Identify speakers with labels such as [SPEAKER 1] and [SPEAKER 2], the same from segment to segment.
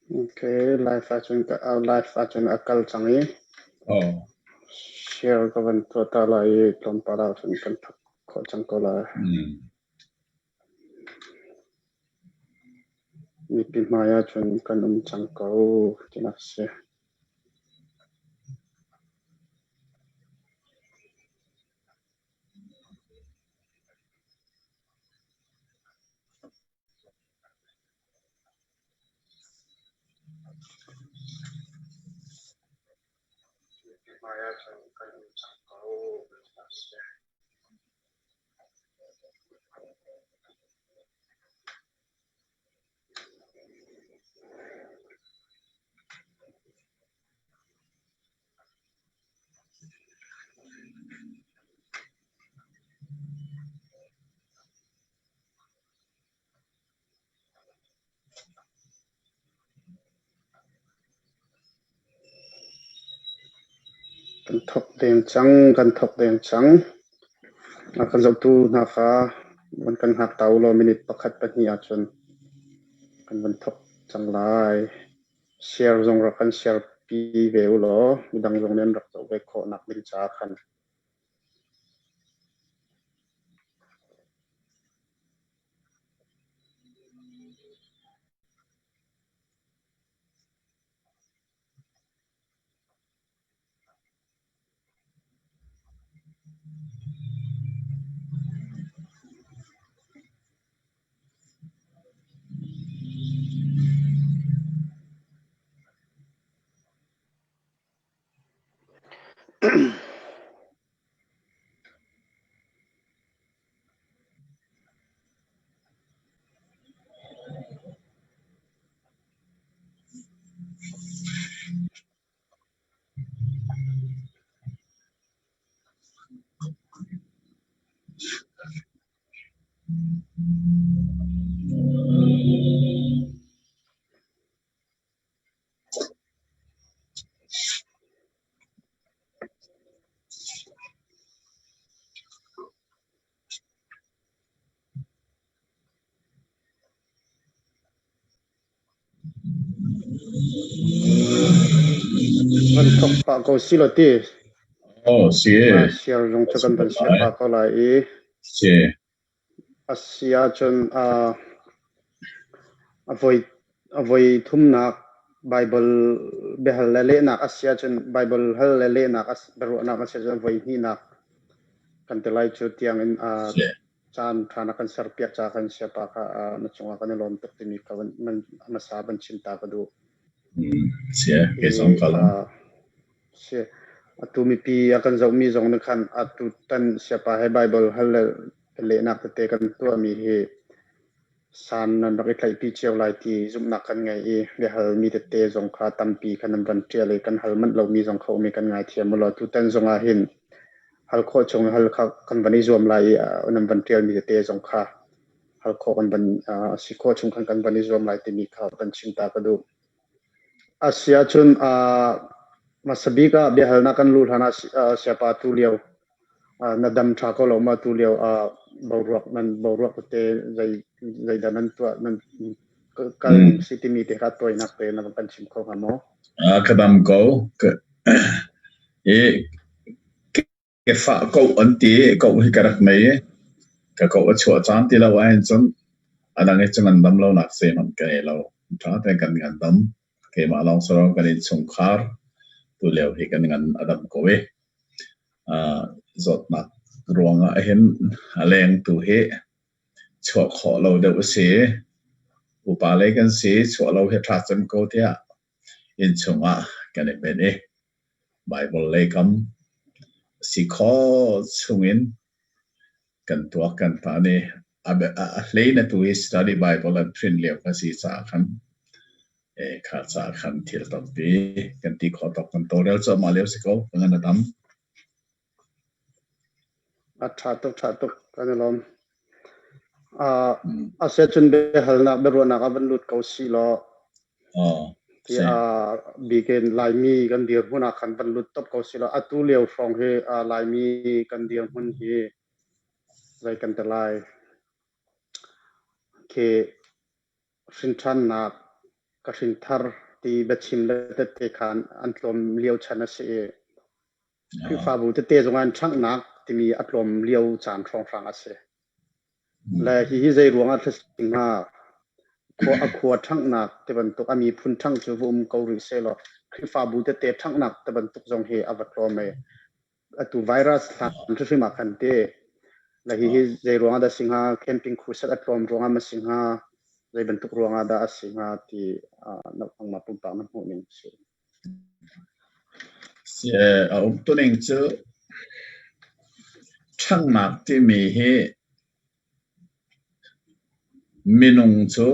[SPEAKER 1] Okay, live ahcun ka live ahcun a kal cang i
[SPEAKER 2] Oh.
[SPEAKER 1] share ka van tuah ta lai i tlawmpal ahcun kan thok khawh cang ko lai. Mipi hmai ahcun kan um cang ko tinak si. Mipi hmai ahcun kan um cang ko tinak si. Kan thok deng cang, kan thok deng cang. A kan zohtu hna kha van kan hngak ta u law minute pakhat pahnih ahcun kan van thok cang lai. Share zong rak kan share pi ve u law midang zong nih an rak zoh ve khawh nak ding caah khan. Van thok pah ko si law ti.
[SPEAKER 2] Oh, si.
[SPEAKER 1] Share zong cu kan van share pah ko lai i.
[SPEAKER 2] Si.
[SPEAKER 1] A si ahcun a voi a voi thumnak Bible biahal le lehnak a si ahcun Bible hal le lehnak a biaruahnak a si ahcun a voi hnihnak kan ti lai cu tiang in caan ṭha na kan serpiak caah kan siapa kha na cungah kan i lawm tuk timi kha hmasa van chim ta ka duh.
[SPEAKER 2] Si, kei zong ka lawm.
[SPEAKER 1] Si, atu mipi a kan zohmi zong nih khan atu tan siapa he Bible hal le lehnak tete kan tuahmi hi san nan rak i tlaihpi cio lai ti zumhnak kan ngei i biahalmi tete zong kha tampi kha nan van ṭial i kan hal manh lomi zong kha um i kan ngaithiam u law tutan zong ah hin hal khawh chung hal kha kan van i zuam lai i nan van ṭialmi tete zong kha hal khawh kan van si khawh chung khan kan van i zuam lai timi kha kan chim ta ka duh. A si ahcun hmasa bik ah biahalnak kan luh hlan ah siapa tu lio na dam ṭha ko lo ma tu lio boruak nan boruak tete zei zeidah nan tuah nan kal ning si timi te kha tawinak te na kan chim kho hnga maw?
[SPEAKER 2] Ka dam ko. I Kefah koh an ti i koh hi ka rak nei i ka koh a chuah caan ti lo ahhin cun a dang hi cu ngandam lonak zeihmanh ka ngei lo. Ṭha tein kan ngandam. Keimah lawng si lo kan innchungkhar tulio hi kan ngan a dam ko i zawtnak ruangah hin a lengtu hi chuah khawh lo deuh a si. Upa lei kan si chuah lo hi a ṭha cem ko tiah innchung ah kan i benh i Baibal lei kam si khawh chungin kan tuak kan hlan i a hlei na tu hi study Bible an print lio ka si caah khan kha caah khan thil tampi kan ti khawh tawk kan tawlrel cuahmah lio si ko ka ngan a dam.
[SPEAKER 1] A ṭha tuk, ṭha tuk. Kan i lawm. A siahcun biahalnak biaruahnak ah van lut ko sih law ti bikin Laimi kan dirhmun ah khan van lut top ko sih law atu lio hrawng hi Laimi kan dirhmun hi zei kan ti lai khi hrinṭhannak Ka hrinthar ti biachim le tette khan an tlawm lio chan a si i Khrihfabu tete zong an ṭhanghnak timi a tlawm lio caan hrawnghrang a si. Le hihi zei ruangah thla si hnga? Khua a khua ṭhanghnak ti bantuk a miphun ṭhangh cu va um ko rih sehlaw Khrihfabu tete ṭhanghnak ti bantuk zong hi a va tlawm i atu virus hlan hrimhrim ah khan ti le hihi zei ruangah dah si hnga? Camping crusade a tlawm ruangah ma si hnga? Zei bantuk ruangah dah a si hnga ti nangmah pumpak na hmuh ning si.
[SPEAKER 2] A umtuning cu ṭhanghnak timi hi minung cu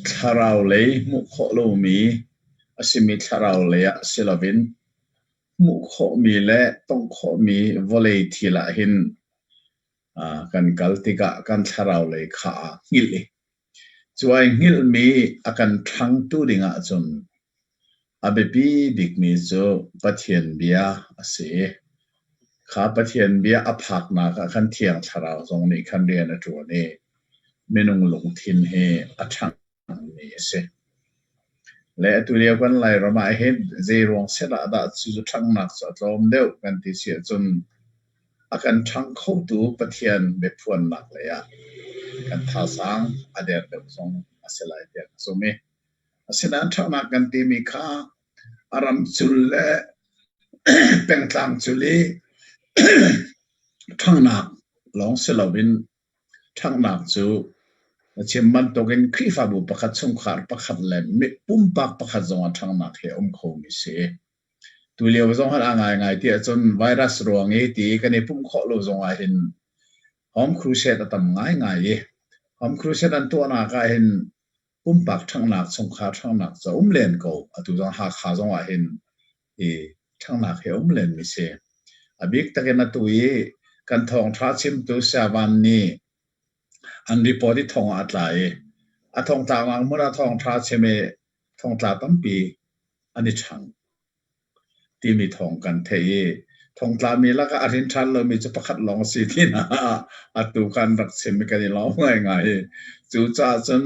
[SPEAKER 2] thlarau lei hmuh khawh lomi a simi thlarau lei ah si loin hmuh khawhmi le tongh khawhmi vawlei thil ah hin kan kal tikah kan thlarau lei kha aa hngilh i Cu ai hngilhmi a kan ṭhangtu ding ahcun a biapi bikmi cu Pathian bia a si. Kha Pathian bia a phaknak ah khan Thiang Thlarau zong nih khan rian a ṭuan i minung lungthin hi a ṭhangmi a si. Le atu lio kan Lairam ah hin zeiruang set ah dah cu ṭhanghnak cu a tlawm deuh kan ti si ahcun a kan ṭhang khotu Pathian biaphuannak lei ah kan thazaang a der deuh zong a si lai tiah ka zumh i asinain ṭhanghnak kan timi kha a ram cul le pengtlang cul i ṭhanghnak lawng si loin Ṭhanghnak cu na chim bantukin Khrihfabu pakhat, chungkhar pakhat le pumpak pakhat zongah ṭhanghnak hi a um khomi si. Tulio zong han a ngaingai ti ahcun virus ruang i ti kan i pumh khawh lo zongah hin home crusade a tam ngaingai i home crusade an tuahnak ah hin pumpak ṭhanghnak, chungkhar ṭhanghnak cu a um len ko. Atu zong Hakha zongah hin i ṭhanghnak hi a um lenmi si. A bik takin atu i kan thawngṭha chimtu Savan nih an report i thong ah a tla i a thongtlaknak hmun ah thawngṭha chim i thongtla tampi an i ṭhang timi thawng kan theih i thongtlami lakah a hrin ṭhan lomi cu pakhat lawng a si tinak atu kan rak chim i kan i lawm ngaingai. Cucaah cun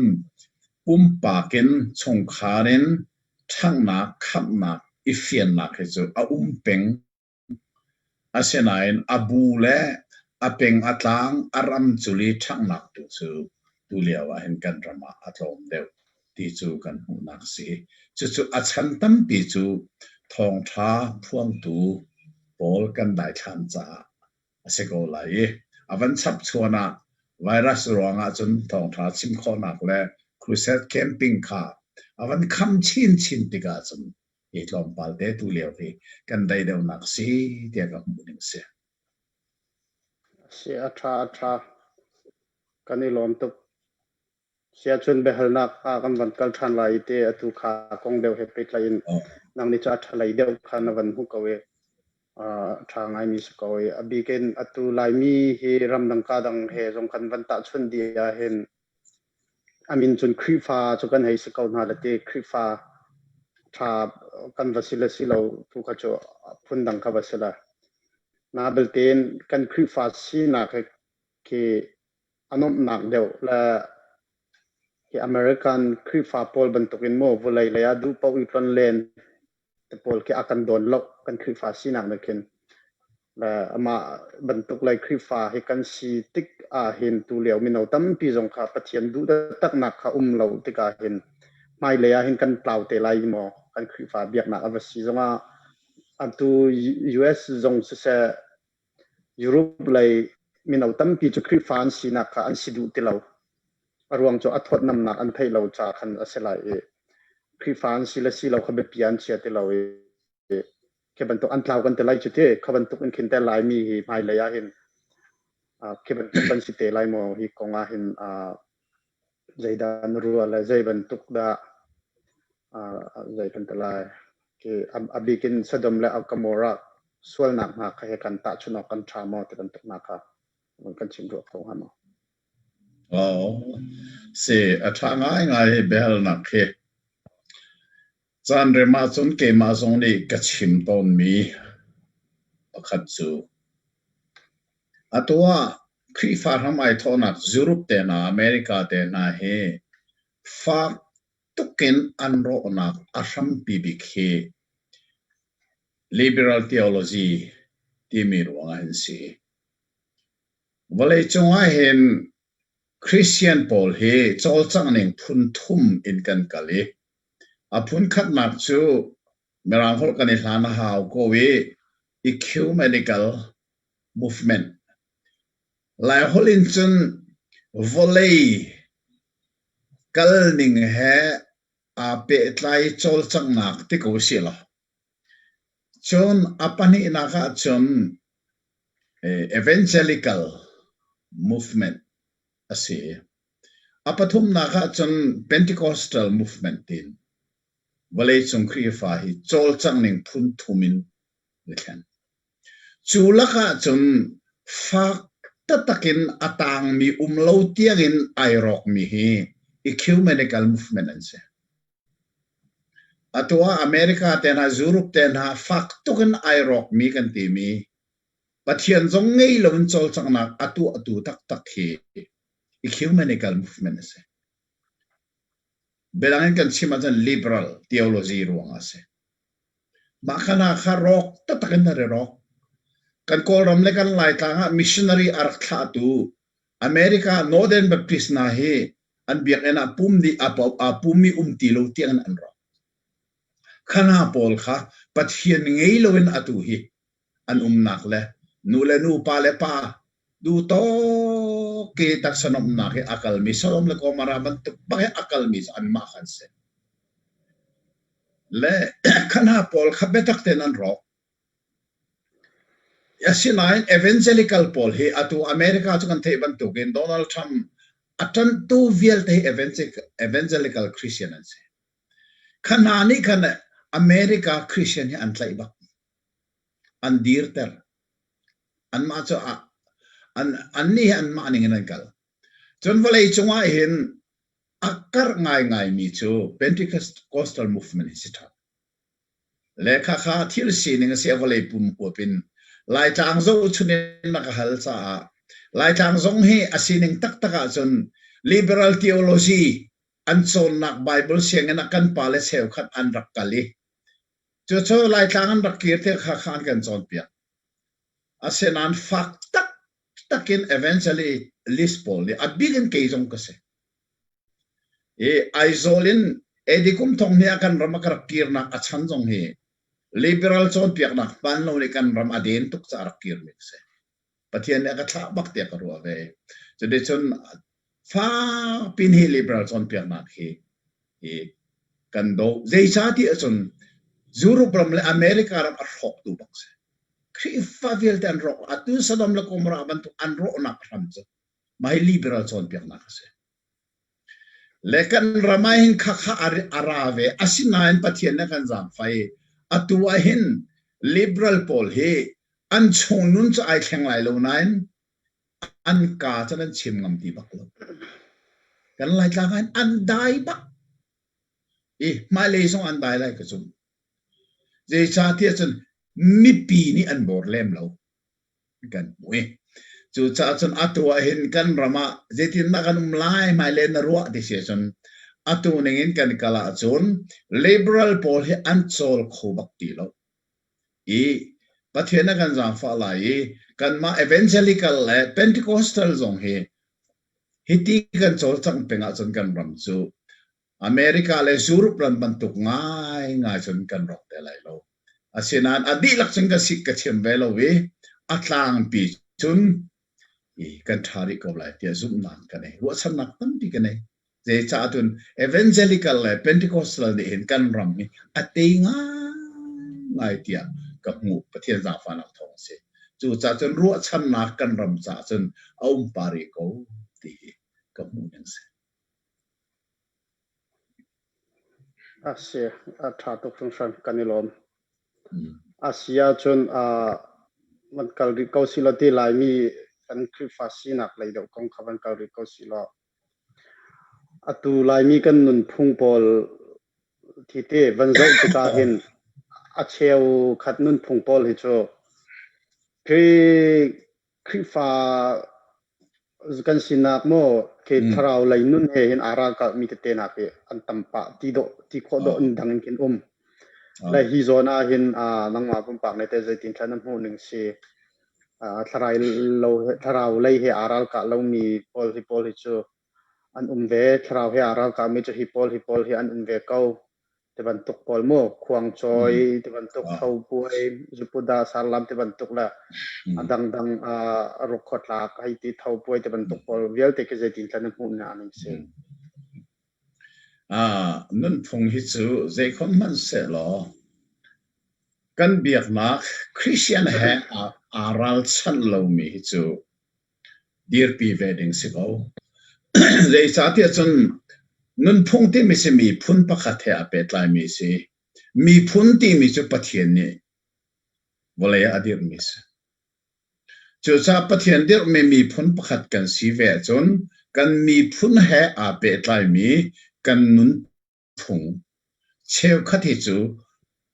[SPEAKER 2] pumpak in chungkhar in ṭhanghnak, khamhnak, i fiannak hi cu a um peng. Asinain a bu le a peng a tlang, a ram cul i ṭhanghnak tu cu tulio ah hin kan ram ah a tlawm deuh ti cu kan hmuhnak a si. Cucu a chan tampi cu thawngṭha phuangtu pawl kan daithlan caah a si ko lai i a van chapchuan ah virus ruangah cun thawngṭha chim khawhnak le crusade camping kha a van kham chinchin tikah cun hi tlawmpal te tu lio hi kan dai deuhnak si tiah ka hmuh ning si.
[SPEAKER 1] Si a ṭha a ṭha. Kan i lawm tuk. Siahcun biahalnak ah kan van kal ṭhan lai i te atu kha kong deuh he pehtlaih in nang nih cu a ṭha lei deuh kha na van hmuh ko i a ṭha ngaimi si ko i a bik in atu Laimi hi ramdang ka dang he zong kan van tahchunh dih ahhin a min cun Khrihfa cu kan hei si ko hna le ti Khrihfa ṭha kan va si le si lo tu kha cu phundang kha va si la. Na belte in kan Khrihfa sinak hi khi a nuamhnak deuh le hi American Khrihfa pawl bantukin maw vawlei lei ah duh paoh i tlonlen te pawl khi a kan dawn lo kan Khrihfa sinak nih khin. Le amah bantuk lei Khrihfa hi kan si tik ah hin tulio mino tampi zong kha Pathian duh taknak kha um lo tikah hin hmailei ah hin kan tlau te lai maw kan Khrihfa biaknak a va si zongah atu US zong siseh Europe lei mino tampi cu Khrihfa an sinak kha an si duh ti lo. A ruang cu a thawtnamnak an theih lo caah khan a si lai i Khrihfa an si le si lo kha biapi an chia ti lo i khi bantuk an tlau kan ti lai cu ti kha bantuk in khin te Laimi hi hmailei ah hin khi bantuk kan si te lai maw hi kong ah hin zeidah na ruah le zei bantuk dah zei kan ti lai a bik in Sodom le Gomorrah sualnak hna kha he kan tahchunh awk kan ṭha maw ti bantuk hna kha kan chim ruah kho hnga maw?
[SPEAKER 2] Oh, si a ṭha ngaingai hi biahalnak hi. Caan rem ahcun keimah zong nih ka chim tawnmi pakhat cu atu ah Khrihfa hram ai thawhnak Europe te hna, America te hna hi fak. tukin an rawhnak a hrampi bik hi liberal theology timi ruangah hin si. Vawleicung ahhin Christian pawl hi cawlcangh ning phun thum in kan kal i a phun khatnak cu Mirang holh kan i hlan a hau ko i ecumenical movement. Laiholh in cun vawlei kalning he aa pehtlai cawlcanghnak ti ko usih law. Cun a pahnihnak ahcun evangelical movement a si. A pathumnak ahcun Pentecostal movement tiin vawleicung Khrihfa hi cawlcangh ning phun thum in an i thlen. Cu lakah cun fak taktak in a tangmi um lo tiangin ai rawkmi hi ecumenical movement an si. Atu ah America te hna, Europe te hna fak tuk in ai rawkmi kan timi Pathian zong ngei loin cawlcanghnak a tuahtu taktak hi ecumenical movement a si. Biadang in kan chim ahcun liberal theology ruangah a si. Mah kha hna kha rawk taktak in an i rawk. Kan Kawlram le kan Laitlang ah missionary a rak thlahtu America Northern Baptist hna hi an biakinn ah pum nih aa pummi um ti lo tiangin an rawk. Kha hna pawl kha Pathian ngei loin atu hi an umnak le nu le nu, pa le pa duhtawk i taksa nuamhnak i a kalmi Sodom le Gomorrah bantuk bak i a kalmi cu anmah kha an si. Le kha hna pawl kha biatak tein an rawk. Asinain evangelical pawl hi atu America cu kan theih bantukin Donald Trump a ṭanhtu vialte hi evangelical Christian an si. Kha hna nih khan America Christian hi an tlaih bak. An dirter. Anmah cu an annih hi anmah ning in an kal. Cun vawleicung ah hin a karh ngaingaimi cu Pentecostal movement hi si ṭhan. Le khakha thil sining a si a vawlei pum huap in Laitlang zohchun in na ka hal caah Laitlang zong hi a sining taktak ahcun liberal theology an cawnnak Bible sianginn ah kan pale cheukhat an rak kal i cucu Laitlang an rak kir tik khakha an kan cawnpiak. Asinain fak taktak in evangelist pawl nih a bik in kei zong ka si. I Aizawl in AD kum thong hnih ah kan ram a ka rak kirnak a chan zong hi liberal cawnpiaknak hmaan lo nih kan ram a den tuk caah rak kirmi a si. Pathian nih a ka thlah bak tiah ka ruah ve. Cuticun fakpi in hi liberal cawnpiaknak hi hi kan doh. Zeicahtiah ahcun Europe ram le America ram a hrawktu bak si. Khrihfa vialte an rawk. Atu Sodom le Gomorrah bantuk an rawhnak hram cu mah hi liberal cawnpiaknak a si. Le kan ram ah hin khakha a ra ve. Asinain Pathian nih a kan zaangfah i atu ah hin liberal pawl hi an chung nun cu ai thleng lai lo nain an kaa cu an chim ngam ti bak lo. Kan Laitlang ah hin an dai bak. I hmailei zong an dai lai ka zumh. Zeicahtiah cun mipi nih an bawr lem lo. Kan hmu i cucaah cun atu ah hin kan ram ah zeitindah kan um lai hmailei na ruah ti si ahcun atu ning in kan kal ahcun liberal pawl hi an cawl kho bak ti lo. I Pathian a kan zaangfah lai i kanmah evangelical le Pentecostal zong hi hiti kan cawlcangh peng ahcun kan ram cu America le Europe ram bantuk ngaingai cun kan rawk te lai lo. Asinain a dihlak cun ka sik ka chim ve lo i a tlangpi cun i kan ṭha rih ko lai tiah zumhnak ka nei. Ruahchannak tampi ka nei. Zeicah cun evangelical le Pentecostal nih hin kan ram hi a tei ngaingai tiah ka hmuh. Pathian zaangfahnak thawng a si. Cucaah cun ruahchannak kan ram caah cun a um pah rih ko ti hi ka hmuh ning si.
[SPEAKER 1] A si, a ṭha tuk hringhran, kan i lawm. A si ahcun van kal rih ko sih law ti Laimi kan Khrihfa sinak lei deuh kong kha van kal rih ko sih law. Atu Laimi kan nunphung pawl thi te van zoh tikah hin a cheukhat nunphung pawl hi cu Khrihfa Kan sinak maw khi thlarau lei nun he hin aa ralkalhmi tete hna khi an tam pah ti dawh ti khawh dawh in dang in khin um. Le hi zawn ah hin nangmah pumpak nih teh zeitin thla na hmuh ning si? Thlarau lo thlarau lei he aa ralkah lomi pawl hi pawl hi cu an um ve. Thlarau he aa ralkahmi cu hi pawl hi pawl hi an um ve ko. Tibantuk pawl mu khuangcawi tibantuk thopuai zupuda sarlam tibantuk le a dangdang rukkhawtlak hei ti thopuai tibantuk pawl vialte khi zeitin thla na hmuh na ning si?
[SPEAKER 2] Nunphung hi cu zeikhom hmanh sehlaw kan biaknak Christian he aa ralchanh lomi hi cu dirpi ve ding si ko. Zeicahtiah cun nunphung timi si miphun pakhat he aa pehtlaimi a si. Miphun timi cu Pathian nih vawlei ah a dirhmi a si. Cucaah Pathian dirhmi miphun pakhat kan si ve ahcun kan miphun he aa pehtlaimi kan nunphung cheukhat hi cu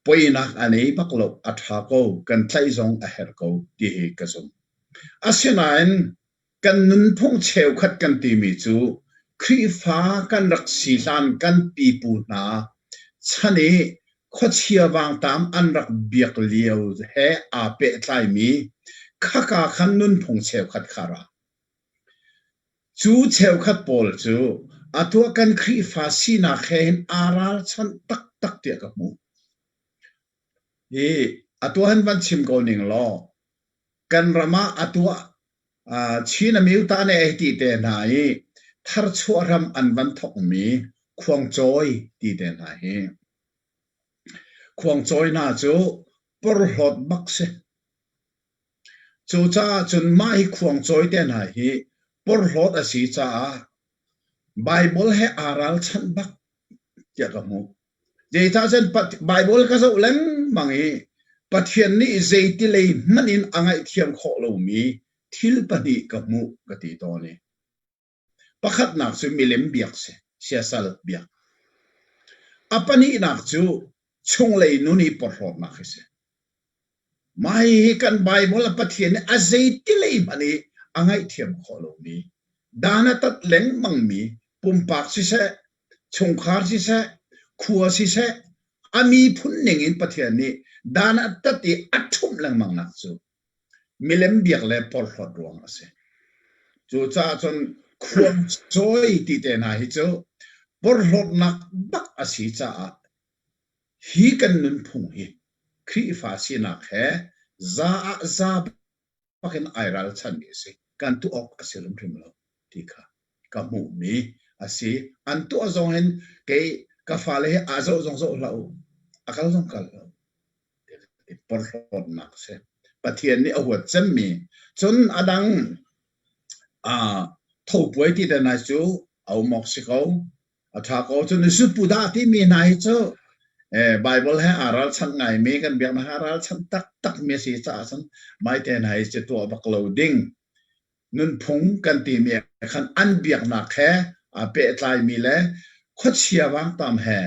[SPEAKER 2] poinak a nei bak lo, a ṭha ko, kan tlaih zong a herh ko ti hi ka zumh. Asinain kan nunphung cheukhat kan timi cu Khrihfa kan rak si hlan kan pipu hna chan i khuachia vangtam an rak biak lio he aa pehtlaimi khaka khan nunphung cheukhat kha ra. Cu cheukhat pawl cu atu ah kan Khrihfa sinak he hin aa ralchanh taktak tiah ka hmuh. Hi atu han van chim ko ning law, kan ram ah atu ah Chin Amyota ne ei ti te hna i tharchuah ram an van thokmi khuangcawi ti te hna hi. Khuangcawi hna cu porhlawt bak si. Cucaah cun mah hi khuangcawi te hna hi porhlawt a si caah Baibal he aa ralchanh bak tiah ka hmuh. Zeicah cun Baibal ka zoh lengmang i Pathian nih zeiti lei hmanh in a ngaihthiam khawh lomi thil pahnih ka hmuh ka ti tawn i pakhatnak cu milem biak si, siasal biak. A pahnihnak cu chunglei nun i porhlawtnak hi si. Mah hihi kan Baibal a Pathian nih a zeiti lei hmanh i a ngaihthiam khawh lomi, dan a tat lengmangmi pumpak siseh, chungkhar siseh, khua siseh, a miphun ningin Pathian nih dan a tat i a ṭhumh lengmangnak cu milem biak le porhlawt ruang a si. Cucaah cun khuangcawi ti te hna hi cu porhlawtnak bak a si caah hi kan nunphung hi Khrihfa sinak he za ah za bak in ai ralchanmi a si. Kan tuah awk a si hrimhrim lo ti kha ka hmuhmi a si. An tuah zong hin kei ka fale hi aa zoh zong zoh hlah u, a kal zong kal hlah u. Porhlawtnak a si. Pathian nih a huat cemmi. Cun a dang thopuai ti te hna cu a um awk si ko. A ṭha ko. Cun zupu dah timi hna hi cu Baibal he aa ralchanh ngaimi kan biaknak he aa ralchanh taktakmi a si caah cun maite hna hi cu tuah bak lo ding. Nunphung kan timi ah khan an biaknak he aa pehtlaimi le khuachia vangtam he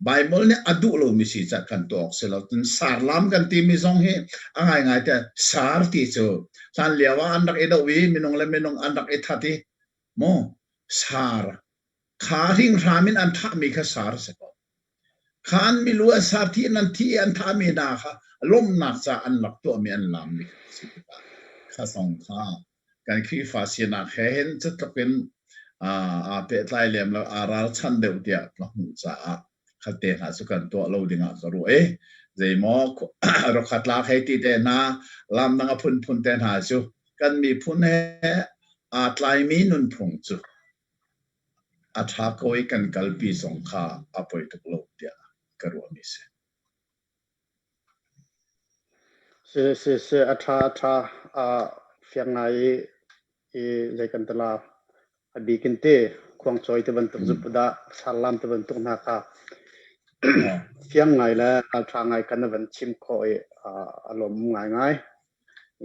[SPEAKER 2] Baibal nih a duh lomi si caah kan tuah awk si lo. Cun sarlam kan timi zong hi a ngaingai te sar ti cu hlan lio ah an rak i doh i minung le minung an rak i that i mu sar kha hringhram in an thahmi kha sar a si ko. Kha an milu an sar thi in an thi i an thahmi hna kha lawmhnak ca an rak tuahmi an laammi kha a si tikah kha zong kha kan Khrihfa sinak he hin cutluk in aa pehtlai lem lo aa ralchan deuh tiah ka hmuh caah khatte hna cu kan tuah lo dingah ka ruah i zeimaw rokhatlak hei ti te hna lam dang a phunphun te hna cu kan miphun he aa tlaimi nunphung cu a ṭha ko i kan kalpi zong kha a poi tuk lo tiah ka ruahmi si.
[SPEAKER 1] Si si si a ṭha a ṭha fiang ngai i i zei kan ti la a bik in ti khuangcawi ti bantuk zupudah sarlam ti bantuk hna kha fiang ngai le ralṭha ngai kan van chim khawh i a lawm ngaingai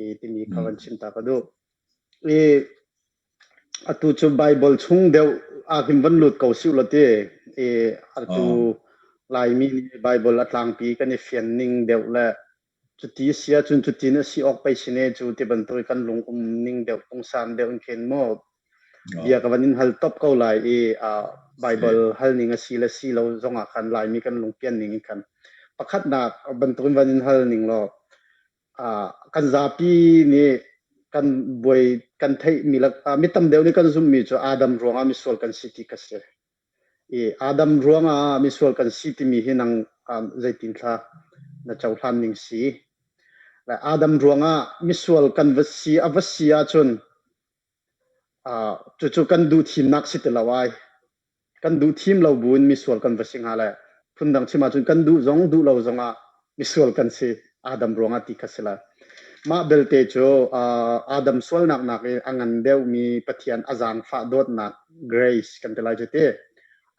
[SPEAKER 1] i timi kha van chim ta ka duh. I Atu cu Baibal chung deuh ahhin van lut ko sih law ti i atu Laimi nih Baibal a tlangpi kan i fian ning deuh le cuti a si ahcun cutin a si awk pei si ne cu ti bantuk i kan lung um ning deuh pungsan deuh in khin mu. Bia ka van in hal top ko lai i Bible hal ning a si le si lo zongah khan Laimi kan lungpian ning in khan pakhatnak bantukin van in hal ning law kan zapi nih kan buai kan theih mi mi tam deuh nih kan zumhmi cu Adam ruangah misual kan si ti ka si. I Adam ruangah misual kan si timi hi nang zeitin thla na cohlan ning si? Adam ruangah misual kan va si a va si ahcun Cucu kan duh thimnak si ti lo ai. Kan duh thim lo buin misual kan va si hnga le phundang chim ahcun kan duh zong duh lo zongah misual kan si Adam ruangah ti kha si lai. Mah belte cu Adam sualnak nakin a ngan deuhmi Pathian a zaangfah dawtnak grace kan ti lai cu ti.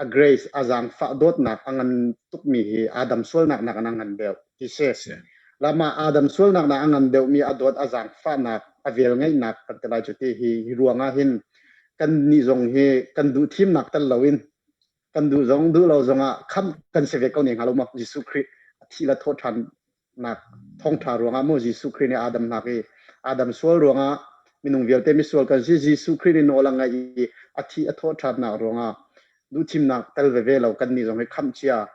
[SPEAKER 1] A grace a zaangfah dawtnak a ngan tukmi hi Adam sualnak nakin a ngan deuh ti si. Lama Adam sualnak nak a ngan deuhmi a dawt a zaangfahnak a velngeihnak kan ti lai cu ti hi hi ruangah hin kan nih zong hi kan duh thimnak tel loin kan duh zong duh lo zongah khamh kan si ve ko ne hnga lo maw Jesuh Khrih a thi le thawh ṭhan nak thawngṭha ruangah maw Jesuh Khrih nih Adam hnak i Adam sual ruangah minung vialte misual kan si Jesuh Khrih nih nawl a ngaih i a thi a thawh ṭhannak ruangah duhthimnak tel veve lo kan nih zong hi khamh cia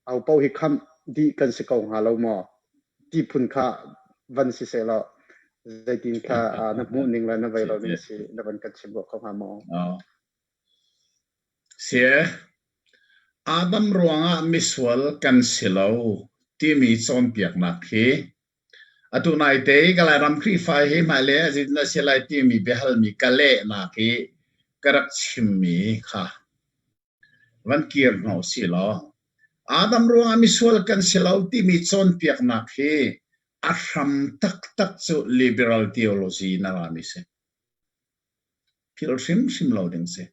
[SPEAKER 1] Au paoh hi khamh dih kan si ko hnga lo maw? Ti phun kha van si seh law zeitin kha na hmuh ning le na vei lo ning si na van kan chim kho hnga maw?
[SPEAKER 2] Si Adam ruangah misual kan si lo timi cawnpiaknak hi atu naite i ka Lairam Khrihfa hi hmailei ah zeitin dah si lai timi biahalmi ka lehnak i ka rak chimmi kha Van kir hna usih law Adam ruangah misual kan si lo timi cawnpiaknak hi a hram taktak cu liberal theology in a rami si. Philh hrimhrim lo ding si.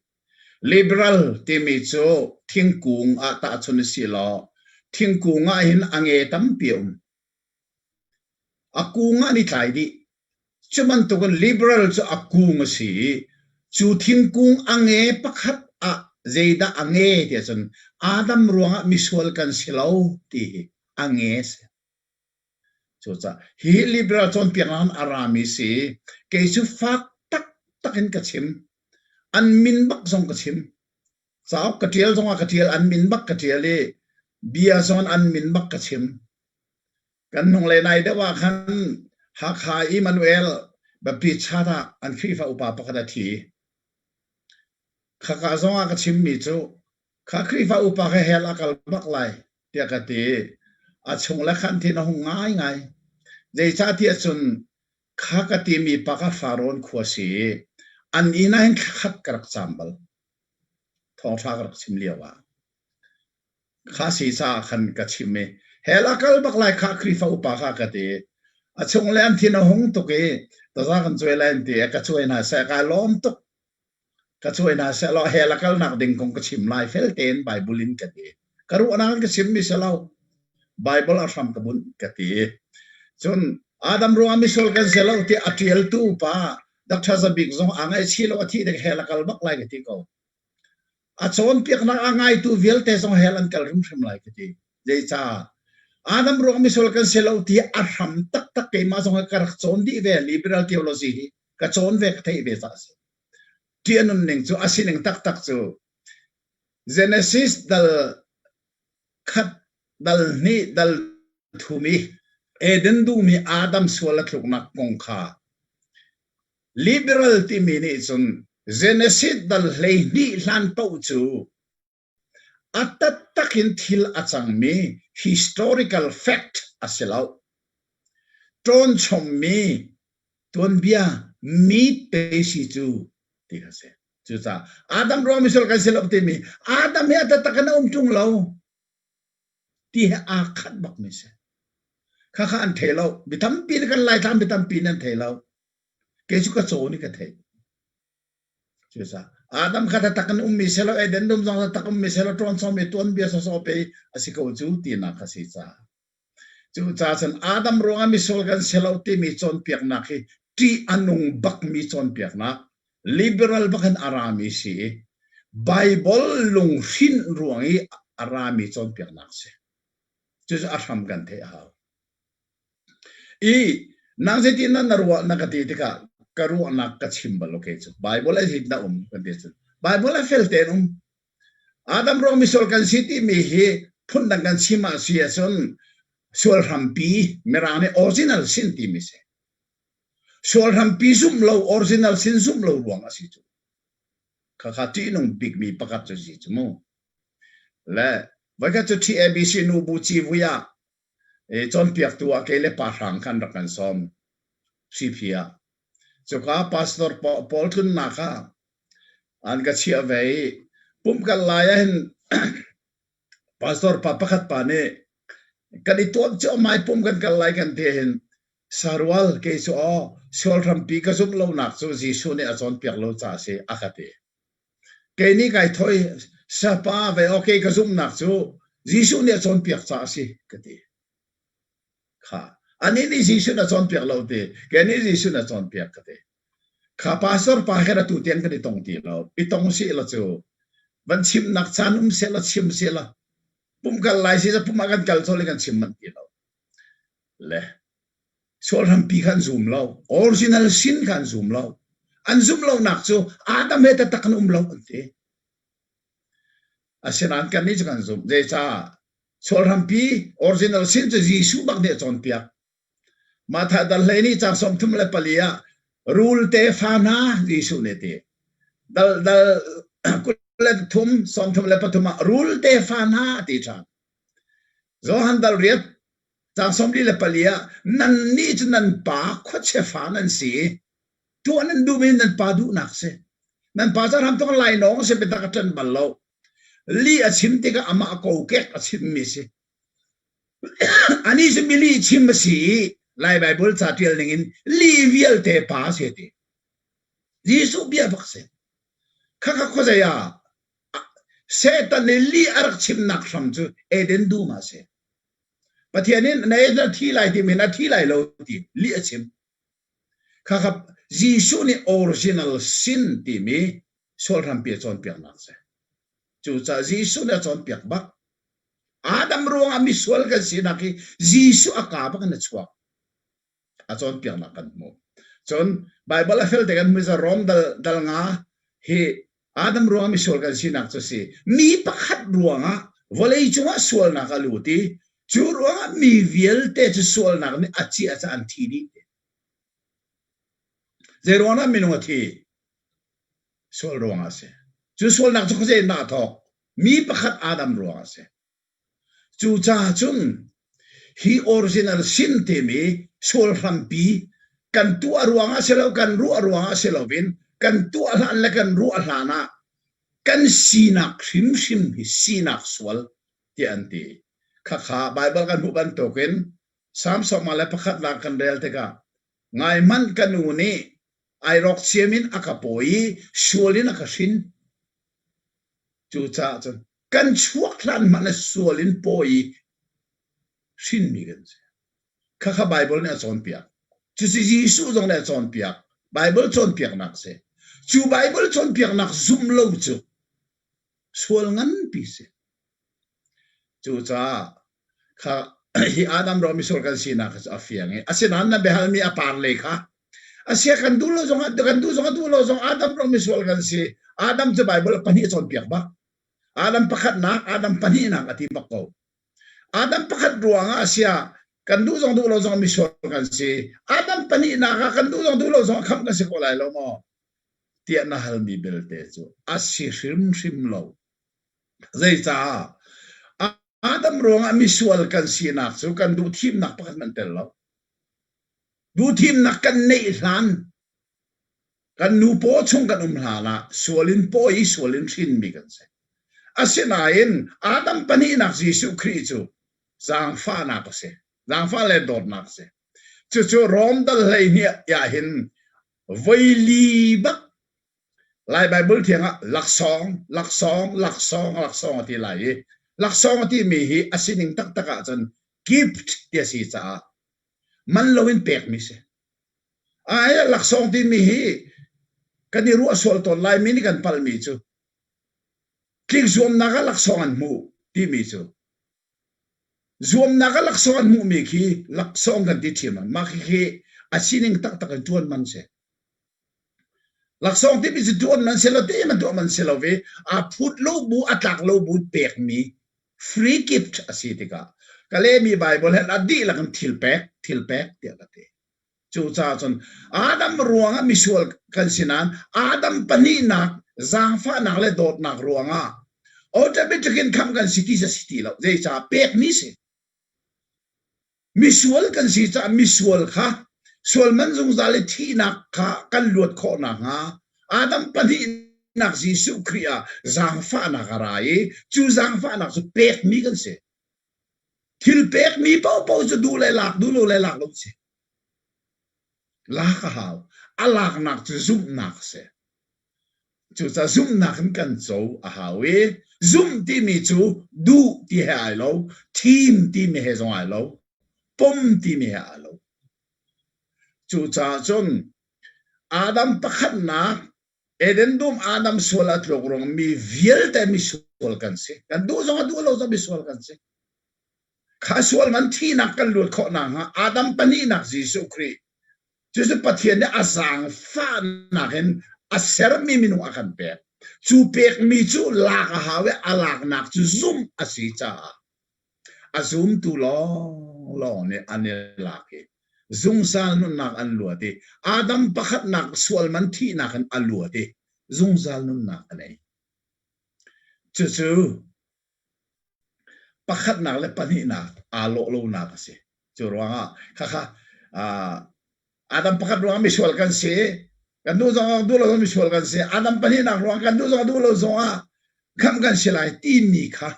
[SPEAKER 2] Liberal timi cu thingkung ah tahchun a si law thingkung ah hin a nge tampi a um. A kung ah an i tlai dih. Cu bantukin liberal cu a kung a si i cu thingkung a nge pakhat ah zeidah a nge tiah cun Adam ruangah misual kan si lo ti hi a nge a si. Cucaah hi liberal cawnpiaknak in a rami si kei cu fak taktak in ka chim. An min bak zong ka chim. Cauk ka ṭial zongah ka ṭial, an min bak ka ṭial i bia zong an min bak ka chim. Kan hnunglei nai deuh ah khan Hakha Immanuel Baptist Church ah an Khrihfa upa pakhat a thi. Khaka zong ah ka chimmi cu kha Khrihfa upa kha hell a kal bak lai tiah ka ti. A chung le khan thin a hung ngaingai. Zeicahtiah cun kha ka timi pa kha Farawn khua si i an inn ah hin thlakhat ka rak caam bal. Thawngṭha ka rak chim lio ah. Kha si caah khan ka chim i hell a kal bak lai khah Khrihfa upa kha ka ti. A chung le an thin a hung tuk i taza kan cuai lai an ti i ka cuai hna seh kai lawm tuk. Ka cuai hna seh law hell a kalnak ding kong ka chim lai fel tein Bible in ka ti. Ka ruahnak in ka chimmi si lo. Bible a hram ka bunh ka ti. Cun Adam ruangah misual kan si lo ti a ṭialtu pa Dr. Zabik zong aa ngaihchih lo a thih ding hell a kal bak lai ka ti ko. A cawnpiaknak a ngaitu vialte zong hell an kal hrimhrim lai ka ti. Zeicah? Adam ruang misual kan si lo ti a hram taktak keimah zong ka rak cawn dih ve liberal theology hi ka cawn ve ka theih ve caah a si. Ṭih a nunning cu a sining taktak cu Genesis dal khat dal hnih dal thum i Eden duhmi Adam sual a tluknak kong kha Liberal timi nih cun Genesis dal 12 hlan paoh cu a taktak in thil a cangmi historical fact a si lo. Ṭawnchommi tuanbia myth te si cu ti kha si. Cucaah Adam ruang misual kan si lo timi Adam hi a taktak in a um ṭung lo ti he aa khat bakmi si. Khakha an thei lo. Mi tampi nih kan Laitlang mi tampi nih an thei lo. Kei cu ka cawn i ka theih. Cucaah Adam kha taktak in ummi selaw Eden dum zong taktak ummi selaw ṭawn sawm i tuanbia sawsawh pe a si ko cu tinak kha si caah. Cucaah cun Adam ruangah misual kan si lo timi cawnpiaknak hi ṭih a nung bakmi cawnpiaknak, liberal bak in a rami si i Bible lunghrinh ruang i a rami cawnpiaknak si. Cucu a hram kan theih a hau. I nang zeitin na ruah na ka ti tikah. Ka ruahnak ka chim bal lo kei cu. Bible ah hin na um kan ti cun. Bible ah fel tein um. Adam ruang misual kan si timi hi phundang kan chim ah si ahcun sual hrampi Mirang nih original sin timi si. Sual hrampi zumh lo original sin zumh lo ruang a si cu. Khakha ṭihnung bikmi pakhat cu si cu mu. Le voikhat cu TABC nu bu civui ah cawnpiaktu ah kei le pa hrang khan rak kan sawm Hriphi ah. Cuka pastor pawl tlunnak ah an ka chiah ve i pumh kal lai ah hin pastor pa pakhat pa nih kan i tuam cuahmah i pumh kan kal lai kan ti hin sarual kei cu aw sual hrampi ka zumh lonak cu Jesuh nih a cawnpiak lo caah a si a ka ti. Kei nih kai thawh i sapa ve aw kei ka zumhnak cu Jesuh nih a cawnpiak caah a si ka ti. Kha anih nih Jesuh na cawnpiak lo ti kei nih Jesuh na cawnpiak ka ti. Kha pastor pa he atu tiang kan i tong ti lo. I tong sih la cu van chimnak caan um seh la chim seh la pum kal lai si pum ah kan kal cawli kan chim manh ti lo. Le sual hrampi kha an zum lo. Original sin kha an zum lo. An zumh lonak cu Adam he taktak an um lo an ti. Asinain kannih cu kan zumh. Zeicah? Sual hrampi original sin cu Jesuh bak nih a cawnpiak. Matthai dal 12 caang 34 ah rul tefa hna Jesuh nih a ti. Dal dal 23 33 ah rul tefa hna a ti ṭhan. Johan dal riat caang 44 ah nannih cu nan pa khuachia fa nan si i tuah nan duhmi nan pa duhnak si. Nan pa cu ram tuk lainawng si biatak a ṭan bal lo. Lih a chim tikah amah kokek a chimmi si. Anih cu mi chim a si i Lai Baibal ca ṭial ningin lih vialte pa a si ti. Jesuh bia bak si. Khakha khuazei ah Satan nih lih a rak chimnak hram cu Eden dum ah a si. Pathian in na na thi lai timi na thi lai lo ti lih a chim. Khakha Jesuh nih original sin timi sual hrampi a cawnpiaknak si. Cucaah Jesuh nih a cawnpiak bak. Adam ruangah misual kan sinak hi Jesuh a kaa bak in a chuak. A cawnpiaknak kan hmuh. Cun Baibal a fel te kan hmu Rom dal, dal nga hi Adam ruangah misual kan sinak cu si. Mi pakhat ruangah vawlei cungah sualnak a lut i cu ruangah mi vialte cu sualnak nih a ciah caah an thi dih. Zei ruangah minung a thi? Sual ruangah a si. Cu sualnak cu khuazei in dah a thawk? Mi pakhat Adam ruangah a si. Cucaah cun hi original sin timi sual hrampi kan tuah ruangah si lo kan ruah ruangah si loin kan tuah hlan le kan ruah hlan ah kan sinak hrimhrim hi sinak sual tiah an ti. Khakha Baibal kan hmuh bantukin Salm sawma le pakhat nak kan rel tikah ngai hmanh ka nu nih ai rawk ciam in a ka pawi i sual in a ka hrin. Cucaah cun kan chuak hlan hmanh ah sual in pawi i hrinmi kan si. Khakha Baibal nih a cawnpiak. Cucu Jesuh zong nih a cawnpiak. Baibal cawnpiaknak a si. Cu Baibal cawnpiaknak zumh lo cu sual nganpi si. Cucaah kha hi Adam ro misual kan sinak cu a fiang i asinain na biahalmi a par lei kha asia kan duh lo zong kan duh zong a duh lo zong Adam ro misual kan si. Adam cu Bible pahnih cawnpiak bak. Adam pakhatnak, Adam pahnihnak a ti bak ko. Adam pakhat ruangah asia kan duh zong duh lo zong misual kan si. Adam pahnihnak ah kan duh zong duh lo zong khamh kan si ko lai lo maw? Tiah na halmi belte cu a si hrimhrim lo. Zeicah? Adam ruangah misual kan sinak cu kan duhthimnak pakhat hmanh tel lo. Duhthimnak kan neih hlan, kan nu paw chung kan um hlan ah sual in pawi i sual in hrinmi kan si. Asinain Adam pahnihnak Jesuh Khrih cu zaangfahnak a si. Zaangfah le dawtnak a si. Cucu Rom dal 12 ah hin voili bak Lai Baibal thiang ah laksawng, laksawng, laksawng, laksawng a ti lai i laksawng a timi hi a sining taktak ahcun gift ti a si caah man loin pekmi si. Ai laksawng timi hi kan i ruah sual tawn Laimi nih kan palhmi cu tlikzuamnak ah laksawng an hmuh timi cu zuamnak ah laksawng an hmuhmi khi laksawng kan ti ṭhiam. Mah khi a sining taktak in ṭuan man si. Laksawng timi cu tuah man si lo te man tuah man si lo i aa phut lo bu a tlak lo bu pekmi free gift a si tikah ka lehmi Bible he a dihlak in thil pek thil pek tiah ka ti. Cucaah cun Adam ruangah misual kan si nain Adam pahnihnak zaangfahnak le dawtnak ruangah automatic in khamh kan si ti cu a si ti lo. Zeicah pekmi si. Misual kan si caah misual kha sual man zungzal i thihnak kha kan luat khawh nakhnga Adam pahnihnak Jesuh Khrih ah zaangfahnak a ra i cu zaangfahnak cu pekmi kan si. Thil pekmi paohpaoh cu duh le lak duh lo le lak lo si. Lak a hau. A laknak cu zumhnak a si. Cucaah zumhnak in kan co a hau i zumh timi cu duh ti he ai lo, thim timi he zong ai lo, pom timi he ai lo. Cucaah cun Adam pakhatnak Eden dum Adam sual a tluk ruang mi vialte misual kan si. Kan duh zong a duh lo zong misual kan si. Kha sual man thihnak kan luat khawh nakhnga Adam pahnihnak Jesuh Khrih Cucu Pathian nih a zaangfahnak in a sermi minung a kan pek. Cu pekmi cu lak a hau i a laknak cu zumh a si caah a zumtu lawnglawng nih an i lak i zungzal nunnak an luat i Adam pakhatnak sual man thihnak in a luat i zungzal nunnak a nei. Cucu pakhatnak le pahnihnak aa lawh lonak a si. Cu ruangah khakha Adam pakhat ruangah misual kan si. Kan duh zong duh lo zong misual kan si. Adam pahnihnak ruang kan duh zong duh lo zongah khamh kan si lai timi kha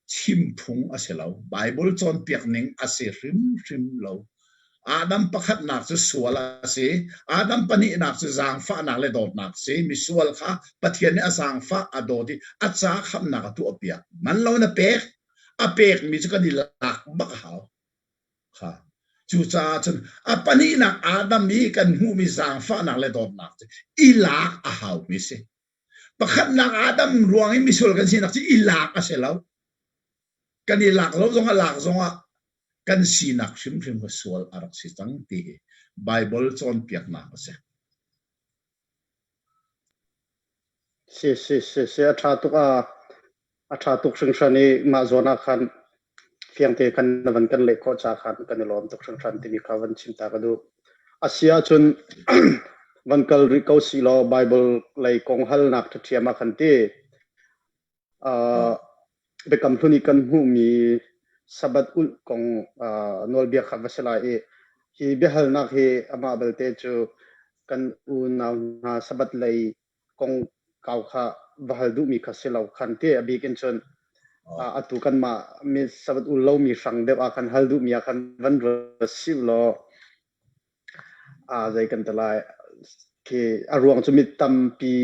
[SPEAKER 2] chim phung a si lo. Bible cawnpiak ning a si hrimhrim lo. Adam pakhatnak cu sual a si. Adam pahnihnak cu zaangfahnak le dawtnak a si. Misual kha Pathian nih a zaangfah a dawt i a ca khamhnak a tuahpiak. Man lo in a pek. A pekmi cu kan i lak bak a hau. Kha. Cucaah cun a pahnihnak Adam i kan hmuhmi zaangfahnak le dawtnak cu i lak a haumi a si. Pakhatnak Adam ruang i misual kan sinak cu i lak a si lo. Kan i lak lo zongah lak zongah kan sinak hrimhrim kha sual a rak si cang ti hi Baibal cawnpiaknak a si.
[SPEAKER 1] Si si si si a ṭha tuk a a ṭha tuk hringhran i mah zawn ah khan fiangte khan na van kan leh khawh ca khan kan i lawm tuk hringhran timi kha van chim ta ka duh. A si ahcun van kal rih ko si law Bible lei kong halnak ṭhiam ah khan ti. Uh, Biakam Hlun i kan hmuhmi Sabbath ulh kong uh, nawlbia kha va si lai i hi biahalnak hi amah belte cu kan unau hna Sabbath lei kong kau kha va hal duhmi kha si lo khan ti a bik in cun uh, atu kanmah mi Sabbath ul lomi hrang deuh ah khan hal duhmi ah khan van ruat siu law zei kan ti lai khi a ruang cu mi tampi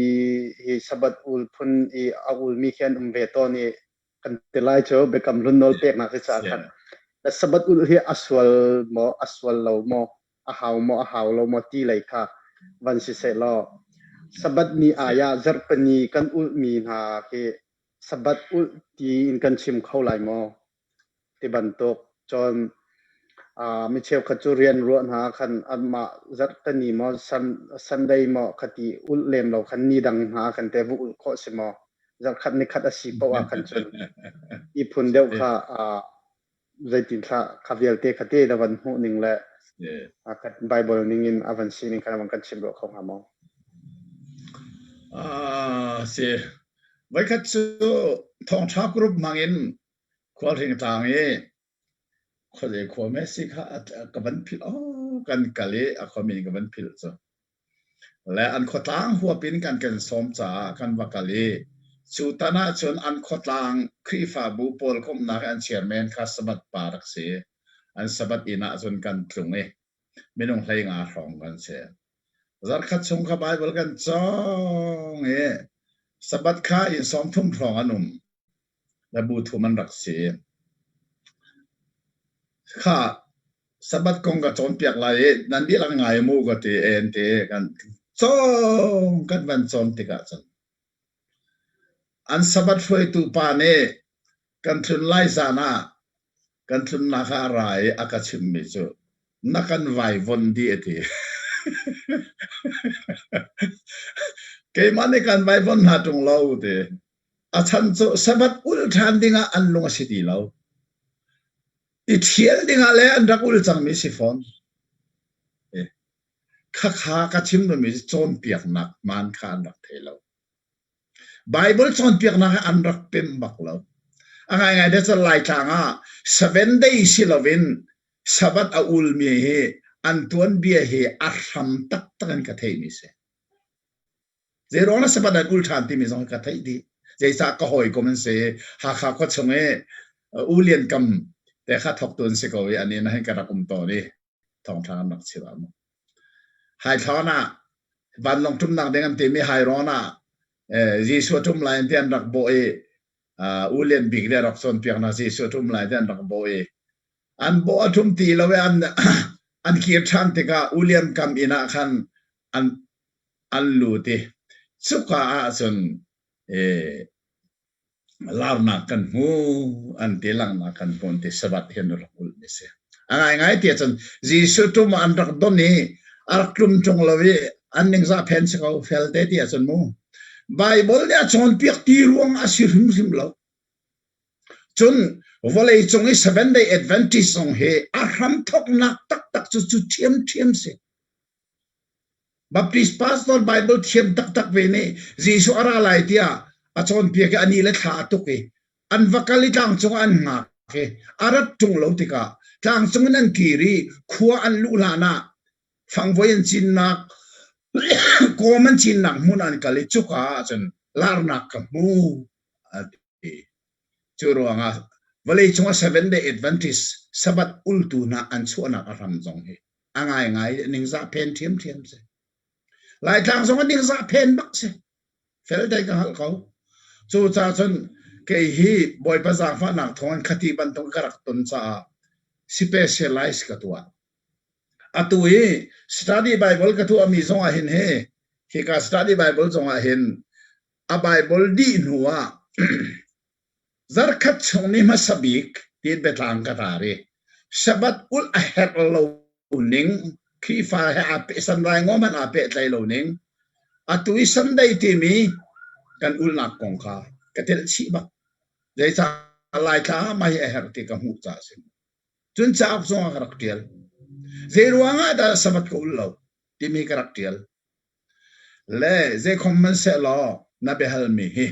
[SPEAKER 1] hi Sabbath ul phun i a ulmi khi an um ve tawn i kan ti lai cu Biakam Hlun nawl peknak hi caah khan Sabbath ul hi a sual maw a sual lo maw a hau maw a hau lo maw ti lei kha van si seh law Sabbath ni ai ah zarhpini kan ulhmi hna khi Sabbath ulh ti in kan chim kho lai maw? Ti bantuk. Cun mi cheukhat cu rian ruah hna khan anmah zarhteni maw Sunday maw khati ulh lem lo khan ni dang hna khan te va ulh khawh si maw? Zarhkhat nikhat a si paoh ah khan cun i phun deuh kha zeitin thla kha vialte kha te na van hmuh ning le Bible ning in a van sining kha na van kan chim rua kho hnga maw?
[SPEAKER 2] Ah, si. Voikhat cu thawngṭha group hmang in Khualhringtlang i khuazei khua hme si kha ka van philh aw kan kal i a khuami ka van philh cu. Le an khuatlang huap in kan kan sawm caah kan va kal i cu tan ahcun an khuatlang Khrihfabu pawl komhnak i an chairman kha Sabbath pa rak si. An Sabbath inn ahcun kan tlung i minung 15 hrawng kan si. Zarhkhat chung kha Baibal kan cawng i Sabbath kha inn 30 hrawng an um. Le bu thum an rak si. Kha Sabbath kong ka cawnpiak lai i nan dihlak ngai mu ka ti en ti kan cawng kan van cawn tikah cun an Sabbath hruaitu pa nih kan tlun lai zan ah kan tlunnak ah a ra i a ka chimmi cu na kan vaivuanh dih a ti. Keimah nih kan vaivuan hna ṭung lo ti. A chan cu Sabbath ulh ṭhan dingah an lung a si ti lo. I ṭhial dingah le an rak ul cangmi si fawn. Khakha ka chim duhmi cu cawnpiaknak hmaan kha an rak thei lo. Baibal cawnpiaknak hi an rak pemh bak lo. A ngaingai te cun Laitlang ah seven day si loin Sabbath a ulmi hi an tuanbia hi a hram taktak in ka theihmi si. Zeiruang na Sabbath an ul ṭhan timi zong ka theih dih. Zeicah ka hawikom an si. Hakha khua chung i U Lian Kam te kha thawktu an si ko i an inn ah hin ka rak um tawn i thawngṭha kan rak chim ah mu. Haithlawn ah vanlawng ṭumnak ding an timi Hairawn ah Jesuh a ṭum lai an ti an rak bawh i U Lian Bik nih a rak cawnpiak hna Jesuh a ṭum lai ti an rak bawh i an bawh a ṭum ti lo i an an kir ṭhan tikah U Lian Kam inn ah khan an an lut i cuka ah cun larnak kan hmu an ti langhnak kan hmu an ti Sabbath hi an rak ulh mi si. A ngaingai ti ahcun Jesuh tum an rak don i a rak tlum ṭung lo i an ningzah phen si ko felte ti ahcun mu. Bible nih a cawnpiak ti ruang a si hrimhrim lo. Cun vawlei cung i Seven Day Adventist zong hi a hramthawknak taktak cu cu ṭhiamṭhiam si. Baptist pastor Bible thiam taktak ve nih Jesuh a ra lai tiah a cawnpiak i a ni le thla a tuk i an va kal i tlangcung ah an hngak i a rat ṭung lo tikah tlangcung in an kir i khua an luh hlan ah fangvoi an cinnak kawm an cinnak hmun an kal i cuka ah cun larnak ka hmu a ti. Cu ruangah vawleicung ah Seven Day Adventist Sabbath ultu hna an chuahnak a hram zong hi a ngaingai ningzah phen ṭhiamṭhiam si. Laitlang zong a ningzah phen bak si. Fel te ka hngalh ko. Cucaah cun kei hi Bawipa zaangfahnak thawngin khati bantuk ka rak ton caah specialize ka tuah. Atu hi study Bible ka tuahmi zong ah hin hi hika study Bible zong ah hin a Bible dih hnu ah Zarkhat chung ni hmasa bik tiin biatlang ka tar i Sabbath ulh a herh lo ning, Khrihfa he aa peh Sunday ngaw hmanh aa pehtlaih lo ning, atu i Sunday timi kan ulhnak kong kha ka telh chih bak. Zeicah Laitlang ah mah hi a herh ti ka hmuh caah a si. Cun cauk zong ah ka rak ṭial. Zeiruang ah dah Sabbath ka ulh lo timi ka rak ṭial. Le zeikhom hmanhsehlaw na biahalmi hi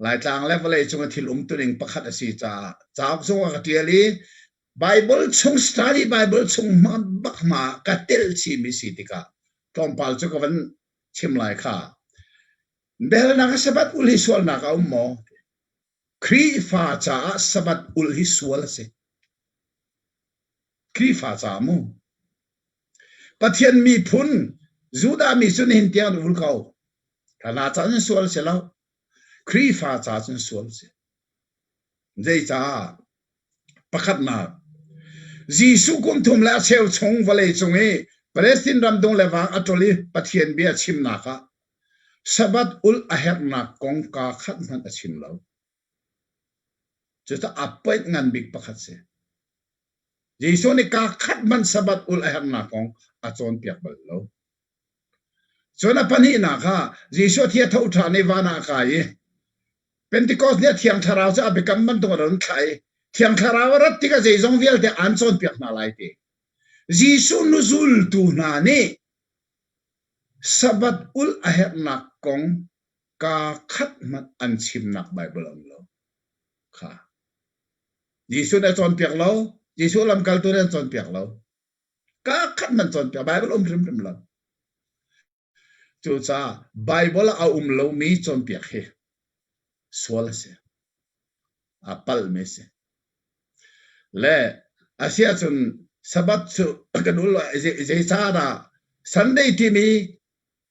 [SPEAKER 2] Laitlang le vawleicung a thil umtuning pakhat a si caah cauk zong a ka ṭial i Bible chung study Bible chung bak hma ka telh chihmi si tikah tlawmpal cu ka van chim lai kha. Biahalnak ah Sabbath ulh hi sualnak a um maw? Khrihfa caah Sabbath ulh hi sual a si. Khrihfa caah mu. Pathian miphun Judah mi cu nihin tiang an ul ko. Hna ca cun sual si lo. Khrihfa ca cun sual si. Zeicah? Pakhatnak, Jesuh kum thum le a cheu chung vawlei cung i Palestine ram dung le vang a ṭol i Pathian bia chimnak ah Sabbath ulh a herhnak kong kaa khat hmanh a chim lo. Cucu a point ngan bik pakhat si. Jesuh nih kaa khat hmanh Sabbath ulh a herhnak kong a cawnpiak bal lo. Cun a pahnihnak ah Jesuh thi a tho ṭhan i van ah a kai i Pentecost ni a Thiang Thlarau cu a biakam bantuk a run thlah i Thiang Thlarau a rat tikah zeizong vialte aan cawnpiak hna lai ti. Jesuh nuzultu hna nih Sabbath ulh a herhnak kong kaa khat hmanh an chimnak Baibal a um lo. Kha. Jesuh nih a cawnpiak lo. Jesuh lamkaltu nih an cawnpiak lo. Kaa khat hmanh cawnpiak Baibal um hrimhrim lo. Cucaah Baibal ah a um lomi cawnpiak hi sual a si. A palhmi a si. Le a si ahcun Sabbath cu kan ul zeicahdah Sunday timi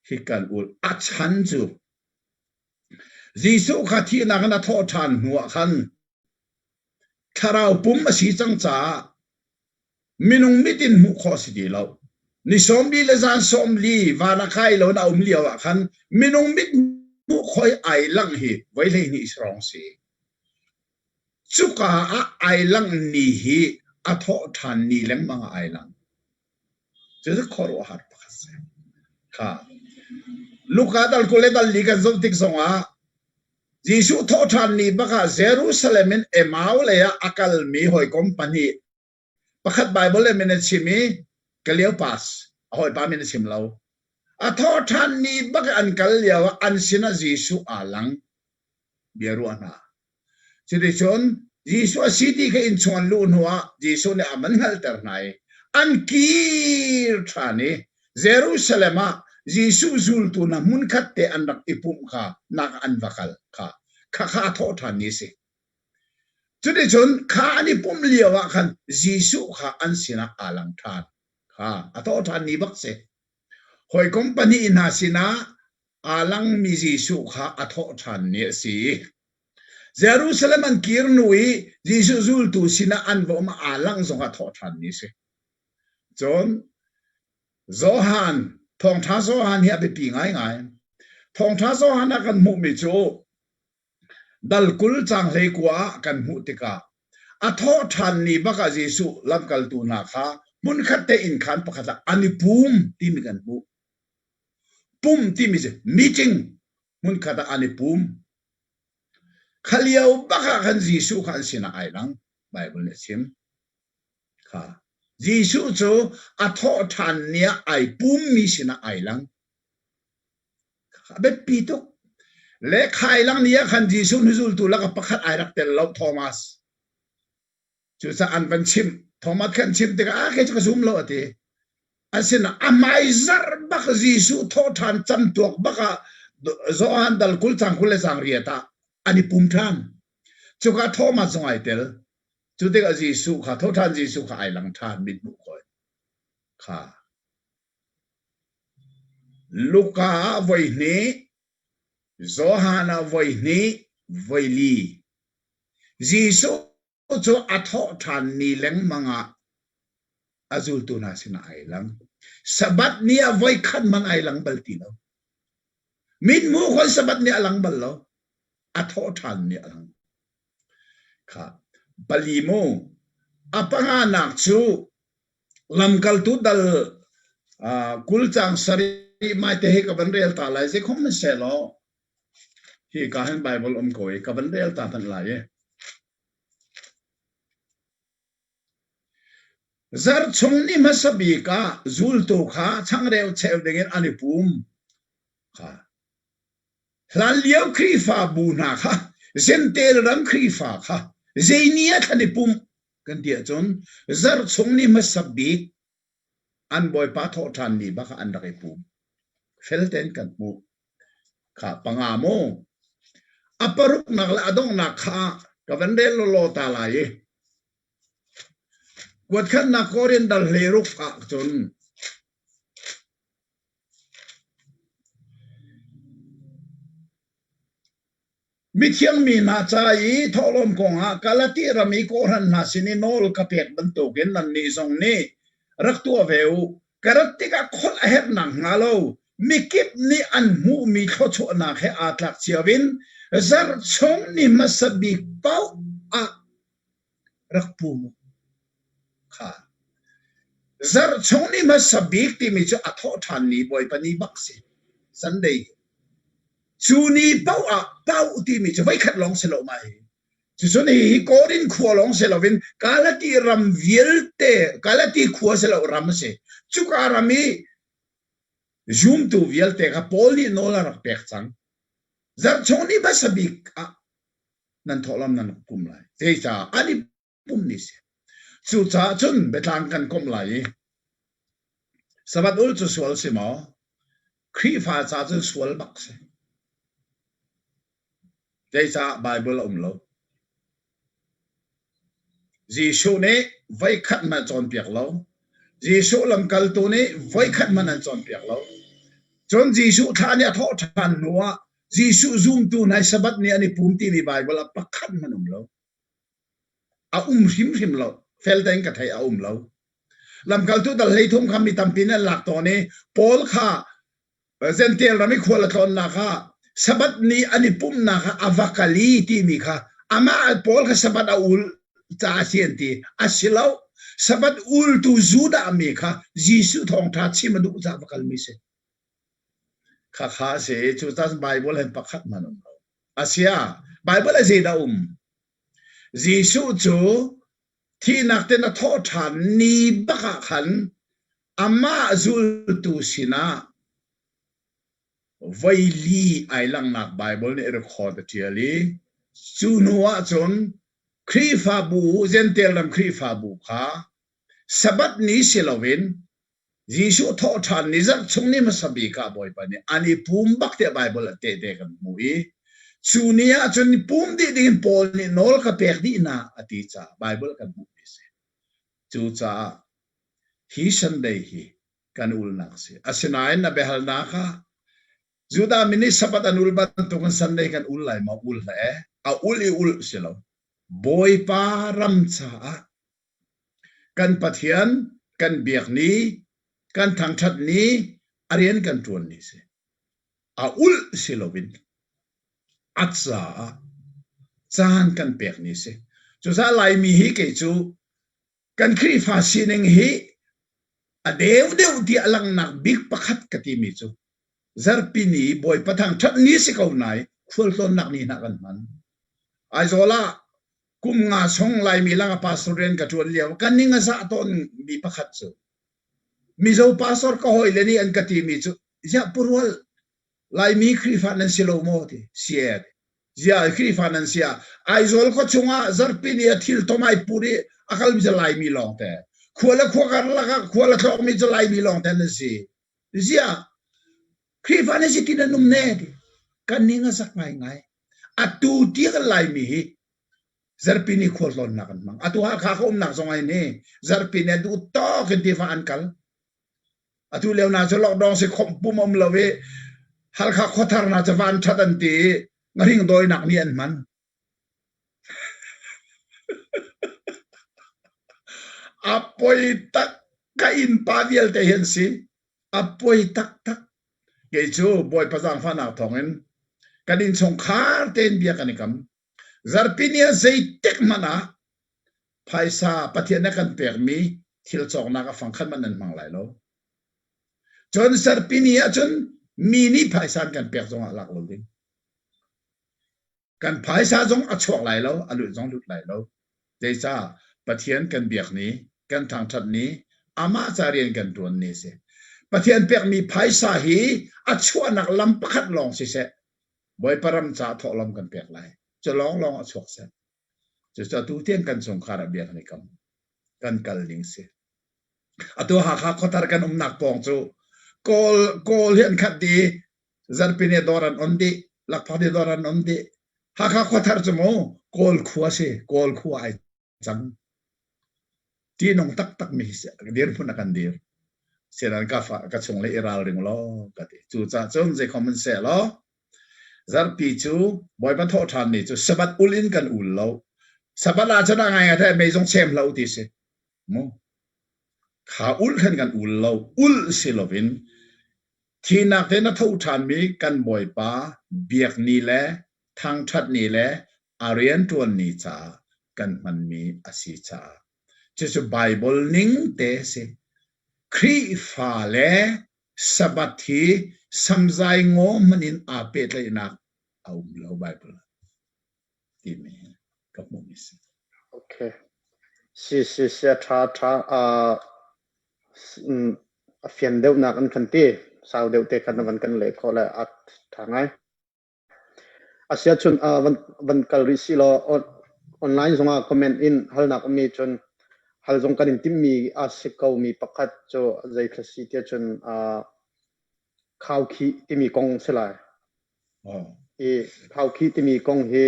[SPEAKER 2] hi kan ul. A chan cu Jesuh kha thihnak in a thawh ṭhan hnuah khan Thlarau pum a si cang caah minung mit in hmuh khawh a si ti lo. Ni sawmli le zan sawmli van ah kai lo in a um lio ah khan minung mit hmuh khawh i ai langh hi voi 12 hrawng si. Cuka ah ai langh ni hi a thawh ṭhan ni lengmang ah ai lang. Cucu khuaruahhar pakhat si. Kha. Luka dal 20 le dal li kan zoh tik zongah Jesuh thawhṭhan ni bak ah Jerusalem in Emau lei ah a kalmi hawikom pahnih pakhat Baibal le min a chim i Kleopas a hawipa min a chim lo. A thawhṭhan ni bak i an kal lio ah an sinah Jesuh aa lang. Bia ruah hna. Cuticun Jesuh a si ti kha innchung an luh hnuah Jesuh nih a van hngalhter hna i an kir ṭhan i Jerusalem ah Jesuh zultu hna hmunkhat te an rak i pumh kha nak an va kal kha khakha a thawh ṭhan ni a si. Cuticun kha an i pumh lio ah khan Jesuh kha an sinah aa lang ṭhan. Kha a thawh ṭhan ni bak si. Hawikom pahnih hna sinah aa langmi Jesuh kha a thawh ṭhan ni a si. Jerusalem an kir hnu i Jesuh zultu sinah an va um ah aa langh zong a thawh ṭhan ni a si. Cun Johan, Thawngṭha Johan hi a biapi ngaingai. Thawngṭha Johan ah kan hmuhmi cu dal 20 caang 19 ah kan hmuh tikah a thawh ṭhan ni bak ah Jesuh lamkaltu hna kha hmunkhat te inn khaan pakhat ah an i pum timi kan hmuh. Pum timi cu meeting hmunkhat ah an i pum. Kha lio bak ah khan Jesuh kha an sinah ai lang, Baibal nih a chim. Kha Jesuh cu a thawh ṭhan ni ah ai pummi sinah ai lang. A biapi tuk. Le khailang ni ah khan Jesuh hnuzultu lakah pakhat ai rak tel lo Thomas. Cucaah an van chimh. Thomas khan chimh tikah ah kei cu ka zum lo a ti. Asinain a hmaizarh bak Jesuh thawhṭhan camtuak bak ah Johan dal 20 cang 20 le cang riat ah an i pum ṭhan. Cuka Thomas zong ai tel. Cu tikah Jesuh kha thawhṭhan Jesuh kha ai lang ṭhan mithmuh kawi kha. Luka ah voi hnih, Johan ah voi hnih, voi li. Jesuh cu a thawh ṭhan ni lengmang ah a zultu hna sinah ai lang. Sabbath ni ah voikhat hmanh ai lang bal ti lo. Mithmuh khon Sabbath ni a lang bal lo. A thawh ṭhan ni a lang. Kha pali mu. A panganak cu lamkaltu dal 20 caang sarih mai te hi ka van rel ta lai. Zeikhom na seh law hi ka hin Bible um ko i ka van rel ta hmanh lai i. Zarh chung ni hmasa bik ah zultu kha changreu cheu dingin an i pum. Kha Hlanlio Khrihfabu hna kha Jentail ram Khrihfa kha zei ni ah thlan i pumh kan ti ahcun zarh chung ni hmasa bik an Bawipa thawhṭhan ni bak ah an rak i pum. Fel tein kan hmuh. Kha panga mu. A paruknak le a donghnak kha ka van rel lawlaw ta lai i kuatkhatnak Korin dal 16 ah cun Mithiang mi hna ca i thawhlawm kongah Galati ram i kawhhran hna sin i nawl ka pek bantukin nannih zong nih rak tuah ve u. Ka rat tikah kholh a herh nakhnga lo mikip nih an hmuhmi thluachuahnak he aa tlak cio in zarh chung ni hmasa bik paoh ah rak pum u. Kha. Zarh chung ni hmasa bik timi cu a thawh ṭhan ni Bawipa ni bak si. Sunday. Cu ni paoh ah paoh timi cu voikhat lawng si lo mai. Cucun hihi Korin khua lawng si loin Galati ram vialte, Galati khua si lo ram a si. Cuka ram i zumtu vialte kha Paul nih nawl a rak pek cang. Zarh chung ni hmasa bik ah nan thawhlawm nan rak pum lai. Zeicah an i pum ni si. Cucaah cun biatlang kan komh lai i Sabbath ul cu sual si maw? Khrihfa ca cun sual bak si. Zeicah Baibal a um lo? Jesuh nih voikhat hmanh a cawnpiak lo. Jesuh lamkaltu nih voikhat hmanh an cawnpiak lo. Cun Jesuh thla nih a thawh ṭhan hnuah Jesuh zumtu hna i Sabbath ni an i pum timi Baibal ah pakhat hmanh um lo. A um hrimhrim lo. Fel tein ka theih a um lo. Lamkaltu dal 13 kha mi tampi nih an lak tawn i Paul kha Jentail ram i khual a tlawnnak ah Sabbath ni an i pumhnak ah a va kal i timi kha amah Paul kha Sabbath a ul caah a si an ti. A si lo.
[SPEAKER 3] Sabbath ultu Judah mi kha Jesuh thawngṭha chim a duh caah va kalmi si. Khakha a si. Cucaah Bible hen pakhat hmanh um lo. Asia, Bible ah zeidah um? Jesuh cu thihnak ten a thawh ṭhan ni bak ah khan amah zultu sinah voili ai langhnak Bible nih record a ṭial i cu hnu ahcun Khrihfabu, Jentail ram Khrihfabu kha Sabbath ni si loin Jesuh thawhṭhan ni zarh chung ni hmasa bik ah Bawipa nih an i pum bak tiah Baibal ah tehte kan hmu i cu ni ah cun pum dih dingin Paul nih nawl ka pek dih hna a ti caah Baibal kan hmuhmi a si. Cucaah hi Sunday hi kan ulnak a si. Asinain na biahalnak ah Judah mi nih Sabbath an ul bantukin Sunday kan ul lai maw? Ul hlah ee. A ul i ul si lo. Bawipa ram caah Kan Pathian kan biak ni, kan thangṭhat ni, a rian kan ṭuan ni si. A ulh si loin a caah caan kan pek ni si. Cucaah Laimi hi kei cu kan Khrihfa sining hi a deu deuh ti a langhnak bik pakhat ka timi cu zarhpi ni Bawipa thangṭhat ni si ko nai khualtlawnnak ni hna kan hman. Aizawl ah kum nga chung Laimi lang a pastor rian ka ṭuan lio kan ning a zah tawn mi pakhat cu Mizo pastor ka hawile nih an ka timi cu ziah purual Laimi Khrihfa nan si lo maw ti si e ziah Khrihfa nan si ah Aizawl khua chungah zarhpi ni a thil tom ai pur i a kalmi cu Laimi lawng te khua le khua karlak ah khua le tlawkmi cu Laimi lawng te nan si ziah Khrihfa nan si ti nan um ne ti kan ning a zak ngaingai atu tiang Laimi hi Zarhpi ni khualtlawnnak an hmang. Atu Hakha ka umnak zong ai ni zarhpi ni an duh tawk in tiva an kal. Atu lio na cu lockdown si khom pum um lo i Halkha khuathar na cu van that an ti i ngahring dawinak ni an hman. A poi tak ka innpa vialte hi an si. A poi taktak. Kei cu Bawipa zaangfahnak thawngin kan innchungkhar tein bia kan i kam. Zarhpi ni ah zeitik hmanh ah phaisa Pathian nih a kan pekmi thil cawknak a fangkhat hmanh nan hmang lai lo. Cun zarhpi ni ah cun mi nih phaisa an kan pek zongah lak lo ding. Kan phaisa zong a chuak lai lo, a lut zong lut lai lo. Zeicah Pathian kan biak ni, kan thangṭhat ni, amah ca rian kan ṭuan ni a si. Pathian pekmi phaisa hi a chuahnak lam pakhat lawng siseh, Bawipa ram caah thawhlawm kan pek lai. Cu lawnglawng a chuak seh. Cucu atu tiang kan chungkhar ah bia kan i kam. Kan kal ding si. Atu Hakha khuathar kan umnak pawng cu Kawl Kawl hi an khat dih i Zarhpini dawr an on dih, lakphak dih dawr an on dih. Hakha khuathar cu mu Kawl khua si, Kawl khua ai cang. Ṭihnung taktak mi dirhmun a kan dir. Sinan ka fa ka chung le i ralring law ka ti. Cucaah cun zeikhom in seh law zarhpi cu Bawipa thawh ṭhan ni cu Sabbath ul in kan ul lo. Sabbath ah cun a ngaingai mei zong chem hlah u ti si. Mu. Kha ul khan kan ul lo. Ul si loin Thihnak in a tho ṭhanmi kan Bawipa biak ni le thangṭhat ni le a rianṭuan ni caah kan hmanmi a si caah cucu Baibal ning te a si. Khrihfa le Sabbath hi samzai ngaw hmanh in aa pehtlaihnak a um lo Baibal ah timi hi ka hmuhmi a si.
[SPEAKER 1] Okay. Si si si a ṭha a ṭha. Uh, a fian deuhnak an kan ti. Sau deuh te khan van kan leh khawh le a ṭha ngai. Asiahcun van van kal rih si law online zongah comment in halnak ummi cun hal zong kan in timhmi a si komi pakhat cu zeithla si tiah cun khaukhih timi kong si lai. I khaukhih timi kong hi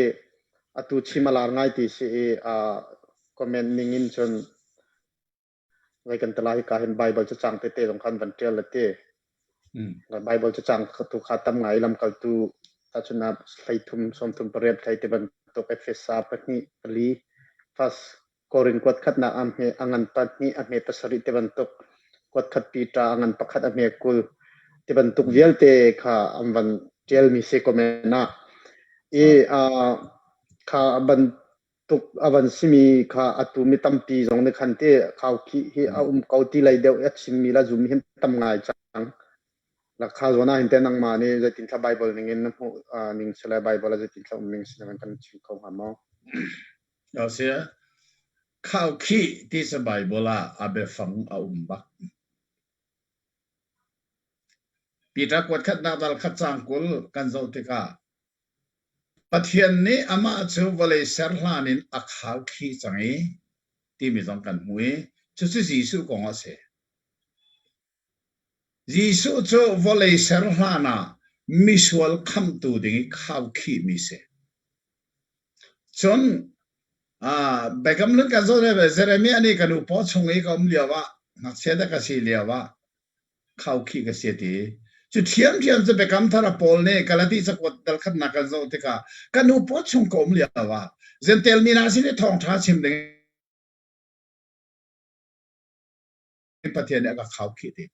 [SPEAKER 1] atu chim a lar ngai ti si i comment ning in cun Zei kan ti lai hika hin Baibal cacang tete zong khan van ṭial a ti. Baibal cacang tu kha tam ngai lamkaltu tahchunhnak 13 38 hlei ti bantuk Efesa pahnih pali First Korin kuat khatnak a hme a ngan pahnih a hme pasarih ti bantuk kuat khat Peter a ngan pakhat a hme 20 ti bantuk vialte kha an van ṭialmi si comment ah i kha ban. tuk a van simi kha atu mi tampi zong nih khan ti khaukhih hi a um ko ti lei deuh a chimmi la zum hi tam ngai cang. La kha zawn ah hin te nangmah nih zeitin thla Bible ning in na hmuh ning si le Bible a zeitin thla um ning si na kan chim kho hnga maw?
[SPEAKER 2] Sia khaukhih ti cu Bible ah a biafang a um bak. Peter kuat khatnak dal khat caang 20 kan zoh tikah Pathian nih amah cu vawlei ser hlan in a khaukhih cang i timi zong kan hmu i cucu Jesuh kong a si. Jesuh cu vawlei ser hlan ah misual khamhtu ding i khaukhihmi si. Cun Biakam Hlun kan zoh ve Jeremiah nih ka nu paw chung i ka um lio ah ngakchia dah ka si lio ah khaukhih ka si a ti. Cu ṭhiamṭhiam cu Biakam Thar ah Paul nih Galati cakuat dal khatnak kan zoh tikah ka nu paw chung ka um lio ah Jentail mi hna sin i thawngṭha chim ding Pathian nih a ka khaukhih ti.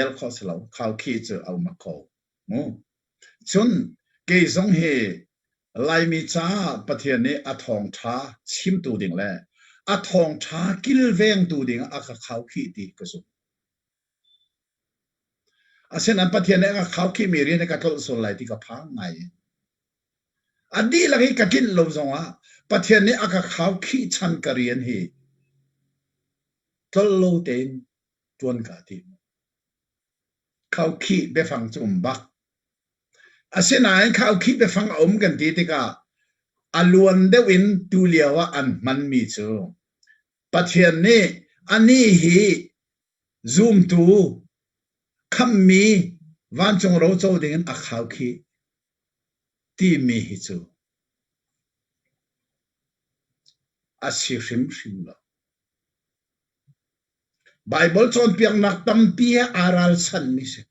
[SPEAKER 2] El khawh si lo, khaukhih cu a um kho. Mu. Cun kei zong hi Laimi caah Pathian nih a thawngṭha chimtu ding le a thawngṭha kilvengtu ding a ka khaukhih ti ka zumh. Asinain Pathian nih a ka khaukhihmi rian hi ka tlolh sual lai ti ka phang ngai. A dihlak i ka tlinh lo zongah Pathian nih a ka khaukhih chan ka rian hi tlolh lo tein ṭuan kaa tim. Khaukhih biafang cu um bak. Asinain khaukhih biafang a um kan ti tikah a luan deuh in tulio ah an hmanmi cu Pathian nih anih hi zumtu khamhmi vancung roco dingin a khaukhih timi hi cu a si hrimhrim lo. Baibal cawnpiaknak tampi he aa ralchanmi si.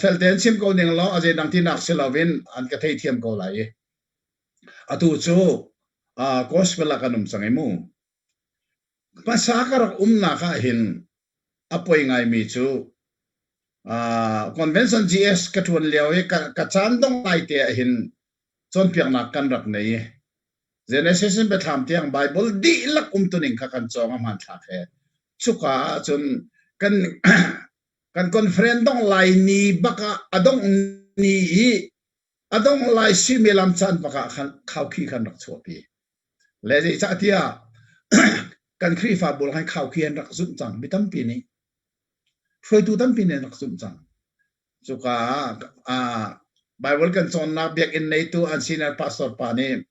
[SPEAKER 2] Fel tein chim ko ning law a zeidang tinak si loin an ka theithiam ko lai i. Atu cu gospel ah kan um cang i mu. Hmasa ka rak umnak ah hin a poi ngaimi cu convention GS ka ṭuan lio i ka caan dong lai te ah hin cawnpiaknak kan rak nei i Genesis in Biathlam tiang Bible dihlak umtuning kha kan cawng a hmanthlak he. Cuka ahcun kan kan conference dong lai ni bak ah a dongh ni i a dongh lai suimilam caan bak ah khan khaukhih khan rak chuahpi. Le zeicahtiah kan Khrihfabu khan khaukhih an rak zumh cang mi tampi nih hruaitu tampi nih an rak zumh cang. Cuka ah Bible kan cawnnak biakinn neitu an senior pastor pa nih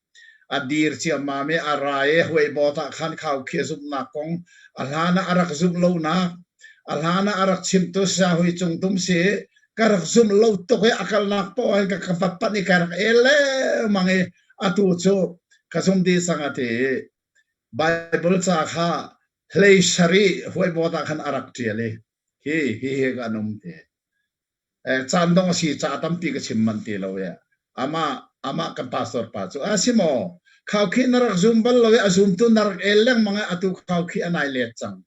[SPEAKER 2] a dir ciammam i a ra i huaibawt ah khan khaukhih a zumhnak kong a hlan ah a rak zumh lonak a hlan ah a rak chimtu Sahui Cung Tum si ka rak zumh lo tuk i a kalnak poah in ka ka va panh i ka rak el lengmang i atu cu ka zum dih cang a ti i Bible ca kha hlei sarih huaibawt ah khan a rak ṭial i hi hi hi kan um ti. Caan dong a si ca tampi ka chim manh ti lo i amah amah kan pastor pa cu a si maw khaukhih na rak zum bal lo i a zumtu na rak el lengmang i atu khaukhih a nai let cang.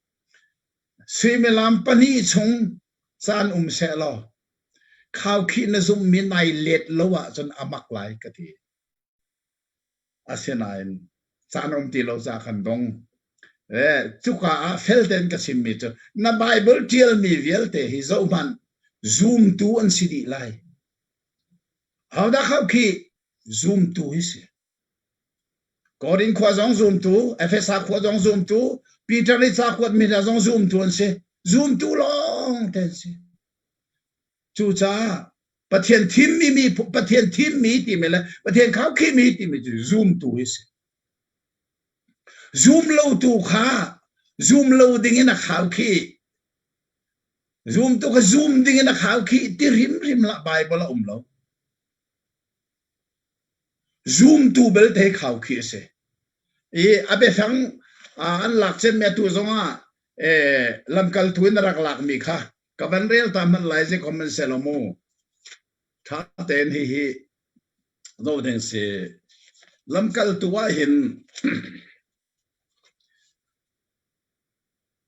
[SPEAKER 2] Suimilam pahnih chung caan um seh law khaukhih na zumhmi nai let lo ahcun a mak lai ka ti. Asinain caan um ti lo ca kan dong. Cuka ah fel tein ka chimmi cu na Bible ṭialmi vialte hi zohhmanh zumtu an si dih lai. Hodah kho khi zumtu hi si. Korin khua zong zumtu, Efesa khua zong zumtu, Peter nih ca kuatmi hna zong zumtu an si. Zumtu lawng te an si. Cucaah Pathian thimmi mi Pathian thimmi timi le Pathian khaukhihmi timi cu zumtu hi si. Zum lotu kha zum lo ding in a khaukhih. Zumtu kha zum ding in a khaukhih ti hrimhrim lah Bible a um lo. Zumtu belte khaukhih a si. I a biafang an lak cemmi atu zongah lamkaltu in a rak lakmi kha ka van rel ta hmanh lai zei kom an selaw mu. Tha tein hihi zoh ding si. Lamkaltu ah hin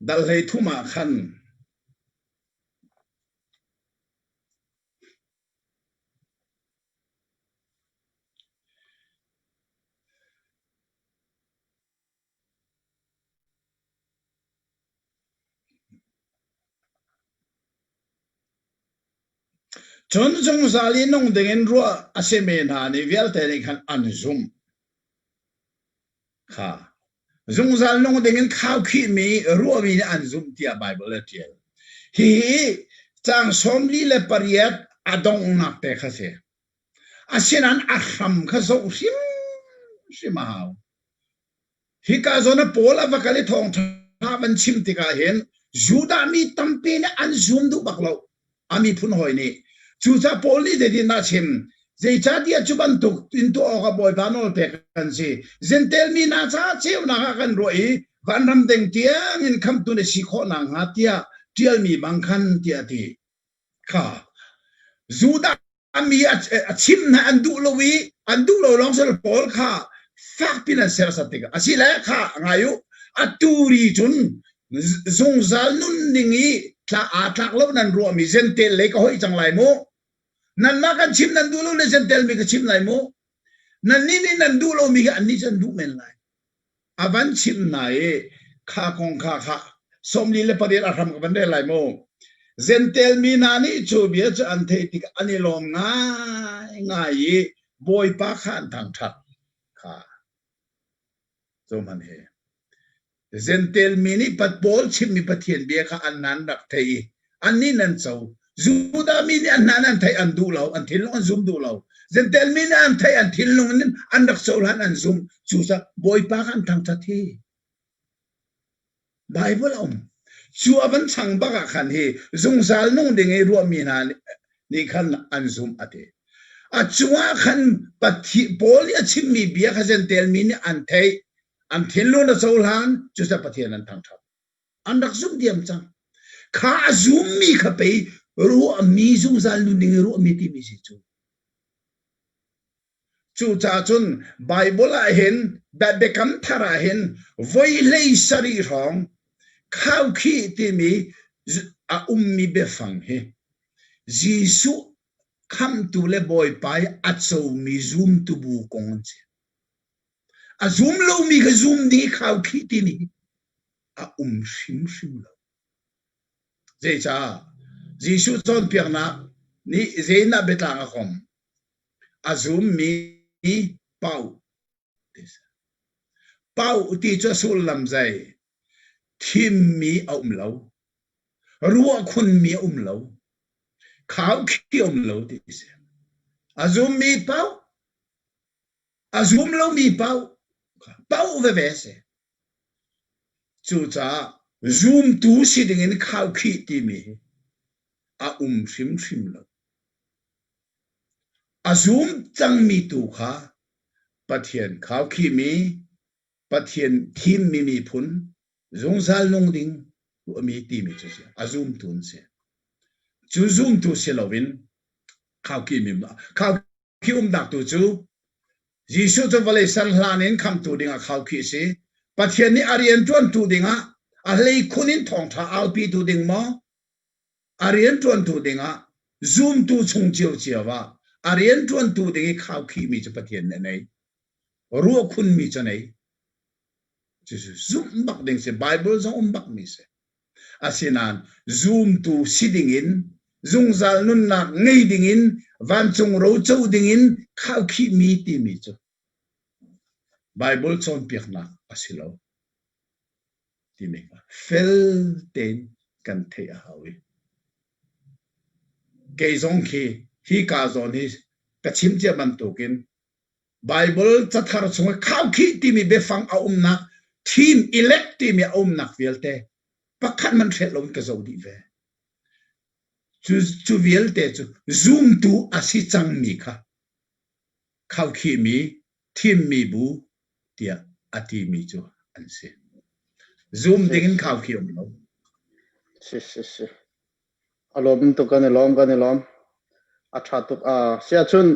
[SPEAKER 2] dal hlei thum ah khan
[SPEAKER 3] Cun zungzal i nung dingin ruah a simi hna nih vialte nih khan an zumh. Kha zungzal nung dingin khaukhihmi ruahmi nih an zumh tiah Baibal a ṭial. Hihi caang 48 a donghnak te kha si. Asinain a hram kha zoh hrimhrim a hau. Hika zawn ah Paul a va kal i thawngṭha van chim tikah hin Judah mi tampi nih an zum duh bak lo. A miphun hawi nih. Cucaah Paul nih zeitindah a chim? Zeicahtiah cu bantuk in tuah awkah Bawipa nawl pek kan si. Jentail mi hna caah ceunak ah kan ruah i vanram deng tiangin khamhtu na si khawh nakhnga tiah ṭialmi bang khan tiah a ti. Kha Judah mi a chim hna an duh lo i an duh lo lawng sel pawl kha fakpin an serhsat tikah asile kha ngai u atu ri cun zungzal nun ding i tla aa tlak lo nan ruahmi zentel lei ka hoih cang lai mu nanmah kan chim nan duh lo le zentel mi ka chim lai mu nannih nih nan duh lomi kha annih cu an duh men lai A van chimh hna i kha kong kha kha 48 a hram ka van rel lai mu. Zentel mi hna nih cu bia cu an theih tikah an i lawm ngaingai i Bawipa kha an thangṭhat. Kha cu hman hi. Zentel mi nih Paul chimmi Pathian bia kha an nan rak theih i annih nan co. Judah mi nih an hna an theih an duh lo, an thinlung an zum duh lo. Jentail mi nih an theih an thinlung in an rak cohlan an zum. Cucaah Bawipa kha an thangṭhat hi. Bible a um. Cu a van chang bak ah khan hi zungzal nung ding i ruahmi hna nih khan an zumh a ti. A cungah khan Paul nih a chimmi bia kha Jentail mi nih an theih, an thinlung a cohlan, cucaah Pathian an thangṭhat. An rak zumh diam cang. Kha a zummi kha pei ruahmi zungzal nunning i ruahmi timi si cu. Cucaah cun Baibal ah hin Biakam Thar ah hin voi hlei sarih hrawng khaukhih timi a ummi biafang hi Jesuh khamhtu le Bawipa i a comi zumtu bu kong an si. A zum lomi kha zum ding i khaukhih timi hi a um hrimhrim lo. Zeicah? Jesuh cawnpiaknak nih zeidah biatlang a kom? A zummi paoh ti si. Paoh ti cu a sullam zei? Thimmi a um lo. Ruahkhunmi a um lo. Khaukhih a um lo ti si. A zummi paoh a zum lomi paoh paoh veve a si. Cucaah zumtu si dingin khaukhih timi hi a um hrimhrim lo. A zum cangmi tu kha Pathian khaukhihmi, Pathian thimmi miphun, zungzal nung ding tuahmi timi cu si. A zumtu an si. Cu zumtu si loin khaukhihmi Khi umnak tu cu Jesuh cu vawlei ser hlan in khamhtu dingah khaukhih a si. Pathian nih a rianṭuantu dingah a hleikhun in thawngṭha aupitu ding maw a rianṭuantu dingah zumtu chung ciocio ah a rianṭuantu ding i khaukhihmi cu Pathian nih a nei. Ruahkhunmi cu a nei. Cucu zumh bak ding si. Bible zong um bakmi si. Asinain zumtu si dingin zungzal nunnak ngei dingin vancung roco dingin khaukhihmi timi cu Bible cawnpiaknak a si lo timi kha fel tein kan theih a hau i kei zong khi hi ka zawn hi ka chim cia bantukin Bible cathar chung i khaukhih timi biafang a umnak thim elect timi a umnak vialte pakhat man hrelh loin ka zoh dih ve. Cu, cu vialte cu zumtu a si cangmi kha khaukhihmi thimmi bu tiah a timi cu an si. Zum dingin khaukhih um lo.
[SPEAKER 1] Si si si. A lawm tuk kan i lawm kan i lawm. A ṭha tuk. Uh, siahcun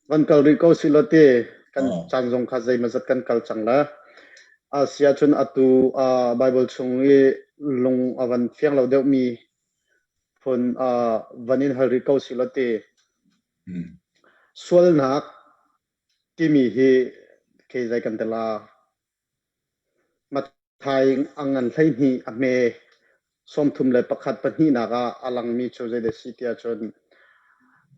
[SPEAKER 1] Van kal rih ko sih law ti kan caan zong kha zeimawzat kan kal cang le a si ahcun atu uh, Bible chung i lung a van fiang lo deuhmi phun uh, van in hal rih ko sih law ti sualnak timi hi kei zei kan tela Matthai a ngan 12 a hme 31 pahnihnak ah a langmi cu zeidah a si tiah cun.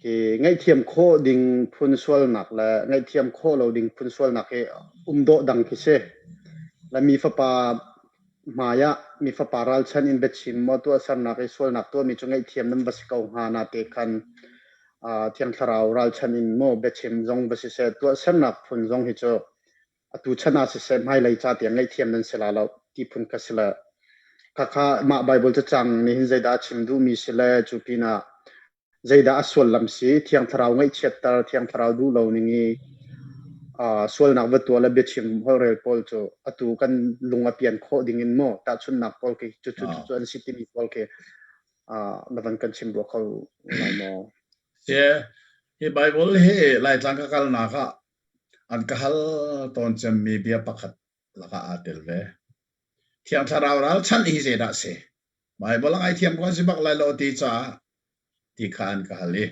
[SPEAKER 1] Khi ngaihthiam khawh ding phun sualnak le ngaihthiam khawh lo ding phun sualnak hi um dawh dang khi si. Le mi fapa hmai ah mi fapa ralchan in biachim maw tuahsernak i sualnak tuahmi cu ngaihthiam nan va si ko hnga na te khan Thiang Thlarau ralchan in maw biachim zong va siseh tuahsernak phun zong hi cu atu chan ah siseh hmailei ca tiang ngaihthiam nan si la lo ti phun kha si le khakha mah Bible cacang nih hin zeidah a chim duhmi si le cu pinah zeidah a sullam si Thiang Thlarau ngaihchiatter Thiang Thlarau duh lo ning i sualnak va tuah le biachim holhrel pawl cu atu kan lung a pian khawh ding in maw tahchunhnak pawl khi cu cu cu an si timi pawl khi na van kan chim rua kho lai maw?
[SPEAKER 2] Sie, hi Bible hi Laitlang ka kalnak ah an ka hal tawn cemmi bia pakhat lakah aa tel ve. Thiang Thlarau ralchanh hi zeidah a si? Baibal a ngaithiam ko an si bak lai lo ti caah ti kha an ka hal i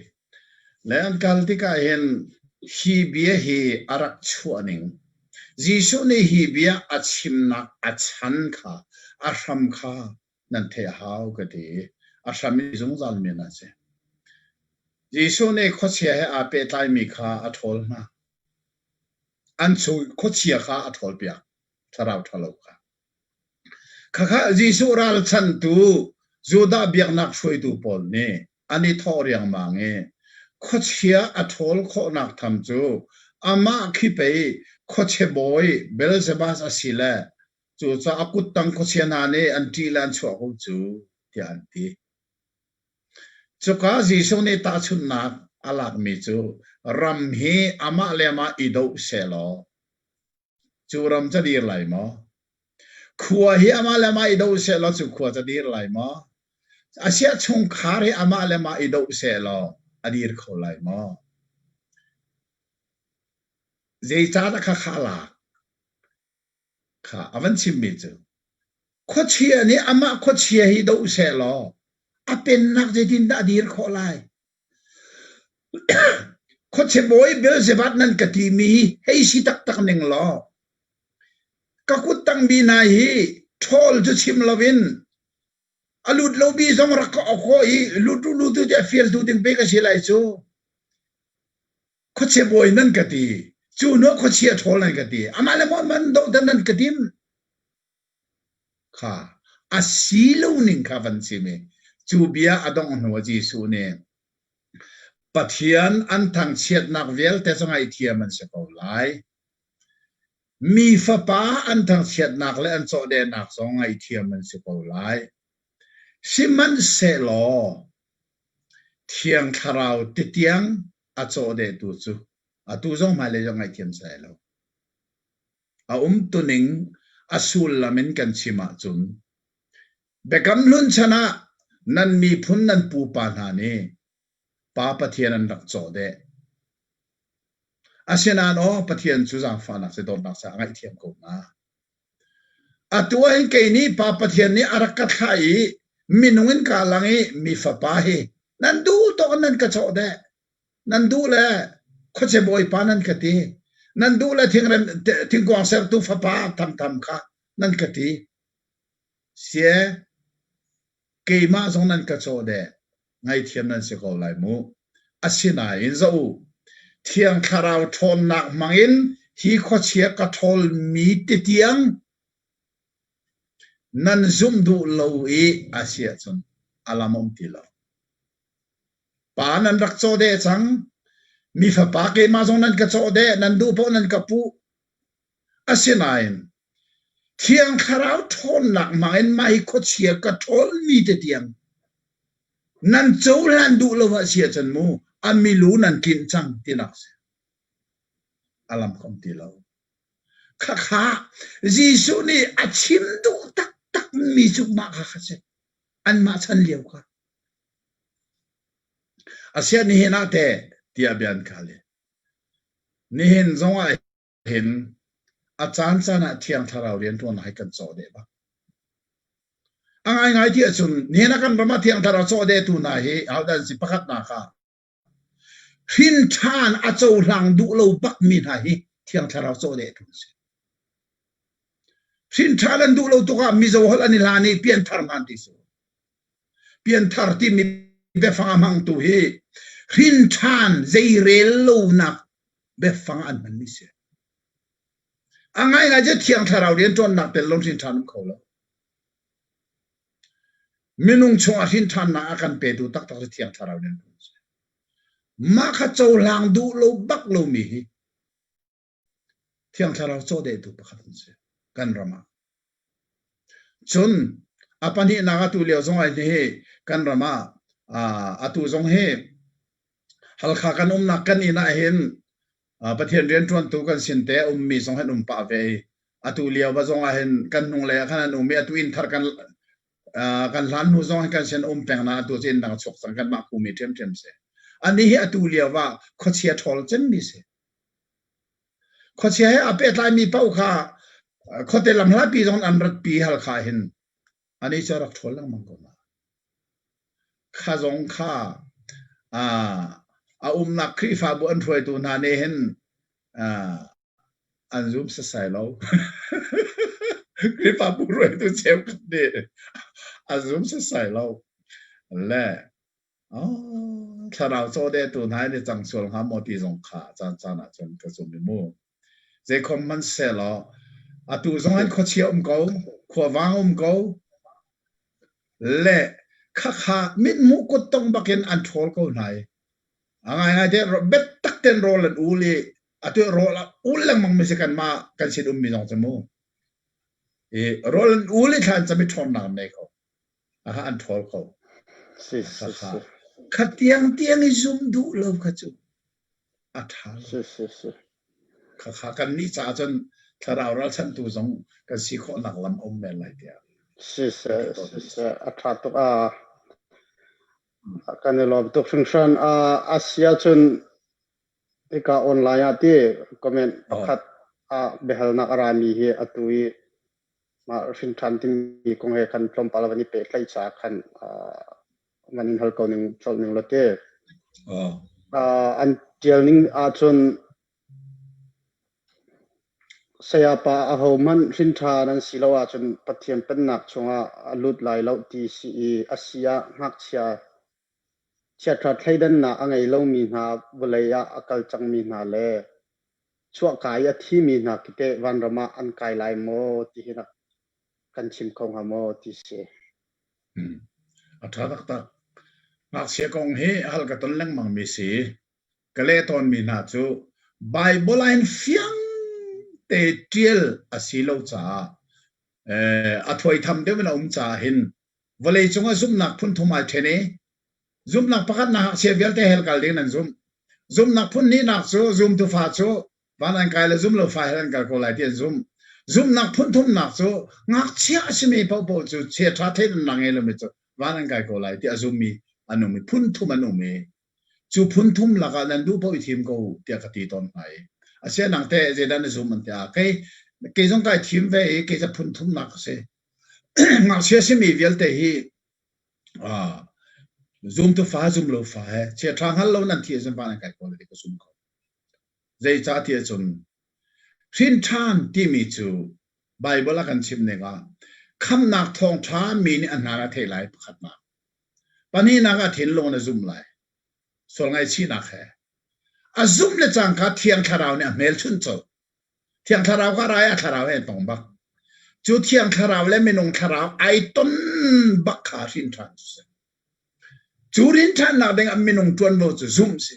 [SPEAKER 2] le an kal tikah hin hi bia hi a rak chuah ning Jesuh nih hi bia a chimnak a chan kha a hram kha nan theih a hau ka ti i a hram i zungzal mi an si. Jesuh nih khuachia he aa pehtlaimi kha a ṭhawl hna. An chung khuachia kha a ṭhawlpiak, thlarau ṭhalo kha. Khakha Jesuh ralchanhtu Judah biaknak hruaitu pawl nih an i thawh riangmang i khuachia a ṭhawl khawhnak tham cu amah khi pei khuachia bawi Beelzebus a si le cucaah a kuttang khuachia hna nih an ṭih le an chuah ko cu tiah an ti. Cuka Jesuh nih tahchunhnak a lakmi cu ram hi amah le amah i doh sehlaw cu ram ca dir lai maw? Khua hi amah le amah i doh sehlaw cu khua ca dir lai maw? Asiah chungkhar hi amah le amah i doh sehlaw a dir kho lai maw? Zeicahdah khakha a lak? Kha a van chimmi cu khuachia nih amah khuachia hi doh sehlaw a pennak zeitindah a dir khawh lai? Khuachia bawi Beelzebub nan ka timi hi hei si taktak ning law ka kuttang mi hna hi ṭhawl cu chim loin a lut lomi zong rak ka awk khawh i lut u lut u tiah fialtu ding pei ka si lai cu. Khuachia bawi nan ka ti. Cu hnuah khuachia ṭhawl nan ka ti. Amah le maw man dohdan nan ka tim. Kha a si lo ning kha van chim i cu bia a dongh hnu ah Jesuh nih Pathian an thangchiatnak vialte cu ngaihthiam an si ko lai. Mi Fapa an thangchiatnak le an cawhdehnak zong ngaihthiam an si ko lai. Sihmanhsehlaw Thiang Thlarau titiang a cawhdehtu cu atu zong hmailei zong ngaihthiam si lai lo. A umtuning a sullam in kan chim ahcun Biakam Hlun chan ah nan miphun nan pupa hna nih Pa Pathian an rak cawhdeh. Asinain aw Pathian cu zaangfahnak le dawtnak caah a ngaihthiam ko hna. Atu ah hin kei nih Pa Pathian nih a rak ka thlah i minung in kaa lang i mi fapa hi nan duh tawk in nan ka cawhdeh. Nan duh le khuache bawipa nan ka ti. Nan duh le thingrem thingkuang sertu fapa thamtham kha nan ka ti. Sie, keimah zong nan ka cawh deh. Ngaithiam nan si ko lai mu. Asinain zoh u, Thiang Thlarau ṭhawnnak hmangin hi khuachia ka ṭhawlmi titiang nan zumh duh lo i a si ahcun a lam a um ti lo. Pa nan rak caw deh cang. Mi fapa keimah zong nan ka cawh deh, nan duh paoh nan ka puh. Asinain Thiang Thlarau ṭhawnnak hmangin mah hi khuachia ka ṭhawlmi te tiang nan cohlan duh lo ah si ahcun mu a milu nan tlinh cang tinak si. A lam ka um ti lo. Khakha Jesuh nih a chim duh taktak mi cu mah kha kha si. Anmah chan lio kha. Asiah nihin ah teh tiah bia an khal i nihin zongah hin a caancaan ah Thiang Thlarau rianṭuannak hi kan cawh deh bak. A ngaingai ti ahcun nihin ah kan ram ah Thiang Thlarau cawh dehtu hna hi ahodah an si pakhatnak ah hrin ṭhan a cohlang duh lo bakmi hna hi Thiang Thlarau cawh dehtu an si. Hrin ṭhan an duh lo tuk ah Mizo holh an i hlan i pianthar hna an ti su. Pianthar timi biafang a hmangtu hi.
[SPEAKER 3] Hrin ṭhan zeirel lonak biafang an hmanmi si. A ngaingai cu Thiang Thlarau rianṭuannak tel lo hrin ṭhan um kho lo. Minung chungah hrin ṭhannak a kan petu taktak cu Thiang Thlarau rianṭuan a si. Mah kha cohlang duh lo bak lomi hi Thiang Thlarau cawhdehtu pakhat an si kan ram ah. Cun a pahnihnak atu lio zong ah hi kan ram ah atu zong hi Halkha kan umnak kan inn ah hin Pathian rianṭuantu kan sin te a ummi zong hin um pah ve i atu lio va zong ah hin kan hnunglei ah khan an um i atu inn thar kan kan hlan hnu zong hin kan sin um peng na atu cu inn dang chuak cang kanmah kumi ṭhiamṭhiam si. Anih hi atu lio ah khuachia ṭhawl cemmi si. Khuachia he aa pehtlaimi paoh kha khuate lamhlapi zong an ratpi Halkha hin anih cu a rak ṭhawl lengmang ko hna. Kha zong kha a umnak Khrihfabu an hruaitu hna nih hin an zum sasai lo. Khrihfabu hruaitu cheukhat nih an zum sasai lo. Le Thlarau cawhdehtu hna in i cang sual hnga maw ti zong kha caan caan ah cun ka zum i mu. Zeikhom hmanhsehlaw atu zong in khuachia um ko, khuavang um ko, le khakha mithmuh kuttong bakin an ṭhawl ko hna i a ngaingai te biatak ten rawl an ul i atu rawl a ul lengmang mi si kanmah kan sin ummi zong cu mu. I rawl an ul i thlan cam i ṭhawnnak an nei ko. Aha an ṭhawl ko.
[SPEAKER 1] Si si si.
[SPEAKER 3] Kha tiang tiang i zum duh lo kha cu a ṭha lo.
[SPEAKER 1] Si si si.
[SPEAKER 3] Kha kha kan nih caah cun thlarau ralchanhtu zong kan si khawhnak lam a um men lai tiah.
[SPEAKER 1] Si si si si a ṭha tuk a kan i lawm tuk hringhran. A si ahcun hika online ah ti comment pakhat ah biahalnak a rami hi atu i Mah hrinṭhan timi kong he khan tlawmpal van i pehtlaih caah khan van in hal ko ning colh ning law te. An ṭial ning ahcun sayapa ahohmanh hrinṭhan an si lo ahcun Pathian Pennak chungah a lut lai lo ti si i a si ah ngakchia chiaṭha thleidannak a ngei lomi hna vawlei ah a kal cangmi hna le Chuahka i a thimi hna khi teh vanram ah an kai lai maw ti hi rak kan chim kho hnga maw ti si.
[SPEAKER 2] Hmm. A ṭha taktak. Ngakchia kong hi hal ka ton lengmang mi si. Ka leh tawnmi hna cu Bible ah hin fiang te ṭial a si lo caah eh, a thuaitham deuh in a um caah hin vawleicung ah zumhnak phun thum ai ṭhen i Zumhnak pakhatnak ngakchia vialte hell kal ding nan zumh. Zumhnak phun hnihnak cu zumtu fa cu van an kai le zum lo fa hell an kal ko lai ti an zumh. Zumhnak phun thumnak cu ngakchia a simi paohpaoh cu chiaṭha thleidannak ngei lomi cu van an kai ko lai ti a zummi an um i phun thum an um i cu phun thum lakah nan duh paoh i thim ko u tiah ka ti tawn hna i asia nang teh zeidah na zum an ti ah kei kei zong kai thim ve i kei ca phun thumnak ka si. Ngakchia simi vialte hi Zumtu fa zumlo fa he chiaṭha hngal lo nan thi ahcun van an kai ko lai ti ka zum ko. Zeicah ti ahcun hrinṭhan timi cu Baibal a kan chimh ning ah khamhnak thawngṭha mi nih a hna a theih lai pakhatnak. Pahnihnak ah thinlung in a zumh lai. Sual ngaihchihnak he. A zumh le cangka Thiang Thlarau nih a hmelchunh colh. Thiang Thlarau kha rai a thlarau he tong bak. Cu Thiang Thlarau le minung thlarau ai ton bak kha hrin ṭhan cu si. Cu rin ṭhannak ding ah minung ṭuanvo cu zumh si.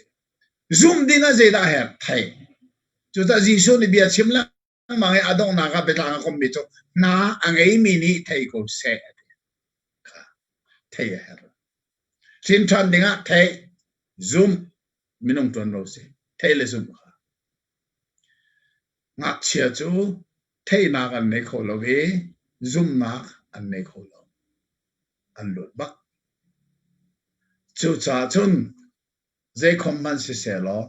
[SPEAKER 2] Zumh ding ah zeidah herh? Theih. Cucaah Jesuh nih bia chim lengmang i a donghnak ah biatlang a kommi cu hna a ngeimi nih thei ko seh a ti. Kha thei a herh. Hrin ṭhan ding ah theih, zumh, minung ṭuanvo si. Theih le zumh kha. Ngakchia cu theihnak an nei kho lo i zumhnak an nei kho lo. An lut bak. Cucaah cun zeikhom hmanh sisehlaw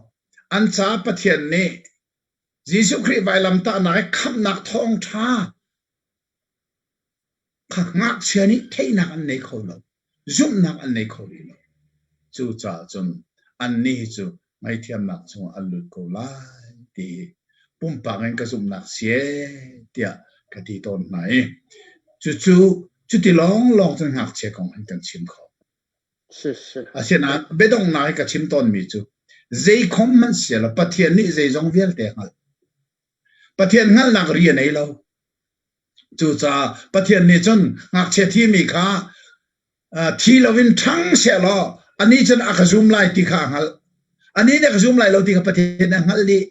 [SPEAKER 2] an caah Pathian nih Jesuh Khrih vailamtahnak i khamhnak thawngṭha Kha ngakchia nih theihnak an nei kho lo, zumhnak an nei kho rih lo. Cucaah cun annih hi cu ngaihthiamnak chungah an lut ko lai ti hi pumpak in ka zumhnak si ee tiah ka ti tawn hna i cucu cuti lawnglawng cun ngakchia kong hin kan chim kho.
[SPEAKER 3] Asinain biadonghnak i ka chim tawnmi cu zeikhom hmanh sialaw Pathian nih zeizong vialte a hngalh. Pathian hngalhnak ri a nei lo. Cucaah Pathian nih cun ngakchia thimi kha thi loin ṭhang sehlaw anih cun a ka zum lai ti kha a hngalh. Anih nih a ka zum lai lo ti kha Pathian nih a hngalh dih.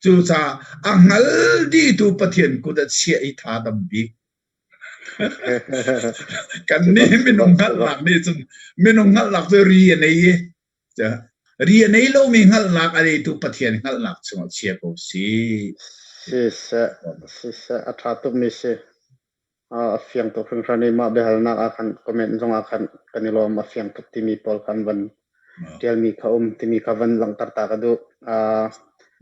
[SPEAKER 3] Cucaah a hngal dihtu Pathian kut a chiah i tha dam bik. Kan nih minung hngalhnak nih cun minung hngalhnak cu ri a nei i ri a nei lomi hngalhnak a neitu Pathian hngalhnak chungah chia ko si.
[SPEAKER 1] Siseh, siseh, a ṭha tukmi si. A fiang tuk hringhran i mah biahalnak ah khan comment zong ah khan kan i lawm a fiang tuk timi pawl khan van ṭialmi kha um timi kha van langhter ta ka duh.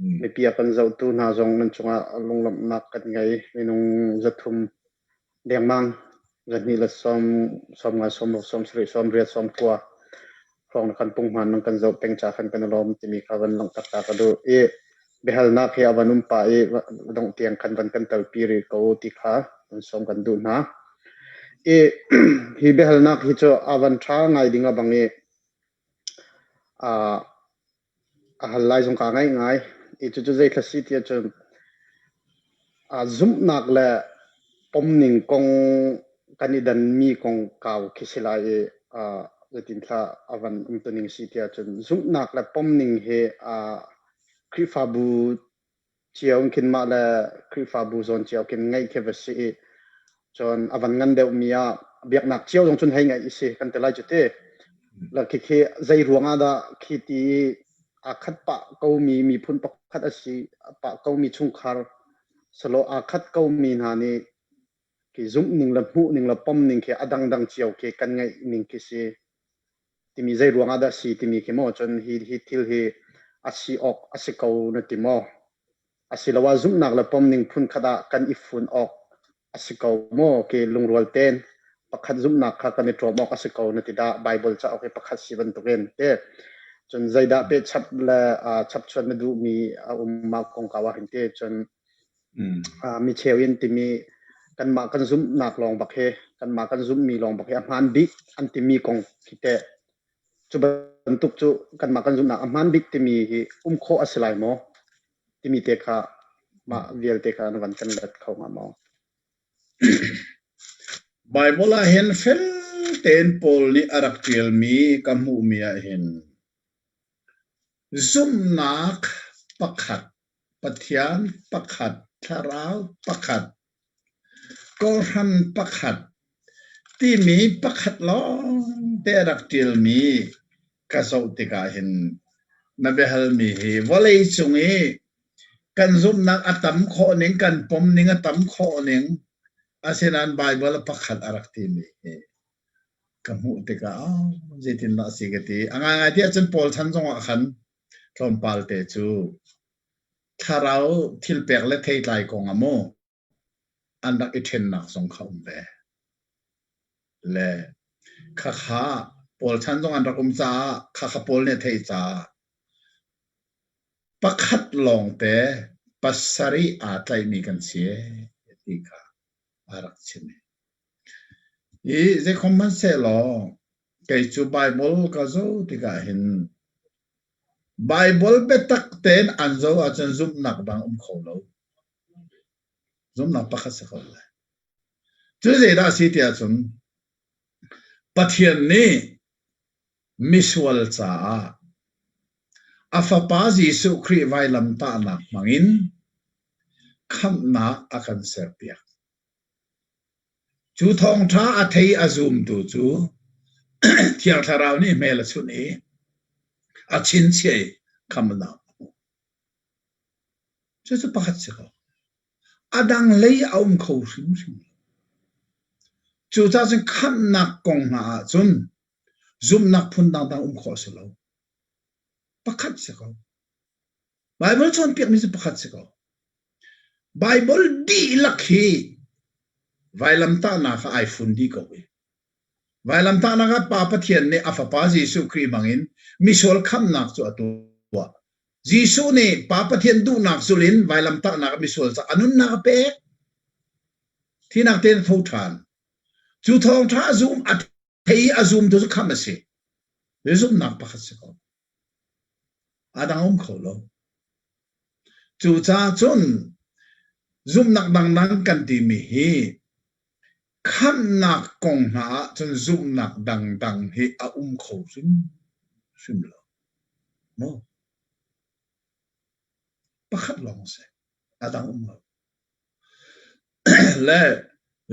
[SPEAKER 1] Mipi a kan zohtu hna zong nan cungah lunglawmhnak kan ngei. Minung 300 dengmang 200 sawm, 50, 60, 70, 80, 90 hrawng na kan punghman nan kan zoh peng ca khan kan i lawm timi kha van langhter ta ka duh. I biahalnak hi a van um pah i dongh tiang khan van kan telpi rih ko ti kha kan sawm kan duh hna. I hi biahalnak hi cu a van ṭha ngai ding a bang i a hal lai zong kaa ngaih ngai. I cucu zeithla si ti ahcun zumhnak le pomning kong kan i danmi kong kau khi si lai i zeitinthla a van umtuning si ti ahcun zumhnak le pomning hi Khrihfabu cio in khin mah le Khrihfabu zawn cio khin ngeih khi va si i cun a van ngan deuhmi ah biaknak cio zong cun hei ngeih i si kan ti lai cu ti. La khikhi zei ruang ah dah khi ti aa khat pah komi miphun pakhat a si pah komi chungkhar salo aa khat komi hna nih khi zumh ning le hmuh ning le pom ning khi a dangdang cio khi kan ngeih ning khi si timi zei ruang ah dah si timi khi maw cun hi hi thil hi a si awk a si ko na ti maw asiloah zumhnak le pomning phunkhat ah kan i fun awk a si ko maw ke lungrual tein pakhat zumhnak kha kan i ṭawm awk a si ko na ti dah Bible cauk hi pakhat si bantukin te cun zeidah pe chap le chapchuan na duhmi a um ma kongkau ah hin te cun mi cheu in timi kanmah kan zumhnak lawng bak hi kanmah kan zumhmi lawng bak hi a hmaan bik an timi kong khi teh cu bantuk cu kanmah kan zumhnak a hmaan bik timi hi um khawh a si lai maw timi te kha mah vialte kha na van kan let kho hnga maw?
[SPEAKER 3] Bible ah hin fel tein Paul nih a rak ṭialmi ka hmuhmi ah hin zumhnak pakhat Pathian pakhat, Thlarau pakhat, Kawhhran pakhat timi pakhat lawngte a rak ṭialmi ka zoh tikah hin na biahalmi hi vawleicung i kan zumhnak a tam khawh ning, kan pom ning a tam khawh ning, asinain Baibal a pakhat a rak timi hi ka hmuh tikah oh, zeitindah a si ka ti. A ngaingai ti ahcun Paul chan zongah khan Tlawmpal te cu thlarau thilpek le theitlai kong ah maw an rak i ṭhennak zong kha um ve. Le khakha Paul chan zong an rak um caah khakha Paul nih a theih caah pakhat lawngte pasarih aa tlaihmi kan si ti kha a rak chim. Hi zeikhom hmanhsehlaw kei cu Baibal ka zoh tikah hin Baibal biatak tein an zoh ahcun zumhnak dang um kho lo. Zumhnak pakhat si ko lai. Cu zeidah a si ti ahcun Pathian nih misual caah a Fapa Jesuh Khrih vailamtahnak hmangin khamhnak a kan serpiak. Cu thawngṭha a thei a zumtu cu Thiang Thlarau nih hmel a chunh i a chinchiah i khamnak a hmuh. Cucu pakhat si ko. A dang lei a um kho hrimhrim lo. Cucaah cun khamhnak kong hna ahcun zumhnak phun dangdang um khawh a si lo. Pakhat si ko. Baibal cawnpiakmi cu pakhat si ko. Baibal dihlak hi vailamtahnak ah ai fun dih ko i vailamtahnak ah Pa Pathian nih a Fapa Jesuh Khrih hmangin misual khamhnak cu a tuah. Jesuh nih Pa Pathian duhnak zul in vailamtahnak ah misual ca a nunnak a pek. Thinak tein a tho ṭhan. Cu thawngṭha a zum a thei i a zumtu cu khamh a si. Hi zumhnak pakhat si ko. A dang um kho lo. Cucaah cun zumhnak dangdang kan timi hi khamhnak kong hna ahcun zumhnak dangdang hi a um kho hrimhrim lo. Maw? Pakhat lawng a si. A dang um lo. Le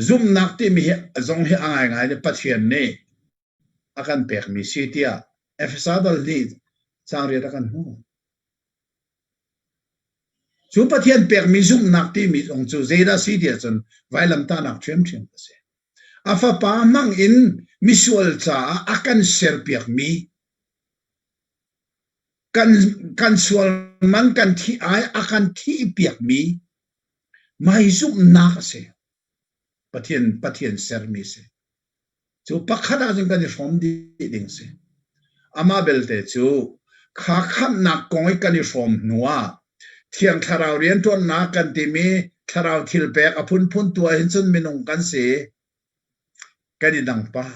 [SPEAKER 3] zumhnak timi hi zong hi a ngaingai nih Pathian nih a kan pekmi si tiah Efesa dal nih cangriat a kan hmuh. Cu Pathian pekmi zumhnak timi zong cu zeidah si tiah cun vailamtahnak ṭhiamṭhiam a si. A fapa hmang in misual caah a kan serpiakmi kan, kan sual man kan thih ai a kan thihpiakmi mai zumhnak a si. Pathian, Pathian sermi a si. Cu pakhat ahcun kan i hrawm dih ding si. Amah belte cu kha khamhnak kong i kan i hrawm hnu ah Thiang Thlarau rianṭuannak kan timi thlarau thil pek a phunphun tuah hin cun minung kan si. Kan i dang pah.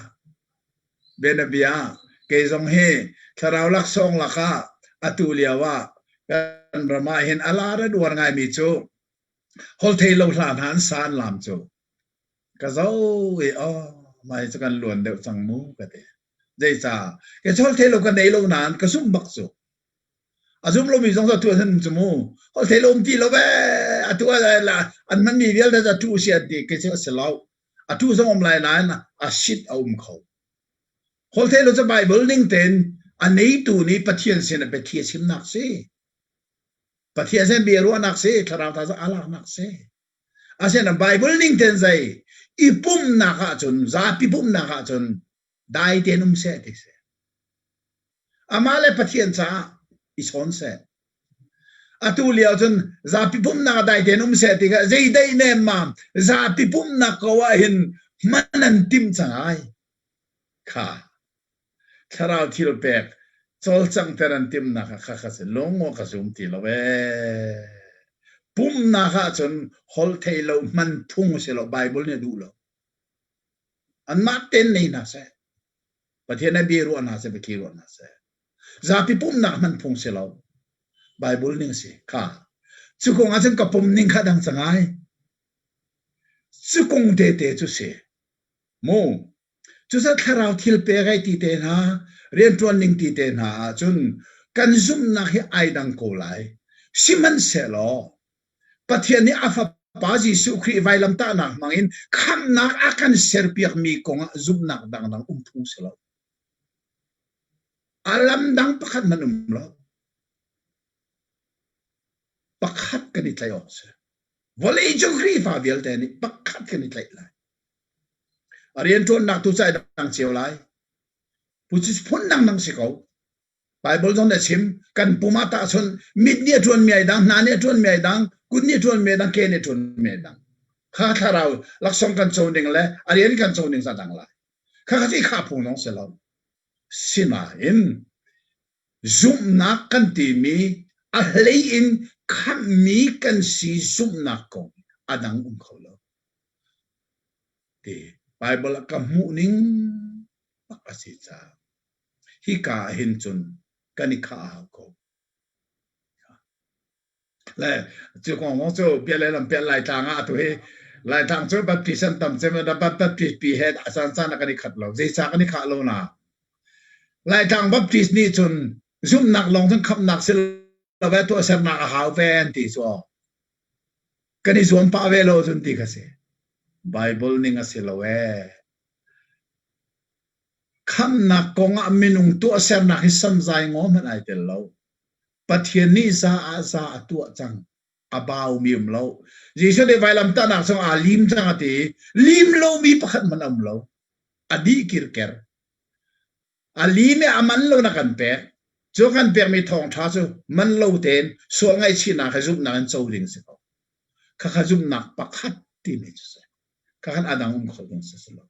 [SPEAKER 3] Bianabia kei zong hi thlarau laksawng lakah atu lio ah kan ram ah hin a lar an uar ngaimi cu holthei lo hla hna an sa an laam cu. Ka zo i aw mah hi cu kan luan deuh cang mu ka ti. Zeicah? Kei cu holthei lo ka nei lo nain ka zumh bak cu. A zum lomi zong cu atu an um cu mu. Holthei lo um ti lo ee. Atu an hmanmi vialte cu atu si an ti. Kei cu a si lo. Atu zong um lai nain a sit a um kho. Holthei lo cu Bible ning tein a neitu nih Pathian sin ah biathli a chimnak si. Pathian sin bia ruahnak si, thlarau tha a laknak si. Asinain Baibal ning tein zei i pumhnak ahcun zapi pumhnak ahcun dai tein um seh ti si. Amah le Pathian caah i chawn seh. Atu lio cun zapi pumhnak ah dai tein um seh ti kha zei deih nemmam zapi pumhnak ko ah hin hman an timh cang ai. Kha Thlarau thil pek cawlcanghter an timhnak ah kha kha si lung ka zum ti lo ee. Pumhnak ahcun holh thei lo hman phung si lo Bible nih a duh lo. Anmah tein nei hna seh. Pathian a bia ruah hna seh, biathli ruah hna seh. Zapi pumhnak hman phung si lo. Bible ning si kha. Cu kong ahcun ka pum ning kha dang cangai. Cu kong tete cu si. Mu. Cucaah thlarau thil pek ai ti te hna, rianṭuan ning ti te hna ahcun kan zumhnak hi ai dang ko lai. Sihmanhsehlaw Pathian nih a Fapa Jesuh Khrih vailamtahnak hmangin khamhnak a kan serpiakmi kongah zumhnak dangdang um phung si lo. A lam dang pakhat hmanh um lo. Pakhat kan i tlaih awk si. Vawleicung Khrihfa vialte nih pakhat kan i tlaih lai. A rianṭuannak tu cu ai dang cio lai. Phun dangdang si ko. Bible zong nih a chim kan pum ah tahchun mit nih a ṭuanmi ai dang, hna nih a ṭuanmi ai dang, kut nih a ṭuanmi ai dang, ke nih a ṭuanmi ai dang. Kha thlarau laksawng kan co ning le a rian kan co ning cu a dang lai. Kha kha cu i khah phung zong si lo. Sinain zumhnak kan timi a hlei in khamhmi kan si zumhnak kong a dang um kho lo. Ti Baibal ah ka hmuh ning bak a si caah hika ah hin cun kan i khah a hau ko. Le cu kong kong cu bia le lam pial Laitlang ah atu hi Laitlang cu Baptist an tam cem Baptist pi he a caan caan ah kan i khat lo. Zeicah kan i khah lo na? Laitlang Baptist nih cun zumhnak lawng cun khamhnak si lo ve tuahsernak a hau ve an ti cu. Kan i zuam pah ve lo cun ti kha si. Bible ning a si lo ee. Khamhnak kong ah minung tuahsernak hi samzai ngaw hmanh ai tel lo. Pathian nih za ah za a tuah cang. A baumi um lo. Jesuh nih vailamtahnak cung aa lim cang a ti. Lim lomi pakhat hmanh a um lo. A dih kirker. A lim i a man lo na kan pek. Cu kan pekmi thawngṭha cu man lo tein sual ngaihchihnak he zumhnak in co ding si ko. Khakha zumhnak pakhat timi cu si. Khakhan a dang um kho ding si si lo.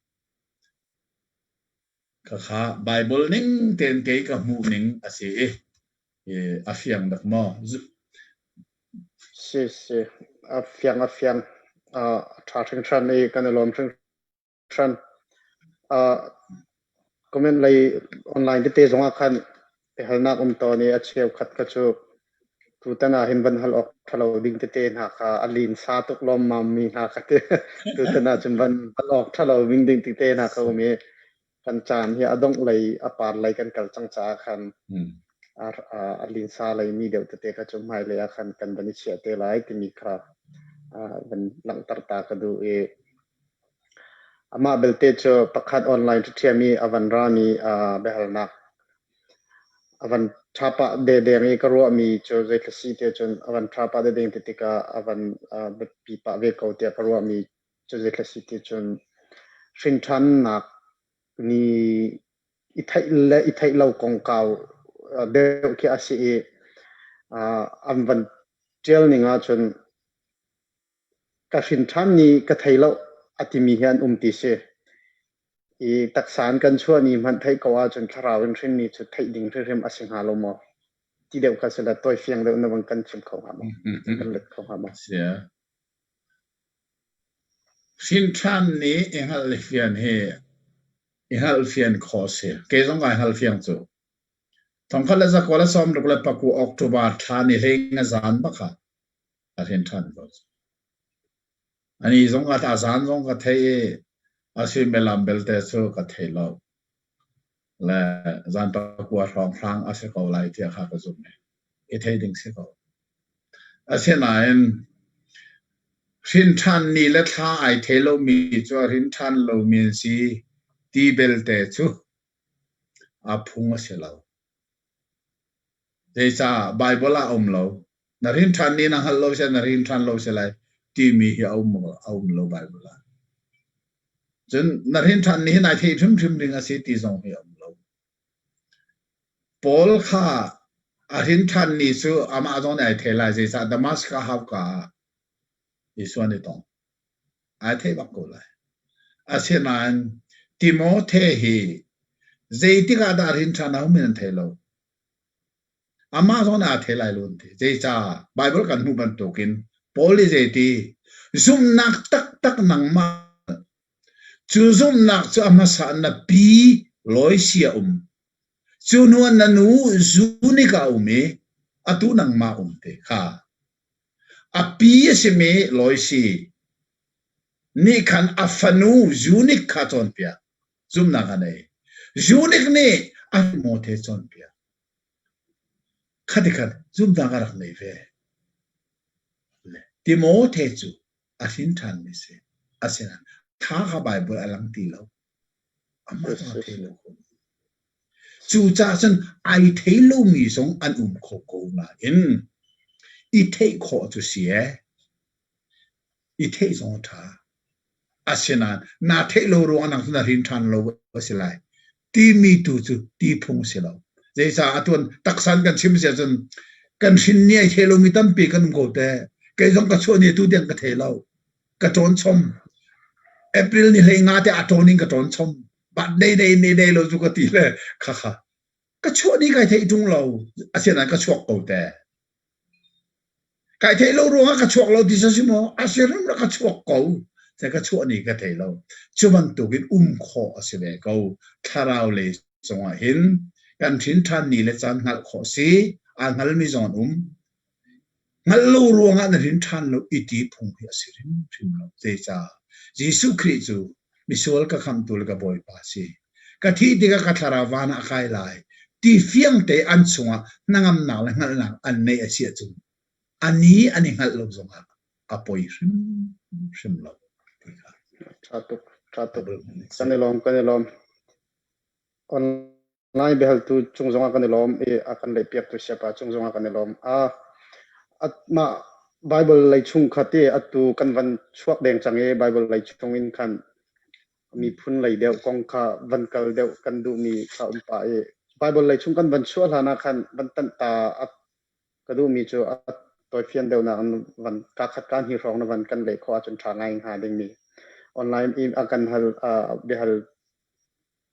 [SPEAKER 3] Khakha Bible ning tein kei ka hmuh ning a si i a fiang dak maw?
[SPEAKER 1] Si si a fiang a fiang a ṭha hringhran i kan i lawm hringhran. Comment lei online tete zong ah khan biahalnak um tawn i a cheukhat kha cu tutan ah hin van hal awk ṭhalo ding tete hna kha a linsa tuk lawmmam mi hna kha ti tutan ah cun van hal awk ṭhalo ding ding tete hna kha um i kan caan hi a dongh lei a par lei kan kal cang caah khan a, a, a linsa lei mi deuh tete kha cu hmailei ah khan kan van i chiah te lai timi kha van langhter ta ka duh i Amah belte cu pakhat online ṭhiam i a van rami biahalnak a van ṭha pah dedeng i ka ruahmi cu zeithla si ti ahcun a van ṭha pah dedeng ti tikah a van biapi pah ve ko tiah ka ruahmi cu zeithla si ti cun hrinṭhannak ni i theih le i theih lo kongkau deuh khi a si i an van ṭial ning ahcun Ka hrin ṭhan ni ka thei lo a timi hi an um ti si. I taksa in kan chuah ni hmanh theih ko ahcun thlarau in hrin ni cu theih ding hrimhrim a si hnga lo maw? Ti deuh kha si le tawifiang deuh na van kan chim kho hnga maw? Kan let kho hnga maw?
[SPEAKER 2] Sia. Hrin ṭhan ni i hngalh le fian hi i hngalh fian khawh si. Kei zong kai hngal fiang cu. Thongkhat le zakua le 69 October thla ni hlei nga zan bak ah a hrin ṭhan ko. Ani zong a zan zong ka thei i a suimilam belte cu ka thei lo. Le zan pakua hrawnghrang a si ko lai tiah kha ka zumh i i thei ding si ko. Asinain hrin ṭhan ni le thla ai thei lomi cu a hrin ṭhan lomi an si ti belte cu a phung a si lo. Zeicah Baibal ah a um lo. Na rin ṭhan ni na hngalh lo si na rin ṭhan lo si lai timi hi a um, a um lo Baibal ah. Cun na rin ṭhan ni hi nai theih hrimhrim ding a si ti zong hi a um lo. Paul kha a rin ṭhan ni cu amah zong nih ai thei lai. Zeicah Damascus hauka ah Jesuh an i tong. Ai thei bak ko lai. Asinain Timothy hi zeitik ah dah rin ṭhan a um in an thei lo. Amah zong nih aa thei lai lo an ti. Zeicah? Baibal kan hmuh bantukin Paul nih zeiti? Zumhnak taktak nangmah cu zumhnak cu a hmasa na pi Loisia um. Cu hnu ah na nu Zunika um i atu nangmah um te kha. A pi a simi Loisi nih khan a fanu Zunik kha cawnpiak. Zumhnak a nei. Zunik nih a Timote cawnpiak. Khati khan zumhnak a rak nei ve. Timote cu a hrin ṭhanmi si. Asinain tha kha Baibal a lang ti lo. Amah zong a thei lo kho. Cucaah cun ai thei lomi zong an um kho ko nain i theih khawh cu si ee. I theih zong a ṭha. Asinain naa theih lo ruangah nang cu na hrin ṭhan lo a si lai timi tu cu ti phung si lo. Zeicah atuan taksan kan chim si ahcun kan hrin ni ai thei lomi tampi kan um ko te. Kei zong ka chuah ni tu tiang ka thei lo. Ka ṭawn chom. April ni hlei nga te a ṭawn in ka ṭawn chom. Bat dei dei ne dei lo cu ka ti le kha kha. Ka chuah ni kai theih ṭung lo. Asinain ka chuak ko te. Kai theih lo ruangah ka chuak lo ti si maw? A si rim ka chuak ko. Te ka chuah ni ka thei lo. Cu bantukin um khawh a si ve ko. Thlarau lei zongah hin kan hrin ṭhan ni le caan hngalh khawh si. Aa hngalmi zong an um. Hngalh lo ruangah na hrin ṭhan lo i ti phung hi a si hrimhrim lo. Zeicah? Jesuh Khrih cu misual ka khamhtu le ka Bawipa a si. Ka thih tikah ka thlarau van ah a kai lai ti fiangte an chungah hnangamnak le hngalhnak an neih a si ahcun a ni an i hngalh lo zongah a poi hrimhrim lo.
[SPEAKER 1] Ṭha tuk, ṭha tuk. Kan i lawm, kan i lawm. Online biahaltu cung zongah kan i lawm i a kan lehpiaktu siapa cung zongah kan i lawm. A mah Bible lei chung kha ti atu kan van chuak deng cang i Bible lei chung in khan miphun lei deuh kong kha van kal deuh kan duhmi kha um pah i Bible lei chung kan van chuah hlan ah khan van tanh ta a ka duhmi cu a tawifian deuhnak in van ka khat ka hni hrawng na van kan leh khawh ahcun ṭha ngai hnga dingmi online in a kan hal biahal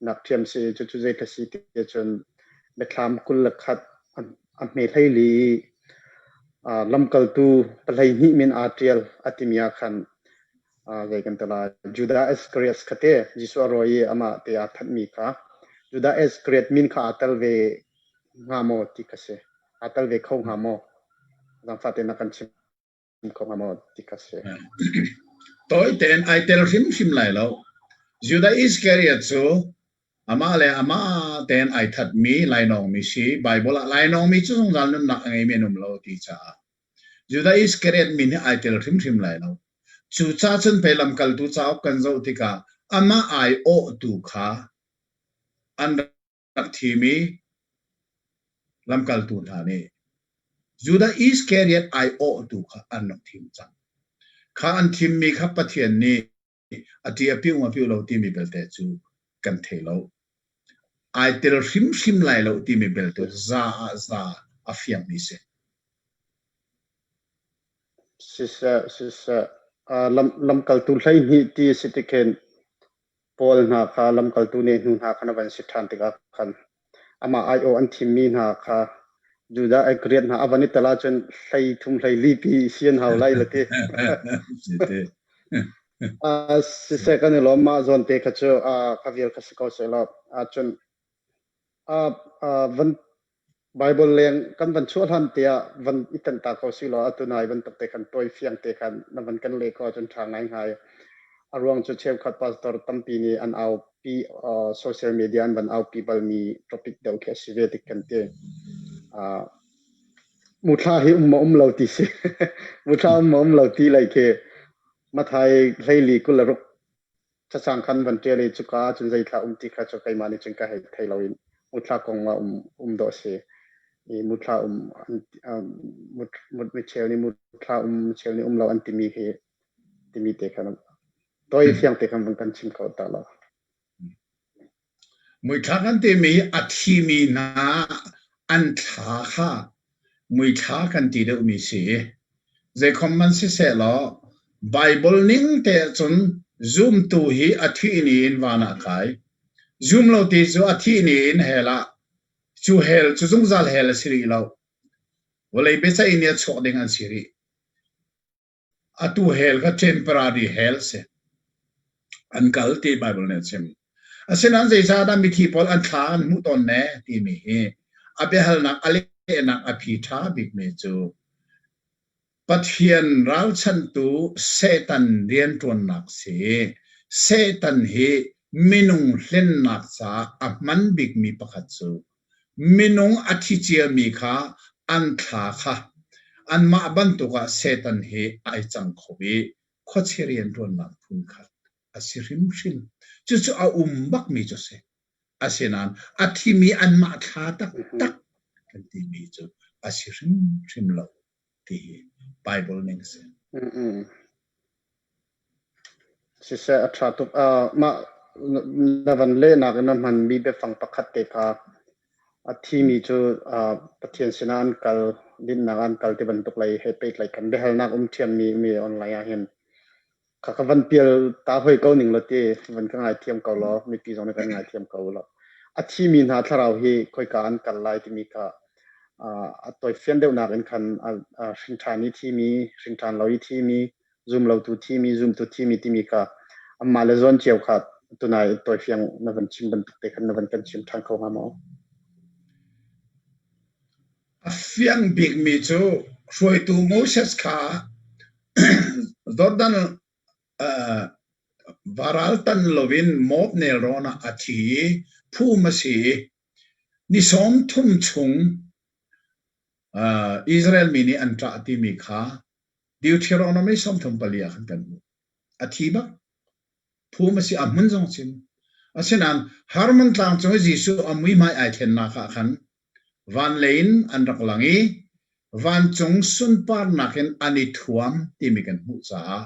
[SPEAKER 1] nak ṭhiam si cucu zei ka si ti cun biathlam 21 a hme hleili i lamkaltu pahlei hnih min aa ṭial a timi ah khan zei kan ti lai Judah Iscariot kha te Jesuh a rawi i amah te aa thanhmi kha. Judah Iscariot min kha aa tel ve hnga maw ti kha si. Aa tel ve kho hnga maw? Zaangfah tein na kan chim kho hnga maw ti kha si.
[SPEAKER 2] Tawi tein ai tel hrimhrim lai lo. Judah Iscariot cu amah le amah tein ai thatmi lainawngmi si. Bible ah lainawngmi cu zungzal nunnak a ngeimi an um lo ti caah Judah Iscariot min hi ai tel hrimhrim lai lo. Cucaah cun pei lamkaltu cauk kan zoh tikah amah ai awhtu kha an rak thimi lamkaltu hna nih Judah Iskariot ai awhtu kha an rak thim cang. Kha an thimmi kha Pathian nih a ṭi a piu a piu lo timi belte cu kan thei lo. Ai tel hrimhrim lai lo timi belte za ah za a fiangmi si.
[SPEAKER 1] Siseh, siseh, uh, lam, lamkaltu 12 ti a si tikhin Paul hna kha lamkaltu nehhnu hna khan a van si ṭhan tikah khan amah aiawh an thimmi hna kha Judah Iscariot hna a van i tel ahcun hlei thum hlei li pi si an hau lai la ti. Uh, siseh kan i lawm mah zawn te kha cu uh, kha vial kha si ko seh law ahcun uh, uh, van Baibal leng kan van chuah hlan te ah van i tenh ta ko si law atu nai bantuk te khan tawi fiang te khan na van kan leh ko ahcun ṭha ngaingai. A ruang cu cheukhat pastor tampi nih an aupi uh, social media an van aupi balmi topic deuh khi a si ve tik kan ti. Uh, muthla hi um ma um lo ti si. Muthla um ma um lo ti lei khi Mathai hleili 26 Cacang khan van ṭial i cuka ahcun zeithla um ti kha cu keimah nih cun ka hei thei lo i muthla kong ah um, um dawh a si. I muthla um, an, um, mut, mut, micheu nih muthla um, micheu nih um lo an timi hi timi te khan tawi fiang te khan van kan chim kho ta lo.
[SPEAKER 2] Muithla kan timi a thimi hna an thla kha muithla kan ti deuhmi si. Zeikhom man sisehlaw Baibal ning te cun zumtu hi a thih ni in van ah kai. Zum lo ti cu a thih ni in hell ah cu hell cu zungzal hell a si rih lo. Vawlei biaceih ni a chuak ding an si rih. Atu hell kha temporary hell si. An kal ti Bible nih a chim. Asinain zeicahdah mithi pawl an thla an hmuh tawn ne timi hi a biahalnak a lehnak a phi ṭha bikmi cu Pathian ralchanhtu Satan rianṭuannak si. Satan hi minung hlennak caah a hman bikmi pakhat cu Minung a thi ciami kha an thla kha anmah bantuk ah Satan hi ai cang kho i khuachia rianṭuannak phunkhat a si hrimhrim. Cucu a um bakmi cu a si. Asinain a thimi anmah thla taktak kan timi cu a si hrimhrim lo ti hi Bible ning a si.
[SPEAKER 1] Siseh, a ṭha tuk. Uh, mah na van lehnak in na hmanmi biafang pakhat te kha a thimi cu uh, Pathian sinah an kal, dinnak an kal ti bantuk lei he pehtlaih kan biahalnak um ṭhiammi mi online ah hin kha ka van pial ta hoi ko ning law ti van ka ngaithiam ko law mipi zong nih kan ngaithiam ko law. A thimi hna thlarau hi khoika an kal lai timi kha uh, a tawifian deuhnak in khan uh, hringṭhan i thimi, hringṭhan lo i thimi, zumlotu thimi, zumtu thimi timi kha anmah le zawn cio kha tunai tawifiang na van chim bantuk te khan na van kan chim ṭhan kho hnga maw?
[SPEAKER 2] A fiang bikmi cu hruaitu Moses kha Jordan uh, varal tan loin Moab nelrawn ah a thi i phum a si i ni sawm thum chung uh, Israel mi nih an ṭah timi kha Deuteronomy 34 ah khan kan hmuh. A thi bak. Phum a si, a hmun zong chim. Asinain Hermon tlang cung i Jesuh a muihmai ai thlennak ah khan van lei in an rak lang i vancung sunparnak in an i thuam timi kan hmuh caah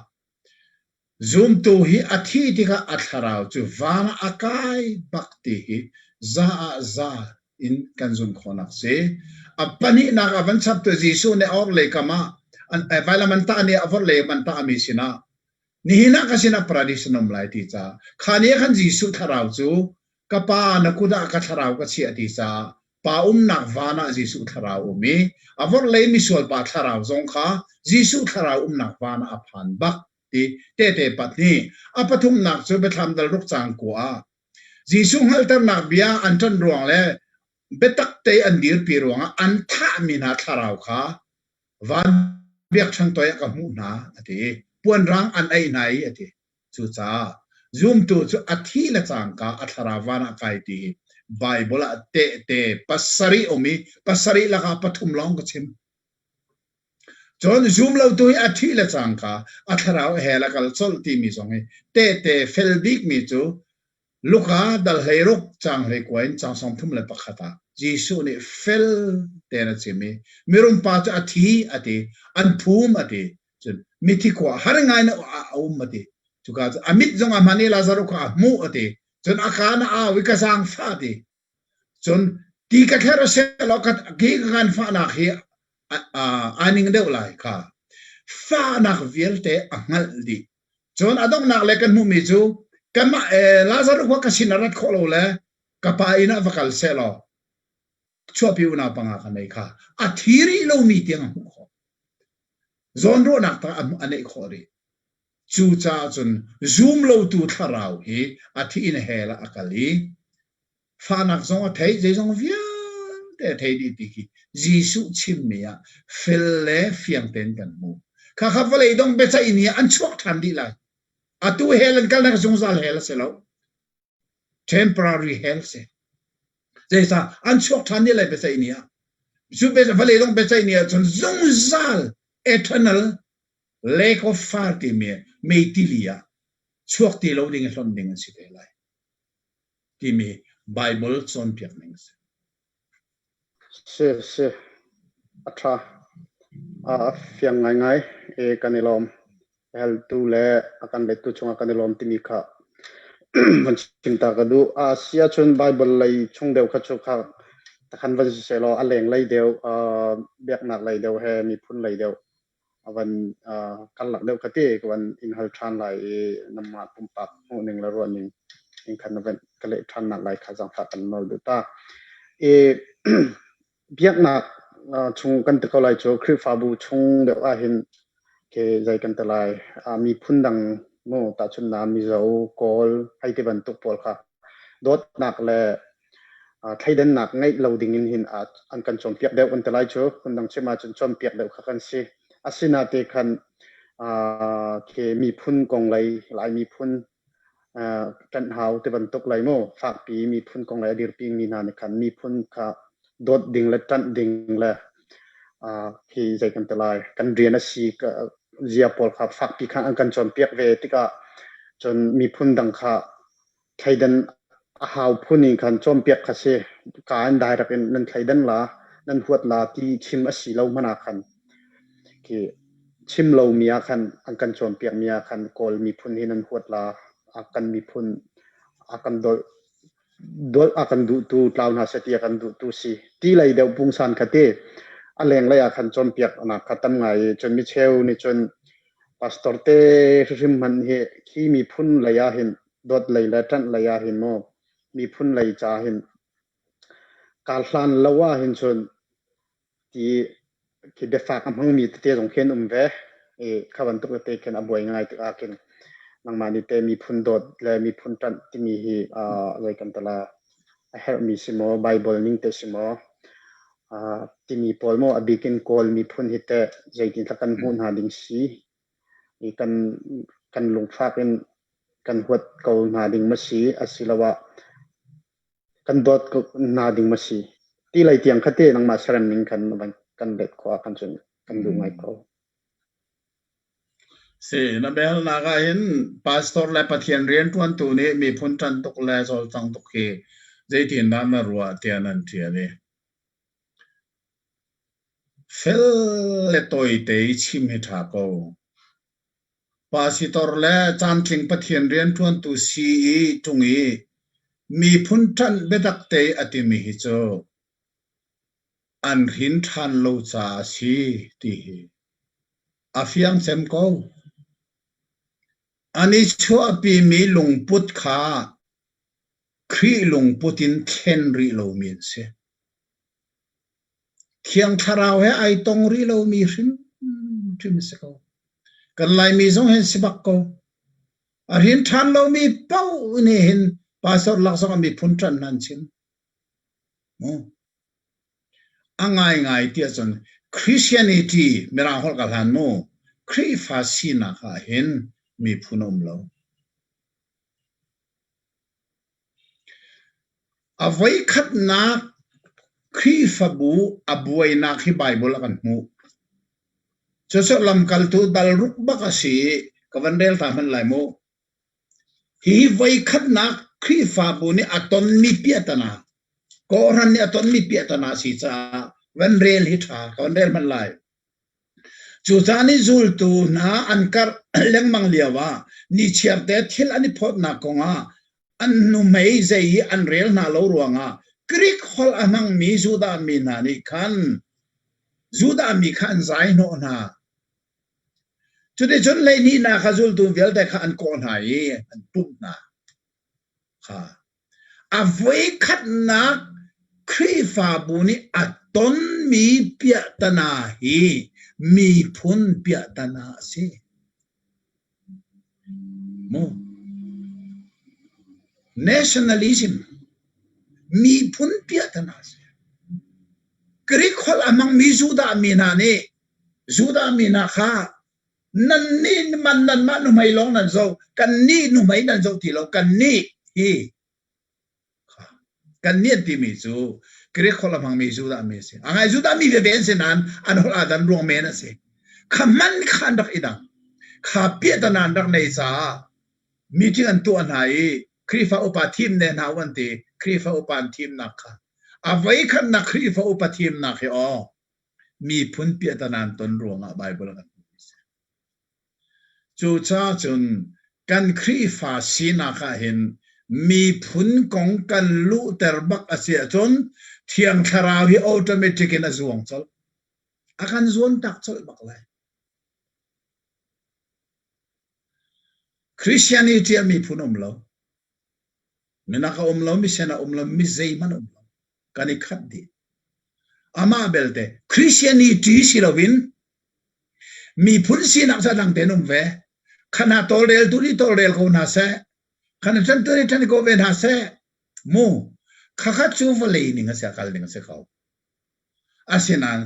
[SPEAKER 2] Zumtu hi a thih tikah a thlarau cu van ah a kai bak ti hi za ah za in kan zumh khawhnak si. A pahnihnak a van chaptu Jesuh nih a orhlei kam ah vailam an tah nih a vorhlei an tahmi sinah nihin ah ka sinah paradis an um lai ti caah kha ni ah khan Jesuh thlarau cu ka pa na kut ah ka thlarau ka chiah ti caah pa umnak van ah Jesuh thlarau um i a vorhlei misual pa thlarau zong kha Jesuh thlarau umnak van ah a phan bak ti tehte pat nih a pathumnak cu Biathlam dal ruk cang kua ah.
[SPEAKER 3] Jesuh hngalhternak bia an ṭanh ruang le biatak te an dirpi ruangah an thahmi hna thlarau kha van biakṭheng toi ah ka hmuh hna a ti. Puanrang an aih hna i a ti. Cucaah zumtu cu a thih le cangka a thlarau van ah kai ti hi Baibal ah tehte pasarih um i pasarih lakah pathum lawng ka chim. Cun zumlotu hi a thih le cangka a thlarau hell a kal colh timi zong hi tehte fel bikmi cu Luka dal 16 caang 19 in caang 31 ah Jesuh nih fel tein a chim i mirum pa cu a thi a ti, an phum a ti, cun mithi khua har ngai in a um a ti. Cuka cu a mit zong a hman i Lazaruh kha a hmuh a ti. Cun a kaan a au i ka zaangfah a ti. Cun ti ka ther a seh law ka ki ka nganfahnak hi aa ning deuh lai kha. Fahnak vialte a hngalh dih. Cun a donghnak le kan hmuhmi cu kanmah Lazarus khua ka sin a rat khawh lo le ka pa inn ah va kal seh law chuahpi unau panga ka nei kha a thi rih lomi tiang a hmuh khawh. Zawnruahnak tak a neih khawh rih. Cucaah cun zum lotu thlarau hi a thi in hell ah a kal i fahnak zong a theih, zeizong vialte a thei dih ti khi Jesuh chimmi ah fel le fiang tein kan hmuh. Khakha vawlei dong biaceih ni ah an chuak ṭhan dih lai. Atu hell an kalnak zungzal hell a si lo. Temporary hell si. Zeicah an chuak ṭhan dih lai biaceih ni ah. Cu vawlei dong biaceih ni ah cun zungzal eternal lake of fire timi meitili ah chuak ti lo ding i hlonh ding an si te lai. Timi Bible cawnpiak ning a si.
[SPEAKER 1] Si si a ṭha. A fiang ngaingai i kan i lawm. Heltu le a kan lettu cungah kan i lawm timi kha van chim ta ka duh. A si ahcun Bible lei chung deuh kha cu kha takhan van si sehlaw a leng lei deuh, biaknak lei deuh he miphun lei deuh a van karlak deuh kha ti ka van in hal ṭhan lai i nangmah pumpak hmuhning le ruahning in khan na van ka leh ṭhan nak lai kha zaangfah kan nawl duh ta. I biaknak chung kan ti ko lai cu Khrihfabu chung deuh ahhin ke zei kan ti lai miphun dang mu tahchunhnak Mizo, Kawl hei ti bantuk pawl kha dawtnak le thleidannak ngeih lo ding in hin an kan cawnpiak deuh kan ti lai cu phundang chim ahcun cawnpiak deuh kha kan si. Asinate khan khi miphun kong lei Lai miphun ṭanh hau ti bantuk lei mu fakpi miphun kong lei a dirpi mi hna nih khan miphun kha dawt ding le ṭanh ding le khi zei kan ti lai kan rian a si zia pawl kha fakpi khan an kan cawnpiak ve tikah cun miphun dang kha thleidan a hau phun in khan cawnpiak kha si. Ka in direct in nan thleidan la, nan huat la ti chim a si lo hmanh ah khan khi chim lomi ah khan an kan cawnpiak mi ah khan Kawl miphun hi nan huat la, a kan miphun a kan dolh dolh a kan duhtu tlau hna seh ti a kan duhtu si. Ti lei deuh pungsan kha ti a lenglei ah khan cawnpiak nak kha tam ngai i cun micheu nih cun pastor te hrimhrim hmanh hi khi miphun lei ah hin dawt lei le ṭanh lei ah hin maw miphun lei ca hin kaa hlan lo ah hin cun ti khi biafak a hmangmi tete zong khi an um ve i kha bantuk tete khin a buai ngai tikah khin nangmah nih te miphun dawt le miphun ṭanh timi hi zei kan tala a herhmi si maw Bible ning te si maw timi pawl maw a bikin Kawl miphun hi teh zeitin kan hmuh hna ding si i kan kan lungfak in kan huat ko hna ding ma si asiloah kan dawt ko hna ding ma si ti lei tiang kha te nangmah serem ning khan kan let khawh ah khan cun kan duh ngai ko.
[SPEAKER 2] Si, na biahalnak ah hin pastor le Pathian rianṭuantu nih miphun ṭan tuk le cawlcang tuk hi zeitindah na ruah tiah nan ṭial i fel le tawite i chim hi ṭha ko. Pasitor le caantling Pathian rianṭuantu si i ṭung i miphun ṭanh biatak te a timi hi cu an hrin ṭhan lo caah a si ti hi a fiang cem ko. An i chuahpimi lungput kha Khrih lungput in thlen rih lomi an si. Thiang Thlarau he ai tong rih lomi hrimhrim a si ko. Kan Laimi zong hin si bak ko. A hrin ṭhan lomi paoh nih hin
[SPEAKER 3] Pastor lak zong ah miphun ṭanh hna an chim. Mu. A ngaingai ti ahcun Christianity Mirang holh ka hlan mu. Khrihfa sinak ah hin miphun a um lo. A voikhatnak Khrihfabu a buainak hi Baibal a kan hmuh. Cucu lamkaltu dal ruk bak a si i ka van rel ta hmanh lai mu. Hihi voikhatnak Khrihfabu nih a tonmi piahtana, kawhhran nih a tonmi piahtana a si caah van rel hi ṭha, ka van rel hmanh lai. Cucaah nih zultu hna an karh lengmang lioah nichiarte thil an i phawtnak kongah an nuhmei zei i an rel hna lo ruangah Greek holh a hmangmi Judah mi hna nih khan Judah mi kha an zai hnawh hna. Cuticun hleihnihnak kha zultu vialte kha an kawh hna i an pumh hna. Kha. A voikhatnak Khrihfabu nih a tonmi piahtana hi miphun piahtana a si. Mu. Nationalism miphun piahtana a si. Greek holh a hmangmi Judah mi hna nih Judah mi hna kha nannih man nanmah nuhmei lawng nan zoh kannih nuhmei nan zoh ti lo kannih hi kannih an timi cu Greek holh a hmangmi Judah mi a si. A ngai Judah mi veve an si nain an holh aa dan ruang men a si. Kha man kha an rak i dang. Kha piahtana an rak nei caah meeting an tuah hna i Khrihfa upa thim ne hna u an ti. Khrihfa upa an thimnak kha. A voikhatnak Khrihfa upa thimnak hi aw miphun piahtana an ton ruangah Baibal a kan hmuhmi a si. Cucaah cun kan Khrihfa sinak ah hin miphun kong kan luhter bak a si ahcun Thiang Thlarau hi automatic in a zuang colh. A kan zuantak colh bak lai. Christianity ah miphun um lo. Minak a um lo, misen a um lo, mi zeihmanh a um lo. Kan i khat dih. Amah belte Christianity si loin miphun sinak cu a dang tein um ve. Khana tawlreltu nih tawlrel ko hna seh. Khana ṭantu nih ṭan ko ve hna seh. Mu khakhat cu vawlei ning a si a kal ding a si ko. Asinain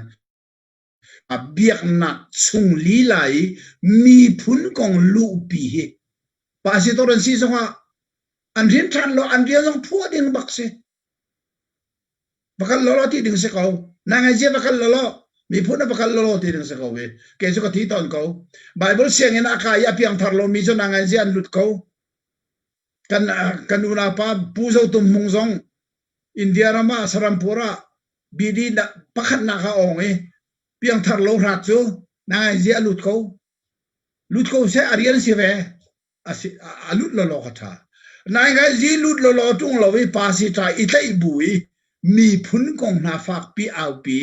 [SPEAKER 3] a biaknak chung lila i miphun kong luhpi hi pastor an si zongah an hrin ṭhan lo an rian zong phuah ding bak si. Va kal lawlaw ti ding si ko. Na ngaihzia va kal lawlaw. Miphun ah va kal lawlaw ti ding si ko i. Kei cu ka thi tawn ko. Bible sianginn ah kai i a piangthar lomi cu na ngaihzia an lut ko. Kan kan unaupa Pu Zo Tum Hmung zong India ram ah Sarampur ah BD pakhatnak ah awng i piangthar lo hrat cu na ngaihzia a lut ko. Lut ko seh a rian si ve. A lut lawlaw kha ṭha. Naingai lut lawlaw ṭung lo i pa si ṭha i tlaih bu i miphun kong hna fakpi aupi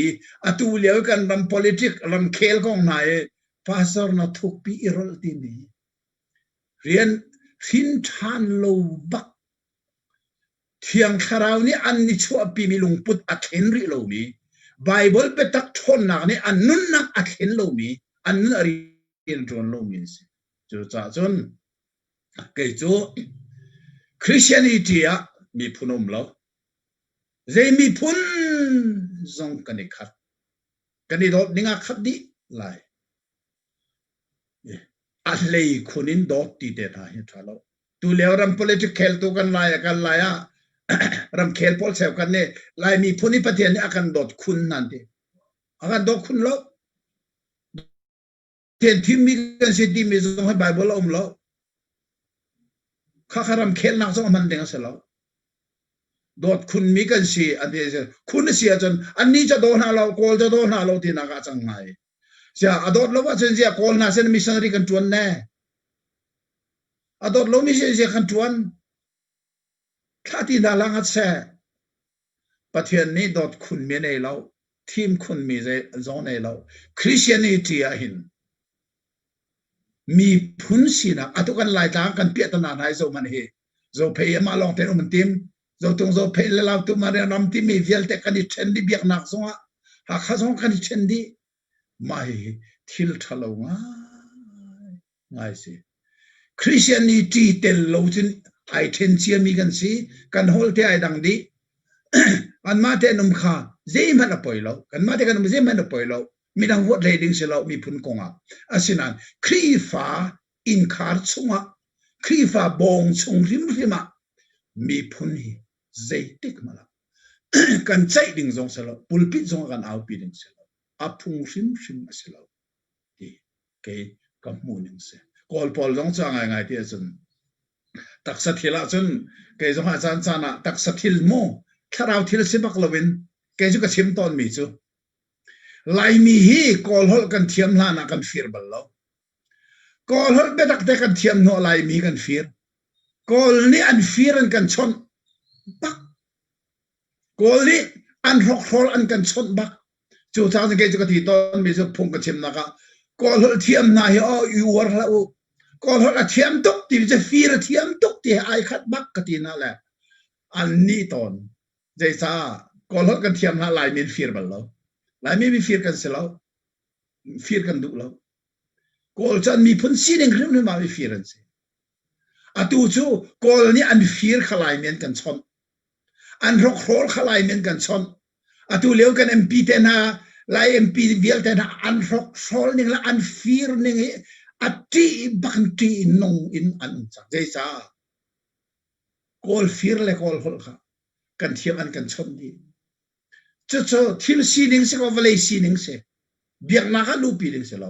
[SPEAKER 3] atu lio i kan ram politic ramkhel kong hna i pastor na thukpi i rolh timi rian hrin ṭhan lo bak Thiang Thlarau nih an i chuahpimi lungput a thlen rih lomi Baibal biatak ṭhawnnak nih an nunnak a thlen lomi an nun a rian ṭuan lomi an si. Cucaah cun kei cu Christianity ah miphun a um lo. Zei miphun zong kan i khat. Kan i dawt ning ah khat dih lai. A hlei khun in dawt ti te hna hi ṭha lo. Tu lio ram politic kheltu kan lai ah kan lai ah ramkhel pawl cheu kan nih Lai miphun i Pathian nih a kan dawt khun nan ti. A kan dawt khun lo. Pathian thimmi kan si timi zong hi Bible a um lo. Khakha ramkhelnak zong a hman ding a si lo. Dawt khunmi kan si an ti khun a si ahcun annih ca daw hna lo Kawl ca daw hna lo tinak ah cang ngai. Sia a dawt lo ahcun zia Kawl hna sin missionary kan ṭuan ne. A dawt lomi sin zia kan ṭuan. Thlah ti hna lang hat seh. Pathian nih dawt khunmi a nei lo. Thim khunmi zong nei lo. Christianity ah hin miphun sinak atu kan Laitlang kan piahtana hna hi zohhmanh hi Zophei amah lawng tein um an tim Zotung Zophei le Lautu ram timi vialte kan i ṭhen dih biaknak zongah Hakha zong kan i ṭhen dih mah hi thil ṭhalo ngai ngai si Christianity tel lo cun. Ai ṭhen ciami kan si. Kan holh te ai dang dih. Anmah te an um kha zeihmanh a poi lo. Kanmah te kan um zeihmanh a poi lo. Midang huat hlei ding si lo miphun kongah. Asinain Khrihfa innkhar chungah Khrihfa bawng chung hrimhrim ah miphun hi zeitik hmanh ah kan ceih ding zong si lo, pulpit zong ah kan aupi ding si lo. A phung hrimhrim a si lo ti kei ka hmuh ning si. Kawl pawl zong cu a ngaingai ti ahcun taksa thil ahcun kei zong ah caan caan ah taksa thil mu thlarau thil si bak loin kei cu ka chim tawnmi cu Laimi hi Kawl holh kan thiam hlan ah kan fir bal lo. Kawl holh biatak te kan thiam hnu ah Laimi kan fir. Kawl nih an fir an kan chawnh bak. Kawl nih an hrokhrawl an kan chawnh bak. Cucaah cun kei cu ka ti tawnmi cu phung ka chimnak ah Kawl holh thiam hna hi aw i uar hlah u. Kawl holh a thiam tuk ti cu fir a thiam tuk ti he ai khat bak ka ti hna le an ni tawn. Zeicah Kawl holh kan thiam hna Laimi an fir bal lo. Laimi mi fir kan si lo. Fir kan duh lo. Kawl cu an miphun sining hrimhrim ah mifir an si. Atu cu Kawl nih an fir kha Laimi an kan chawnh. An hrokhrawl kha Laimi an kan chawnh. Atu lio kan MP te hna, Lai MP vialte hna an hrokhrawl ning le an fir ning hi a ṭih bak in ṭih nung in an um cang. Zeicah? Kawl fir le Kawl holh kha kan thiam an kan chawnh dih. Cucu thil sining si ko vawlei sining si. Biaknak ah luhpi ding si lo.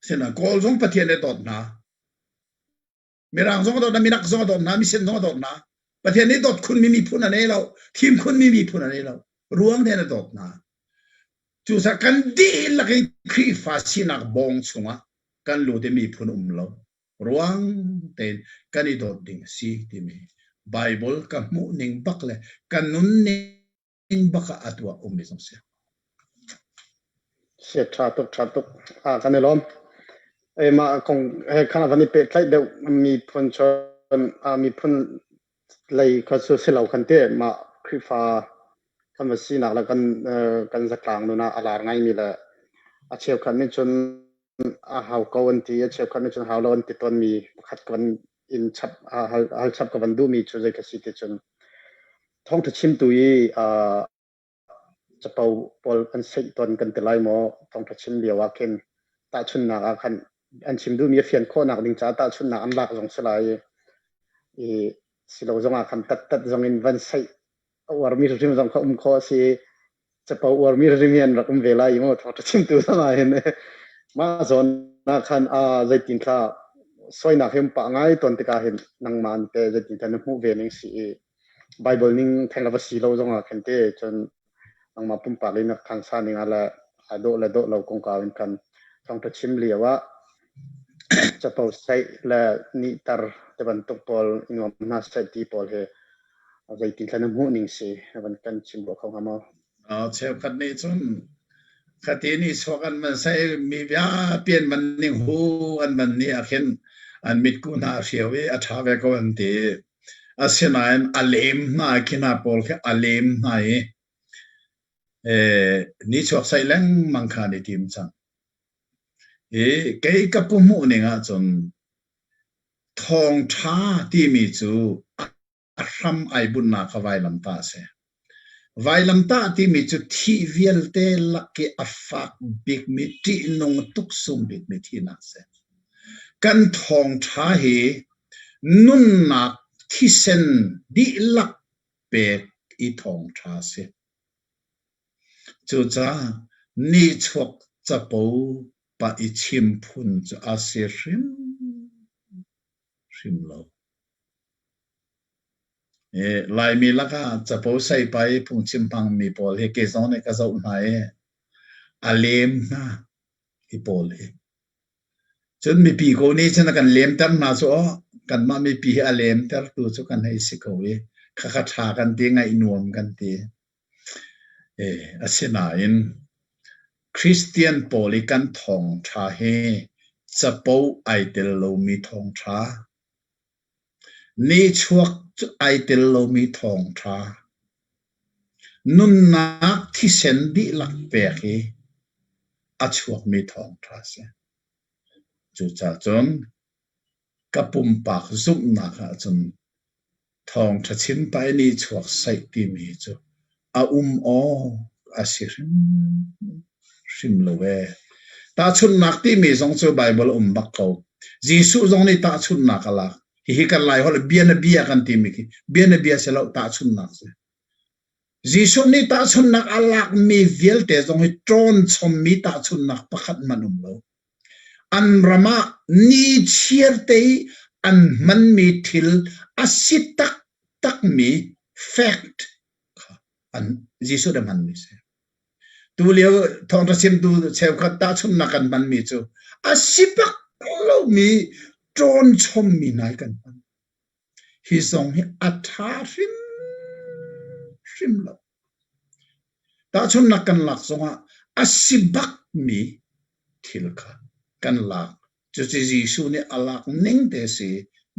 [SPEAKER 3] Sinain Kawl zong Pathian nih a dawt hna. Mirang zong a dawt hna, minak zong a dawt hna, misen zong a dawt hna. Pathian nih dawt khunmi miphun a nei lo, thim khunmi miphun a nei lo. Ruang tein a dawt hna. Cucaah kan dihlak in Khrihfa sinak bawng chungah kan lut i miphun um lo. Ruang tein kan i dawt ding a si timi Bible ka hmuh ning bak le ka nun ning bak ah a tuah ummi zong si.
[SPEAKER 1] Si ṭha tuk ṭha tuk ah kan i lawm. E mah kong he khan a van i pehtlaih deuh miphun cun miphun lei kha cu si lo khan te mah Khrihfa kan va sinak le kan kan zatlang nun ah a lar ngaimi le a cheukhat nih cun a hau ko an ti a cheukhat nih cun hau lo an ti tawnmi pakhat ka van in chap hal, hal chap ka van duhmi cu zei ka si ti cun thawngṭha chimtu i capo pawl an seih tawn kan ti lai maw thawngṭha chim lio ah khin tahchunhnak ah khan an chim duhmi a fian khawhnak ding caah tahchunhnak an lak zong si lai i silo zong ah khan tattat zong in van seih a uarmi hrim zong kha um khawh a si capo uarmi hrim hi an rak um ve lai i mu thawngṭha chimtu zong ah hin mah zawn ah khan a zeitin thla soinak hi um pah ngai tawn tikah hin nangmah te zeitin thla na hmuh ve ning si i Bible ning theng la va si lo zong ah khin te cun nangmah pumpak in na khansa ning ah le aa dawh le dawh lo kongkau in khan thawngṭha chim lio ah capo saih le nihter te bantuk pawl i nuam hna seh ti pawl hi zeitin thla na hmuh ning si van kan chim ruah kho hnga maw?
[SPEAKER 2] Cheukhat nih cun khati nih chuak an van sai mi viapi an van ning hu an van nih ah khin an mitku hna a hrio i a ṭha ve ko an ti. Asinain a lem hna khi hna pawl khi a lem hna i nichuak saih lengmang kha an i tim cang. I kei ka pu hmuh ning ahcun thawngṭha timi cu a hram ai bunhnak kha vailamtah a si. Vailamtah timi cu thih vialte lak i a fak bikmi, ṭihnung tuksum bikmi thihnak a si. Kan thawngṭha hi nunnak thisen dihlak pek i thawngṭha a si. Cucaah nihchuak capo pah i chim phun cu a si hrimhrim lo. Laimi lakah capo seipai phungchim hmangmi pawl hi kei zong nih ka zoh hna i a lem hna hi pawl hi. Cun mipi ko nih cun a kan lemter hna cu aw kanmah mipi hi a lemtertu cu kan hei si ko i khakha ṭha kan ti ngaih nuam kan ti. Asinain Christian pawl i kan thawngṭha hi capo ai tel lomi thawngṭha Nihchuak cu ai tel lomi thawngṭha, nunnak thisen dihlak pek hi a chuakmi thawngṭha a si. Cucaah cun. Ka pumpak zumhnak ahcun thawngṭha chim pah i nihchuak saih timi cu a um awk a si hrimhrim lo ee. Tahchunhnak timi zong cu Baibal a um bak ko. Jesuh zong nih tahchunhnak a lak. Hihi kan Laiholh bianabia kan timi khi bianabia si lo tahchunhnak si. Jesuh nih tahchunhnak a lakmi vialte zong hi ṭawn chommi tahchunhnak pakhat hmanh um lo. An ram ah nichiarte i an hmanmi thil a si taktakmi fact kha an Jesuh nih a hmanmi a si. Tulio thawngṭha chimtu cheukhat tahchunhnak kan hmanmi cu a si bak lomi ṭawn chommi hna hi kan hman. Hi zong hi a ṭha hrimhrim lo. Tahchunhnak kan lak zongah a si bakmi thil kha kan lak. Cucu Jesuh nih a lak ning te a si,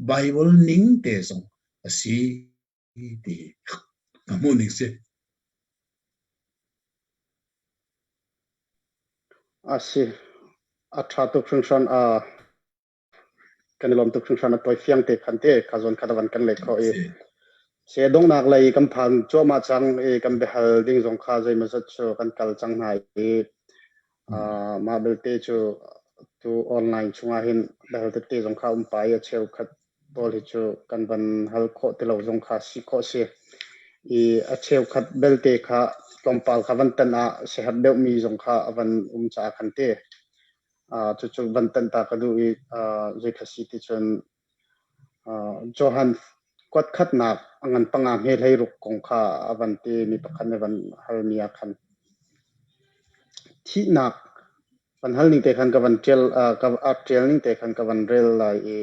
[SPEAKER 2] Baibal ning te zong a si ti ka hmuh ning si.
[SPEAKER 1] A si. A ṭha tuk hringhran. Uh, kan i lawm tuk hringhran a tawi fiang te khan te kha zawn kha van kan leh kho i se donghnak lei kan phan cuahmah cang i kan biahal ding zong kha zeimawzat cu kan kal cang hna i mah belte cu tu online chungah hin biahal tete zong kha um pa i a cheukhat pawl hi cu kan van hal khawh ti lo zong kha si khawh si i a cheukhat belte kha tlawmpal kha van tan ah siaherh deuhmi zong kha a van um caah khan te Cucu van tanh ta ka duh i zei kha si ti cun Johan kuat khatnak a ngan panga hme 16 kong kha a van ti mi pakhat nih van halmi ah khan thihnak van hal ning te khan ka van ṭial ka ṭial ning te khan ka van rel lai i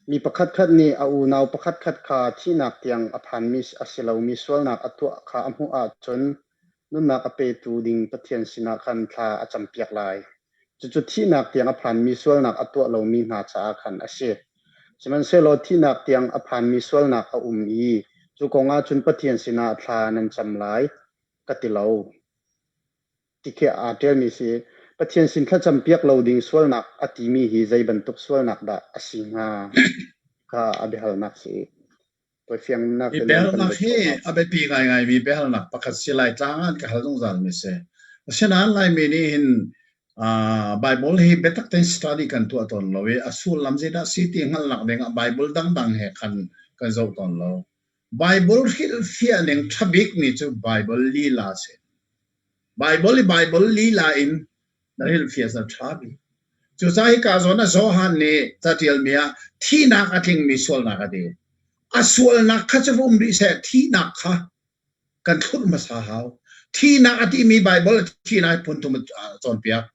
[SPEAKER 1] Mi pakhatkhat nih a unau pakhatkhat kha thihnak tiang a phanmi a si lomi sualnak a tuah kha a hmuh ahcun nunnak a petu ding Pathian sinah khan thla a campiak lai. Cucu thihnak tiang a phanmi sualnak a tuah lomi hna caah khan a si. Sihmanhsehlaw thihnak tiang a phanmi sualnak a um i cu kong ah cun Pathian sinah thla nan cam lai, ka ti lo. Ti khi aa ṭialmi si. Pathian sin thlacam piak lo ding sualnak a timi hi zei bantuk sualnak dah a si hnga kha a biahalnak si. Tawifiangnak
[SPEAKER 2] Hi biahalnak hi a biapi ngaingaimi biahalnak pakhat si lai tlang ah an ka hal zungzal mi si. Asinain Laimi nih hin uh, Bible hi biatak tein study kan tuah tawn lo i a sullam zeidah si ti hngalhnak ding ah Bible dangdang he khan kan zoh tawn lo. Bible hrilhfiah ning ṭha bikmi cu Bible lila a si. Bible i Bible lila in na hrilhfiah cu ṭha bik. Cucaah hika zawn ah Johan nih caṭialmi ah thihnak a tlingmi sualnak a ti. A sualnak kha cu va um rih seh, thihnak kha kan thlurh hmasa hau. Thihnak a timi Bible thihnak hi phun thum a cawnpiak.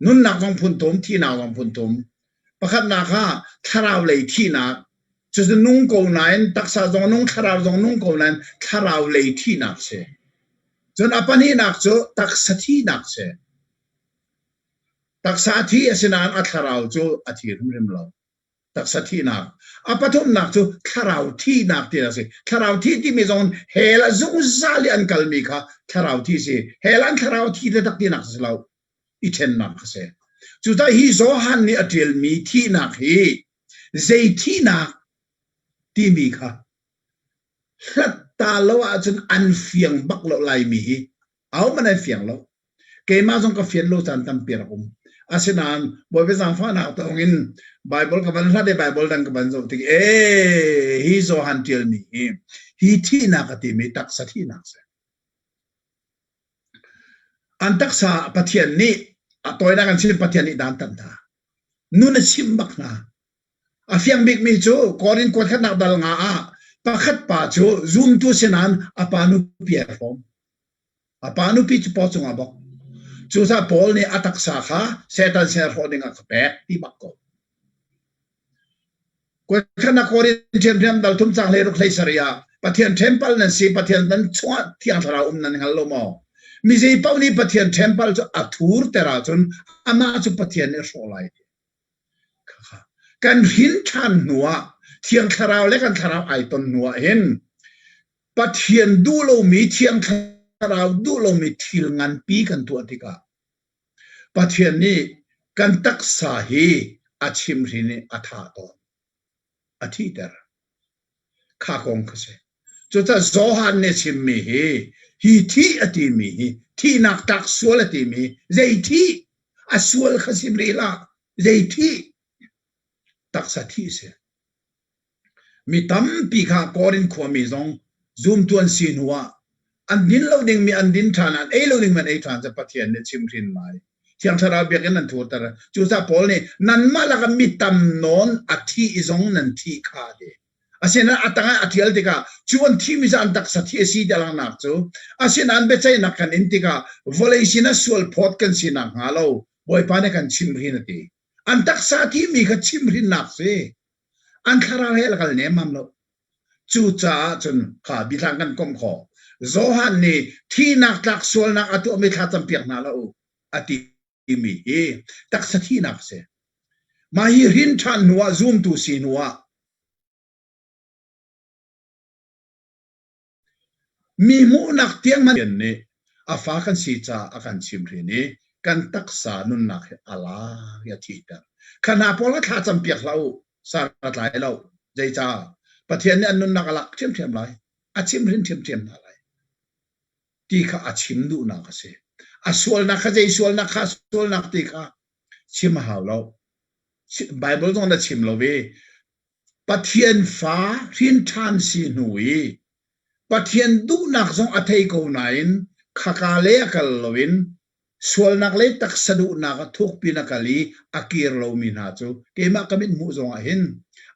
[SPEAKER 2] Nunnak zong phun thum, thihnak zong phun thum. Pakhatnak ah thlarau lei thihnak. Cucu nung ko nain taksa zong nung, thlarau zong nung ko nain thlarau lei thihnak si. Cun a pahnihnak cu taksa thihnak si. Taksa a thi asinain a thlarau cu a thi hrimhrim lo. Taksa thihnak. A pathumnak cu thlarau thihnak ti a si. Thlarau thih timi zong hell ah zungzal i an kalmi kha thlarau thi si. Hell an thlarau thi taktak tinak si lo. I ṭhennak a si. Cucaah hi Johan nih a ṭialmi thihnak hi zei thihnak timi kha hlat ta lo ahcun an fiang bak lo Laimi hi. Ahohmanh an fiang lo. Keimah zong ka fian lo caan tampi rak um. Asinain Bawipa zaangfahnak thawngin Bible ka van hlat i Bible dang ka van zoh tik ee hi Johan ṭialmi hi hi thihnak a timi taksa thihnak si. An taksa Pathian nih a tawinak an chim Pathian nih dan tat hna. Nun a chimh bak hna. A fiang bikmi cu Korin kuatkhatnak dal nga ah pakhat pa cu zumtu si nain a pa nupi ai hrawm. A pa nupi cu paw cungah bok. Cucaah Paul nih a taksa kha Satan sin hrawh dingah ka pek ti bak ko. Kuatkhatnak Korin ṭhiamṭhiam dal thum cang 16 hlei ah Pathian temple nan si Pathian nan chungah Thiang Thlarau um nan hngal lo maw? Mi zei paoh nih Pathian temple cu a thur ter ahcun amah cu Pathian nih a hrawh lai. Kan hrin ṭhan hnuah Thiang Thlarau le kan thlarau ai ton hnuah hin Pathian duh lomi Thiang Thlarau duh lomi thil nganpi kan tuah tikah Pathian nih kan taksa hi
[SPEAKER 3] A chimhrin i a thah tawn. A thihter. Kha kong kha si. Cucaah Johan nih a chimmi hi, hi thih a timi hi, thihnak tlak sual a timi, zei thih? A sual kha sim rih hlah. Zei thih? Taksa thih a si. Mi tampi kha Korin khuami zong zumtu an si hnuah an din lo dingmi an din ṭhan, an ei lo dingmi an ei ṭhan cu Pathian nih chimhrin lai. Thiang Thlarau biakinn an thurter. Cucaah Paul nih nanmah lakah mi tam nawn a thi zong nan thi kha a ti. Asinain a tangah a ṭial tikah cu an thimi cu an taksa thi a si ti a langhnak cu asinain biaceihnak kan in tikah vawlei sinah sual phawt kan si nakhnga lo Bawipa nih kan chimhrin a ti. An taksa thimi kha chimhrinnak si. An thlarau he a kal nemmam lo. Cucaah cun kha biahlang kan komh khawh. Johan nih thihnak tlak sualnak a tuahmi thla campiak hna hlah u a timi hi taksa thihnak a si. Mah hi hrin ṭhan hnuah zumtu si hnuah Mi hmuhnak tiang hmanh nih a fa kan si caah a kan chimhrin i kan taksa nunnak hi a lak i a thihter. Kha hna pawl kha thla campiak hlah u, san a tlai lo. Zeicah? Pathian nih an nunnak a lak ṭhiamṭhiam lai, a chimhrin ṭhiamṭhiam hna lai ti kha a chim duhnak a si. A sualnak kha zei sualnak kha sualnak ti kha chim a hau lo. Bible zong na chim lo i Pathian fa hrinṭhan si hnu i Pathian duhnak zong a thei ko nain khaka lei a kal loin sualnak le taksa duhnak ah thukpi in a kal i a kir lomi hna cu keimah ka mit hmuh zongah hin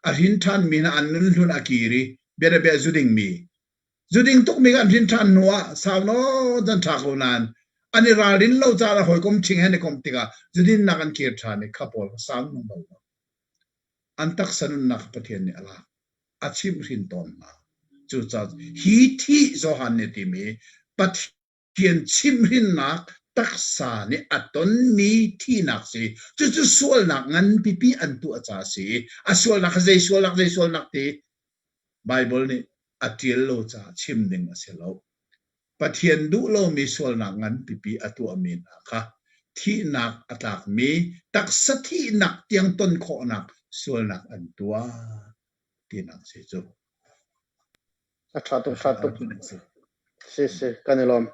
[SPEAKER 3] a hrinṭhanmi hna an nun hlun a kir i bianabia zu dingmi zu ding tukmi kha an hrinṭhan hnu ah sau nawn an ṭha ko nain an i ralrin lo caah le hawikom ṭhing he an i komh tikah zudinnak an kir ṭhan i kha pawl kha sau nung bal lo. An taksa nunnak Pathian nih a lak. A chimhhrin tawn hna. Cucaah hi thih Johan nih a timi Pathian chimhhrinnak taksa nih a tonmi thihnak si. Cucu sualnak nganpipi an tuah caah a si. A sualnak kha zei sualnak zei sualnak ti Baibal nih a ṭial lo caah chim ding a si lo. Pathian duh lomi sualnak nganpipi a tuahmi hna kha thihnak a tlakmi taksa thihnak tiang ton khawhnak sualnak an tuah tinak si cu.
[SPEAKER 1] A ṭha tuk, ṭha tuk. Si, si, kan i lawm.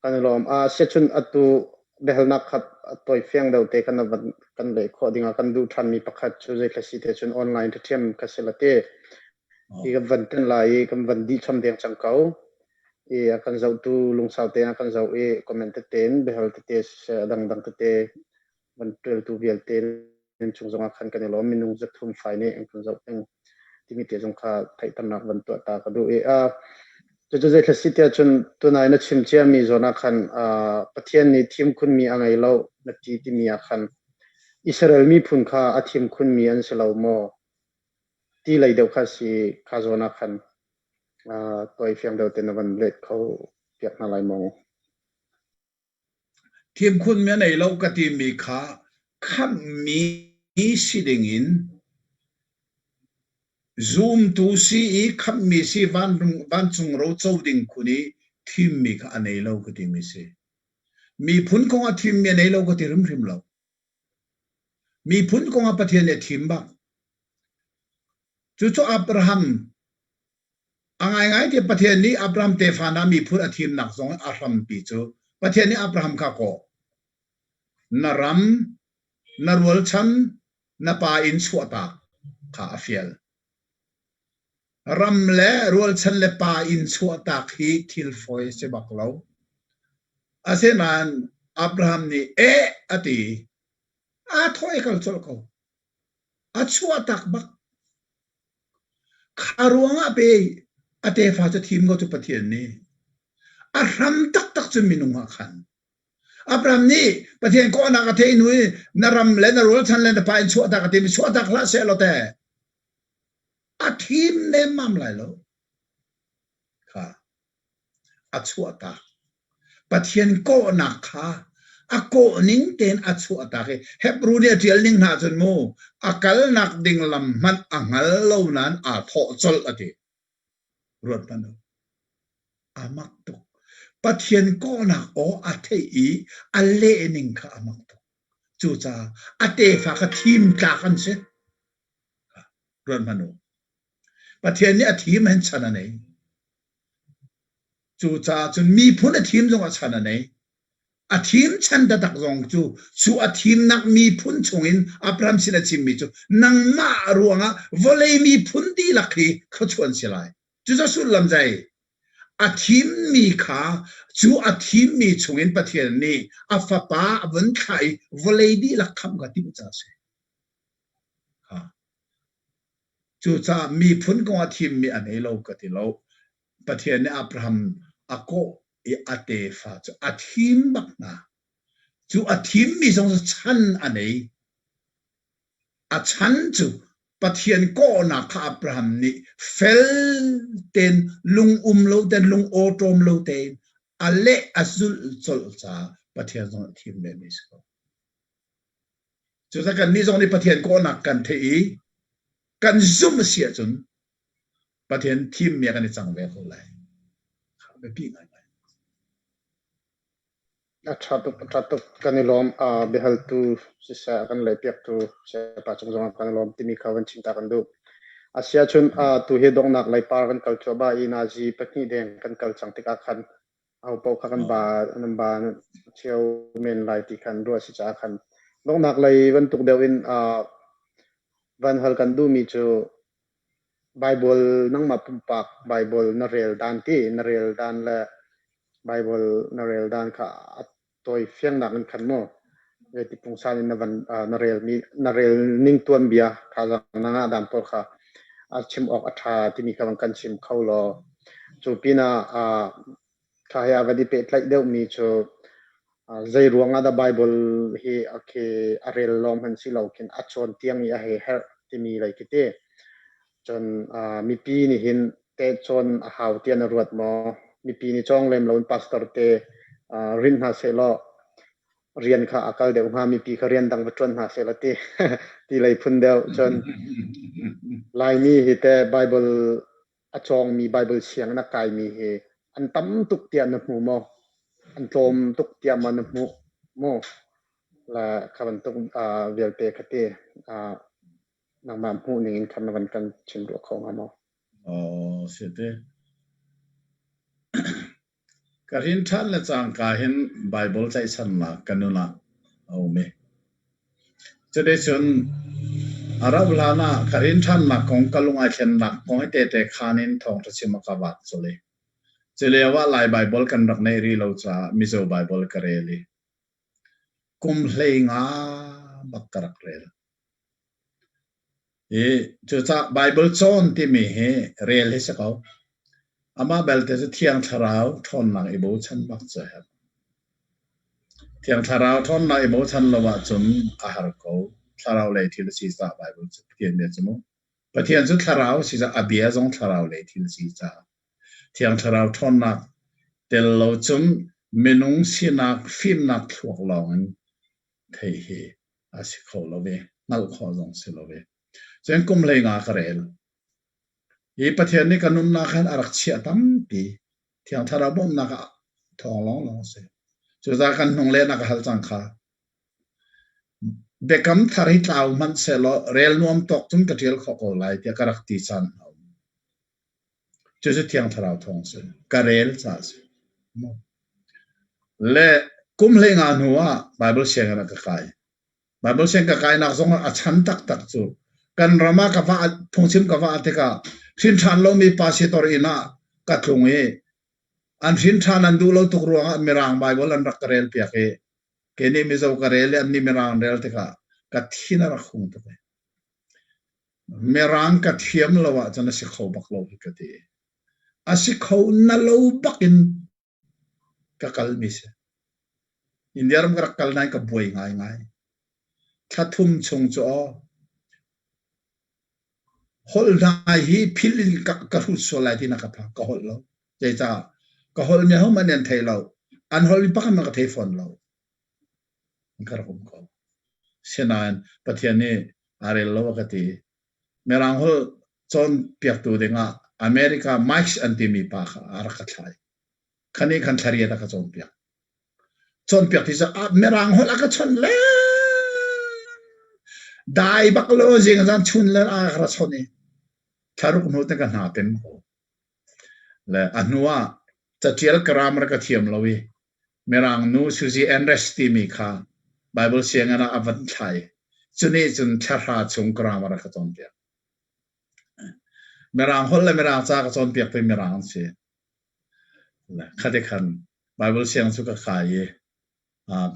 [SPEAKER 1] Kan i lawm. Ah, siacun atu biahalnak kha tawi fiang deuh te kan van kan leh khawh dingah kan duh ṭhanmi pakhat cu zeithla si te cun online ṭhiam kha si la te. Hi kan van ten lai i kan van dih chom deng cang ko. I a kan zohtu lungsau tein a kan zoh i comment tete in biahal tete siseh a dangdang tete van ṭialtu vialte nan chung zongah khan kan i lawm. Minung zathum fai nih an kan zoh peng timi te zong kha theihternak van tuah ta ka duh i uh, cucu zeithla si tiah cun tunai na chim ciami zawn ah khan uh, Pathian nih thim khunmi a ngei lo na ti timi ah khan Israel miphun kha a thim khunmi an si lo maw? Ti lei deuh kha si kha zawn ah khan uh, tawi fiang deuh te na van let kho piak hna lai maw?
[SPEAKER 3] Thimkhunmi a nei lo ka timi kha khamhmi si dingin zumtu si i khamhmi si vancung ro co ding khun i thimmi kha a nei lo ka timi si. Miphun kong ah thimmi a nei lo ka ti hrimhrim lo. Miphun kong ah Pathian nih a thim bak. Cucu Abraham A ngaingai ti Pathian nih Abraham tefa hna miphun a thimnak zong a hrampi cu Pathian nih Abraham kha kawh. Na ram, na rualchan, na pa inn chuahtak kha a fial. Ram le rualchan le pa inn chuahtak hi thil fawi a si bak lo. Asinain Abraham nih eh a ti. Aa thawh i kal colh ko. A chuahtak bak. Kha ruangah pei a tefa cu thim ko cu Pathian nih. A hram taktak cu minung ah khan. Abraham nih Pathian kawhnak a theih hnu i na ram le na rualchan le na pa in chuahtak a timi chuahtak hlah seh law teh a thim nemmam lai lo. Kha a chuahtak. Pathian kawhnak kha a kawh ning tein a chuahtak i Hebru nih a ṭial ning hna cun mu a kalnak ding lam hmanh a hngal lo nain aa thawh colh a ti. Ruat hmanh u. A mak tuk. Pathian kawhnak aw a theih i a leh ning kha a mak tuk. Cucaah a tefa kha thim tlak an si. Ruat hmanh u. Pathian nih a thim hin chan a nei. Cucaah cun miphun a thim zongah chan a nei. A thim chan taktak zong cu cu a thimnak miphun chungin Abraham sin a chimmi cu nangmah ruangah vawlei miphun dihlak hi thluachuah an si lai. Cucu sullam zei? A thimmi kha cu a thimmi chungin Pathian nih a fapa a vun thlah i vawlei dihlak khamh kha timh ca a si. Cucaah miphun kong a thimmi a nei lo ka ti lo. Pathian nih Abraham a kawh i a tefa cu a thim bak hna. Cu a thimmi zong cu chan a nei. A chan cu Pathian kawhnak kha Abraham nih fel tein lung um lo tein lung awṭawm lo tein a leh a zulh colh caah Pathian zong a thim ve mi si ko. Cucaah kannih zong nih Pathian kawhnak kan theih i kan zumh a si ahcun Pathian thimmi ah kan i cang ve ko lai. Biapi ngaingai.
[SPEAKER 1] A ṭha tuk, a ṭha tuk. Kan i lawm. Uh, biahaltu siseh, a kan lehpiaktu Sayapa cung zongah kan i lawm timi kha van chim ta kan duh. Asiahcun uh, tu hi donghnak lei par kan kal cuahmah i nazi pahnih deng kan kal cang tikah khan aho paoh kha kan ba nan ba cio men lai ti khan ruah si caah khan donghnak lei bantuk deuh in uh, van hal kan duhmi cu Baibal nangmah pumpak Baibal na rel dan ti na rel dan le Baibal na rel dan kha a tawi fiangnak in khan maw zeiti pungsan in na van na rel mi na rel ning tuanbia thazaang na ngah dan pawl kha a chim awk a ṭha timi kha van kan chim kho law cu pinah kha he a van i pehtlaih deuhmi cu zei ruang ah dah Baibal hi a khi a rel lawng hmanh si lo khin a cawn tiang i a hei herh timi lei khi ti. Cun mipi nih hin teh cawn a hau tiah na ruat maw? Mipi nih cawng lem loin pastor te rinh hna sehlaw rian kha a kal deuh hnga, mipi kha rian dang va ṭuan hna sehlaw ti ti lei phun deuh. Cun Laimi hi teh Baibal a cawngmi Baibal sianginn a kaimi hi an tam tuk tiah na hmu maw? An tlawm tuk tiah maw na hmuh maw? La kha bantuk uh, vialte kha ti uh, nangmah hmuh ning in khan na van kan chim duh kho hnga maw?
[SPEAKER 2] Oh, si te. Ka rin ṭhan le cangka hin Baibal tlaihchannak ka nun ah a um i cuticun a rauh hlan ah ka rin ṭhannak kong ka lung ai thlennak kong hi tehte khaan in thawngṭha chim a ka vak colh i culio ah Lai Baibal kan rak neih rih lo caah Mizo Baibal ka rel i kum 15 bak ka rak rel. Hi cucaah Baibal cawn timi hi rel hi si ko. Amah belte cu Thiang Thlarau ṭhawnnak i bochan bak cu a herh. Thiang Thlarau ṭhawnnak i bochan lo ahcun a har ko. Thlarau lei thil a si caah Baibal cu Pathian bia cu mu. Pathian cu thlarau a si caah a bia zong thlarau lei thil a si caah Thiang Thlarau ṭhawnnak tel lo cun minung sinak fimnak thluak lawng in theih hi a si kho lo i hngalh khawh zong si lo i cun kum 15 ka rel. Hi Pathian nih ka nunnak khan a rak chiah tampi. Thiang Thlarau bawmhnak ah thawng lawnglawng a si. Cucaah kan hnung lehnak a hal cang kha. Biakam thar hi tlau hmanh sehlaw rel nuam tawk cun ka ṭial khawh ko lai tiah ka rak ti caan a um. Cucu Thiang Thlarau thawng a si. Ka rel caah a si. Le kum 15 hnu ah Baibal sianginn ah ka kai. Baibal sianginn ka kainak zong ah a chan taktak cu kan ram ah ka va phungchim ka va tikah hrin ṭhan lomi pastor inn ah ka tlung i an hrin ṭhan an duh lo tuk ruangah Mirang Baibal an rak ka rel piak i kei nih Mizo ka rel i annih Mirang an rel tikah ka thin a rak hung tuk i Mirang ka thiam lo ahcun a si kho bak lo hi ka ti. A si kho na lo bak in ka kalmi si. India ram ka rak kal nain ka buai ngaingai. Thla thum chung cu aw holh hna hi philh in ka, ka hrut sual lai ti na ka phang. Ka holh lo. Zeicah? Ka holh mi hohmanh an thei lo. An holh mi pakhat hmanh ka thei fawn lo. Ka rak um ko. Sinain Pathian nih aa rel lo a ka ti. Mirang holh cawnpiaktu dingah America Mike an timi pa kha a rak ka thlai. Kha nih khan thlariat a ka cawnpiak. Cawnpiak ti cu Mirang holh a ka chawnh lengmang.
[SPEAKER 3] Dai bak lo zing zan chun le a ka ra chon i thlaruk hnu te ka hna pem ko. Le a hnu ah catial grammar ka thiam lo i Mirang nu Suzy Enres timi kha Bible sianginn ah a van thlai. Cunih cun thla chung grammar a ka cawnpiak. Mirang holh le Mirang ca ka cawnpiak tu Mirang an si. Khati khan Bible siang cu ka kai i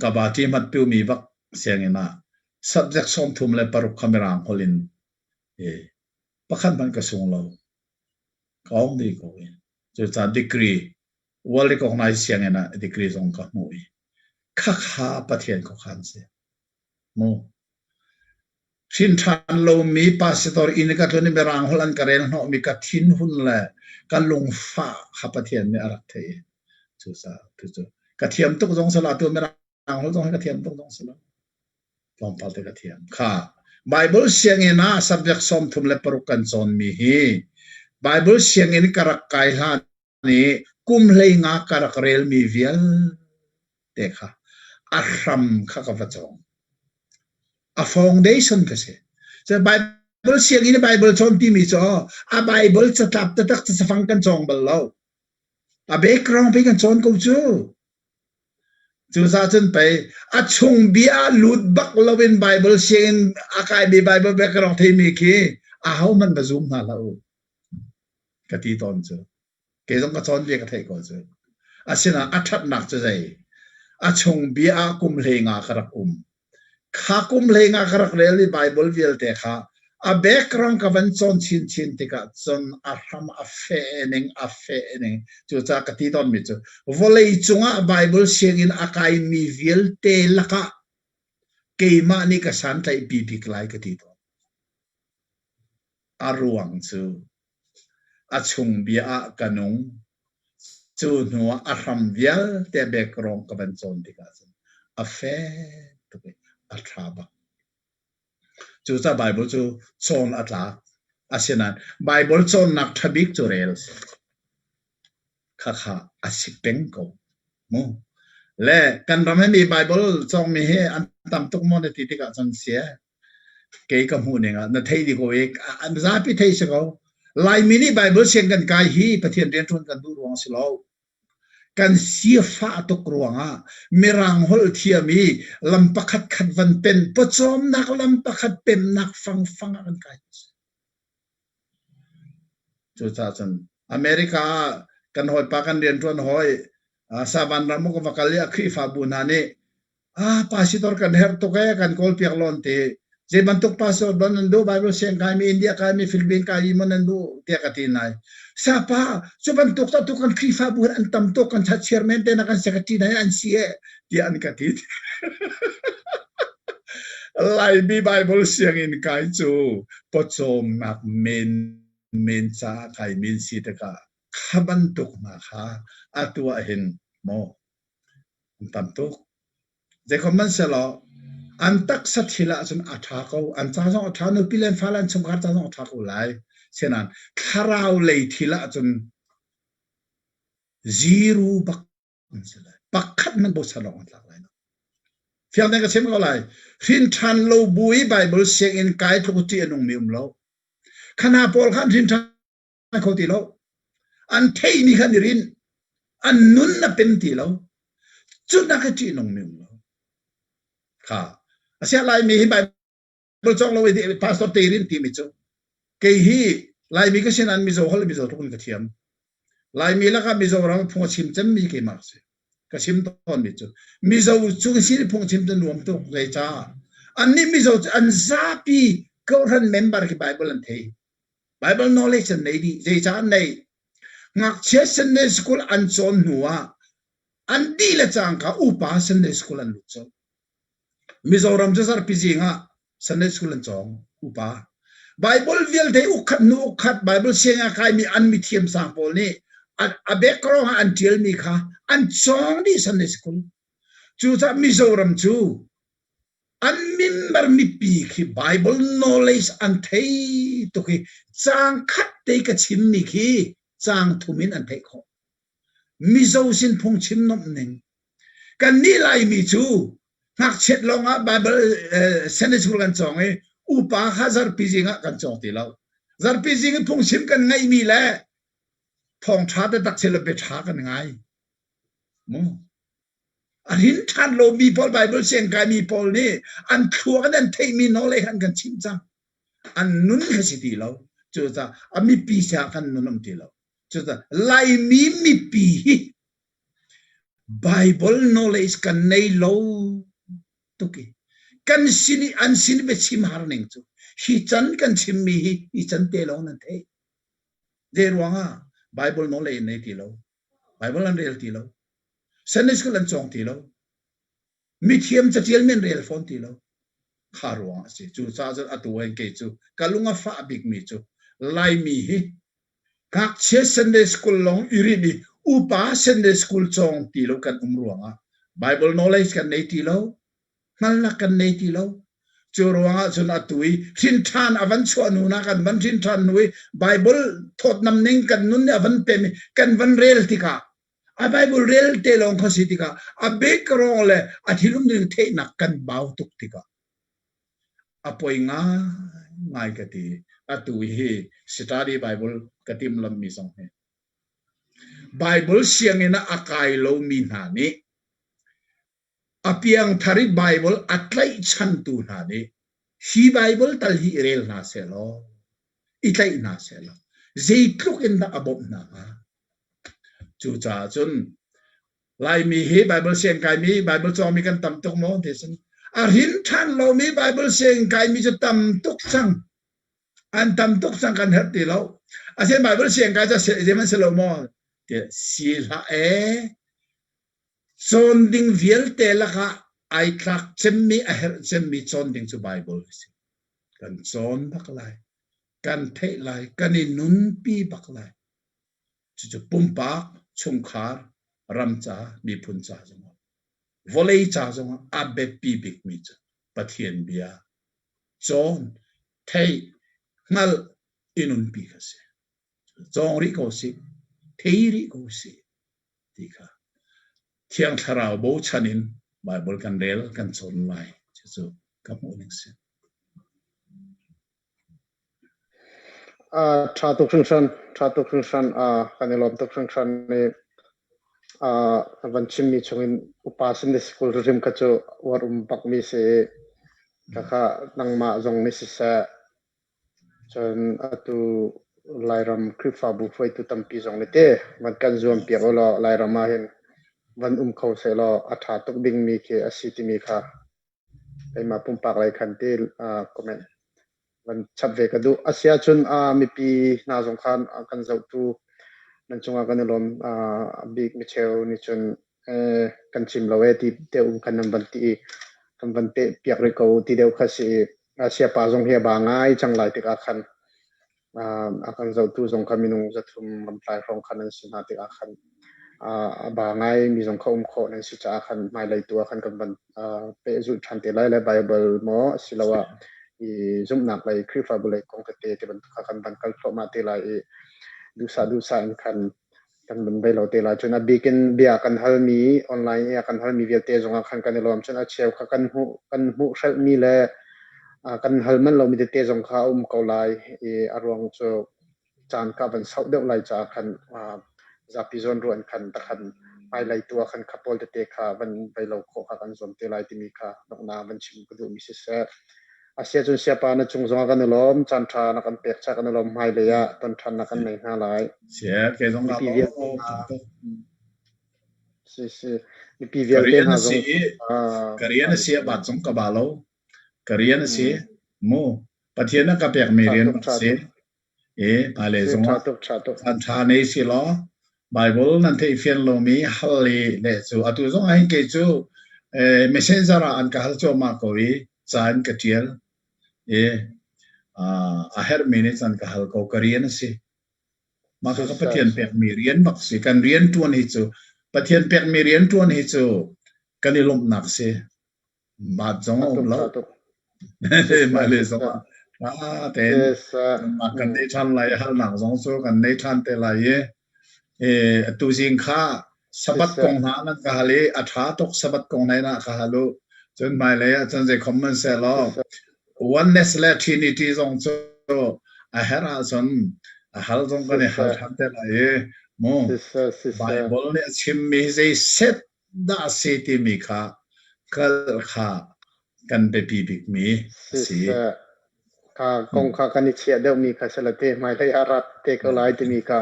[SPEAKER 3] ka ba ṭi hmat mi bak sianginn ah subject 36 kha Mirang holh in pakhat hmanh ka sung lo. Ka ong dih ko i. Cucaah degree world recognized sianginn ah degree zong ka hmuh i khakha Pathian khuakhan si. Mu. Hrin ṭhan lomi pastor inn i ka tlun i Mirang holh an ka rel hnawhmi ka thinhun le ka lungfah kha Pathian nih a rak theih i cucaah cucu ka thiam tuk zong si lo atu Mirang holh zong hi ka thiam tuk zong si lo tlawmpal te ka thiam kha Bible sianginn ah subject 36 kan cawnmi hi Bible sianginn ka rak kai hlan i kum 15 ka rak relmi vialte kha a hram kha ka va cawng. A foundation ka si. So Bible sianginn i Bible cawn timi cu a Bible catlap taktak cafang kan cawng bal lo. A background pei kan cawn ko cu. Cucaah cun pei a chung bia lut bak loin Bible sianginn a kaimi Bible background theimi khi ahohmanh va zum hna hlah u. Ka ti tawn cu. Kei zong ka cawn ve ka theih ko cu. Asinain a ṭhatnak cu zei? A chung bia ah kum 15 ka rak um. Kha kum 15 ka rak rel i Baibal vialte kha a background ka van cawn chinchin tikah cun a hram a feh ning a feh ning cucaah ka ti tawnmi cu vawlei cungah Baibal sianginn a kaimi vialte lakah keimah nih ka santlaihpi bik lai ka ti tawn. A ruang cu A chung bia ah ka nung. Cu hnu ah a hram vialte background ka van cawn tikah cun a fek tuk i a ṭha bak. Cucaah Baibal cu cawn a tlak. Asinain Baibal cawnnak ṭha bik cu rel a si. Khakha a si peng ko. Mu. Le kan ram hi mi Baibal cawngmi hi an tam tuk maw na ti tikah cun sia. Kei ka hmuh ning ah na theih dih ko i zapi theih si ko. Laimi nih Baibal siang kan kai hi Pathian rianṭuan kan duh ruang si lo. Kan sifah tuk ruangah Mirang holh thiam i lam pakhat khat van pen pawcawmnak lam pakhat pemnak fangfang ah kan kai. Cucaah cun America ah kan hawipa kan rianṭuan hawi Savan ram ka va kal i a Khrihfabu hna nih ah pastor kan herh tuk ee kan kawl piak lawn ti zei bantuk pastor don nan duh Bible siang kai mi India kai mi Philippine kai mi mon nan duh tiah ka ti nai sapa cu bantuk ta tu kan Khrihfabu an tam tuk kan chairman te na kan secretary na an si e tiah an ka ti Laimi Bible sianginn kai cu pawcawmnak men men caah kai min si tikah kha bantuk hna kha atu ah hin maw an tam tuk. Zeikhom hmanhsehlaw an taksa thil ahcun a ṭha ko. An ca zong a ṭha, nupi le an fale an chungkhar ca zong a ṭha ko lai. Sinan thlarau lei thil ahcun zero bak an si lai. Pakhat hmanh bochan awk an tlak lai lo. Fiang tein ka chim ko lai. Hrin ṭhan lo bu i Bible sianginn kai tluk ṭih a nungmi um lo. Khana pawl kha an hrin ṭhan kho ti lo. An theihmi kha an i rinh. An nun a pem ti lo. Cunak hi ṭih nungmi um lo. Kha. Asiah Laimi hi Bible cawng lo i pastor te rin timi cu kei hi Laimi ka sin an Mizo holh Mizo tluk in ka thiam. Laimi lakah Mizoram phung a chim cemmi keimah ka si. Ka chim tawnmi cu Mizo cu ka sin phung chim cu nuam tuk zeicah annih Mizo cu an zapi kawhhran member khi Bible an thei. Bible knowledge an nei dih. Zeicah an neih? Ngakchia Sunday school an cawn hnu ah an dih le cangka upa Sunday school an lut colh. Mizoram cu zarhpi zing ah Sunday school an cawng upa. Bible vialte ukkhat hnu ukkhat Bible sianginn a kaimi an mithiam sang pawl nih a background ah an ṭialmi kha an cawng dih Sunday school. Cucaah Mizoram cu an member mipi khi Bible knowledge an thei tuk i caang khat te ka chimmi khi caang thum in an theih khawh. Mizo sin phungchim nomh ning. Kannih Laimi cu ngakchiat lawngah Bible Sunday school kan cawng i Upa kha zarhpi zing ah kan cawng ti lo. Zarhpi zing i phungchim kan ngaihmi le thawngṭha taktak si lo biaṭha kan ngai. Mu. A rin ṭhan lomi pawl Bible siang kaimi pawl nih an thluak in an theihmi knowledge an kan chimh cang. An nun kha si ti lo. Cucaah a mipi siah kan nun um ti lo. Cucaah Laimi mipi hi Bible knowledge kan nei lo tuk i kan sin i an sin i biachim har ning cu hi can kan chimmi hi hi can te lawng nan theih. Zei ruangah Bible knowledge nei ti lo. Bible an rel ti lo. Sunday school an cawng ti lo. Mithiam catial men rel fawn ti lo. Kha ruang a si. Cucaah cun atu hin kei cu ka lung a fah bikmi cu Laimi hi ngakchia Sunday school lawng i rinh i upa Sunday school cawng ti lo kan um ruangah Bible knowledge kan nei ti lo. Hngalnak kan nei ti lo. Cu ruangah cun atu i hrinṭhan a van chuah hnu na kan van hrinṭhan hnu i Bible thawtnam ning kan nun nih a van pem i kan van rel tikah a Bible rel te lawng kha si tikah a background le a thilum ning theihnak kan bau tuk tikah a poi ngai ka ti. Atu hi study Bible ka timhlammi zong hi Bible sianginn ah a kai lomi hna nih A piangthar i Baibal a tlaihchantu hna nih hi Baibal tal hi i rel hna sehlaw, i tlaih hna sehlaw, zeitluk in dah a bawmh hna hnga? Cucaah cun Laimi hi Baibal siang kaimi, Baibal cawngmi kan tam tuk maw ti cun a hrin ṭhan lomi Baibal siang kaimi cu tam tuk cang. An tam tuk cang kan herh ti lo. Asinain Baibal siang kai cu zeihmanh si lo maw? Ti si hlah ee. Cawn ding vialte lakah ai tlak cemmi, a herh cemmi cawn ding cu Baibal a si. Kan cawn bak lai. Kan theih lai. Kan i nunpi bak lai. Cucu pumpak, chungkhar, ram ca, miphun ca zongah, vawlei ca zongah a biapi bikmi cu Pathian bia cawn, theih, hngalh, i nunpi kha si. Cawng rih ko sih, thei rih ko sih. ti kha Thiang Thlarau bochan in Baibal kan rel kan cawn lai cucu ka hmuh ning si.
[SPEAKER 1] Uh, ṭha tuk hringhran, ṭha tuk hringhran, uh, kan i lawm tuk hringhran i uh, van chimmi chungin upa Sunday School hrim kha cu uar um bakmi si i khakha nangmah zong nih siseh Cun atu Lairam Khrihfabu hruaitu tampi zong nih te van kan zuampiak ulaw Lairam ah hin van um kho sehlaw a ṭha tuk dingmi khi a si timi kha keimah pumpak lei khan ti comment van chap ve ka duh. A si ahcun mipi hna zong khan kan zohtu nan cungah kan i lawm. A bik micheu nih cun kan chim lo ee ti deuh khan nan van ti i kan van peh piak rih ko ti deuh kha si i Siapa zong hi a ba ngai cang lai tikah khan a kan zohtu zong kha minung 300 lamtlai hrawng khan an si hna tikah khan a ba ngai mi zong kha um khawh nan si caah khan hmailei tu ah khan kan van pehzulh ṭhan te lai le Bible maw asiloah i zumhnak lei Khrihfabu lei kong tete ti bantuk kha kan van kal thluahmah te lai i duhsah duhsah in khan kan van bei lo te lai. Cun a bik in bia kan halmi online i a kan halmi vialte zongah khan kan i lawm. Cun a cheu kha kan hmuh kan hmuh hrelhmi le kan hal manh lomi tete zong kha a um ko lai i a ruang cu caan ka van sauh deuh lai caah khan zapi zawnruah in khan takhan hmailei tu ah khan kha pawl tete kha van bei lo khawh kha kan zuam te lai timi kha donghnak van chim ka duhmi siseh. Asiahcun siapa na cung zongah kan i lawm, caan ṭha na kan pek caah kan i lawm. Hmailei ah ton ṭhan na kan nei hna lai.
[SPEAKER 2] Sia, kei zong
[SPEAKER 1] Mipi vialte hna, si si, mipi
[SPEAKER 2] Ka
[SPEAKER 1] vialte
[SPEAKER 2] rian
[SPEAKER 1] hna
[SPEAKER 2] a si
[SPEAKER 1] zong
[SPEAKER 2] i ka rian a si a bat zong ka ba lo. Ka rian a si. Mu Pathian a ka pekmi
[SPEAKER 1] Ṭha
[SPEAKER 2] rian
[SPEAKER 1] tuk,
[SPEAKER 2] bak
[SPEAKER 1] ṭha
[SPEAKER 2] si.
[SPEAKER 1] tuk.
[SPEAKER 2] I hmailei
[SPEAKER 1] Si, ṭha
[SPEAKER 2] zongah
[SPEAKER 1] tuk, ṭha tuk.
[SPEAKER 2] caan ṭha nei si law Bible nan theihfian lomi hal i leh cu atu zong ah hin kei cu eh, messenger ah an ka hal cuahmah ko i ca in ka ṭial i ah, a herhmi nih cun ka hal ko ka rian a si. Mah kha ka Pathian pekmi rian bak si. Kan rian ṭuan hi cu Pathian pekmi rian ṭuan hi cu kan i lawmhnak si. Mat zong a um lo. Mah le zong ah ṭha tein mah kan nei ṭhan lai i halnak zong cu kan nei ṭhan te lai i atu zing kha Sabbath kong hna nan ka hal i a ṭha tuk Sabbath kong hna na ka hal u. Cun hmailei ah cun zei khom man seh law. Oneness le Trinity zong cu a herh ahcun a hal zong kan i hal
[SPEAKER 1] Siseh,
[SPEAKER 2] ṭhan te lai i mu
[SPEAKER 1] siseh, siseh,
[SPEAKER 2] Bible nih a chimmi zei set dah a si timi kha hngalh kha kan biapi bikmi a si.
[SPEAKER 1] Siseh. Kha kong kha kan i chiah deuhmi kha si la te hmailei ah rat te ko lai timi kha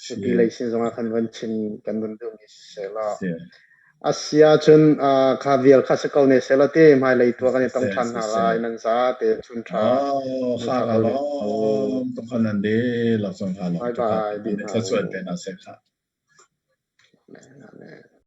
[SPEAKER 2] Si,
[SPEAKER 1] mipi lei sin zongah khan van chim kan van duhmi siseh law.
[SPEAKER 2] si,
[SPEAKER 1] A si ahcun uh, kha vial kha si ko ne seh law te hmailei tu ah kan i tong
[SPEAKER 2] siseh,
[SPEAKER 1] ṭhan hna
[SPEAKER 2] siseh.
[SPEAKER 1] lai nan za te chun ṭha
[SPEAKER 2] Oh,
[SPEAKER 1] nan
[SPEAKER 2] kha
[SPEAKER 1] ṭha
[SPEAKER 2] ka
[SPEAKER 1] ko rih.
[SPEAKER 2] lawm tuk khan nan di lak cun kha lawm
[SPEAKER 1] Bye
[SPEAKER 2] tuk kha
[SPEAKER 1] bye
[SPEAKER 2] kan
[SPEAKER 1] dih
[SPEAKER 2] i
[SPEAKER 1] hna
[SPEAKER 2] thluachuah
[SPEAKER 1] u.
[SPEAKER 2] te hna seh kha.
[SPEAKER 1] Amen.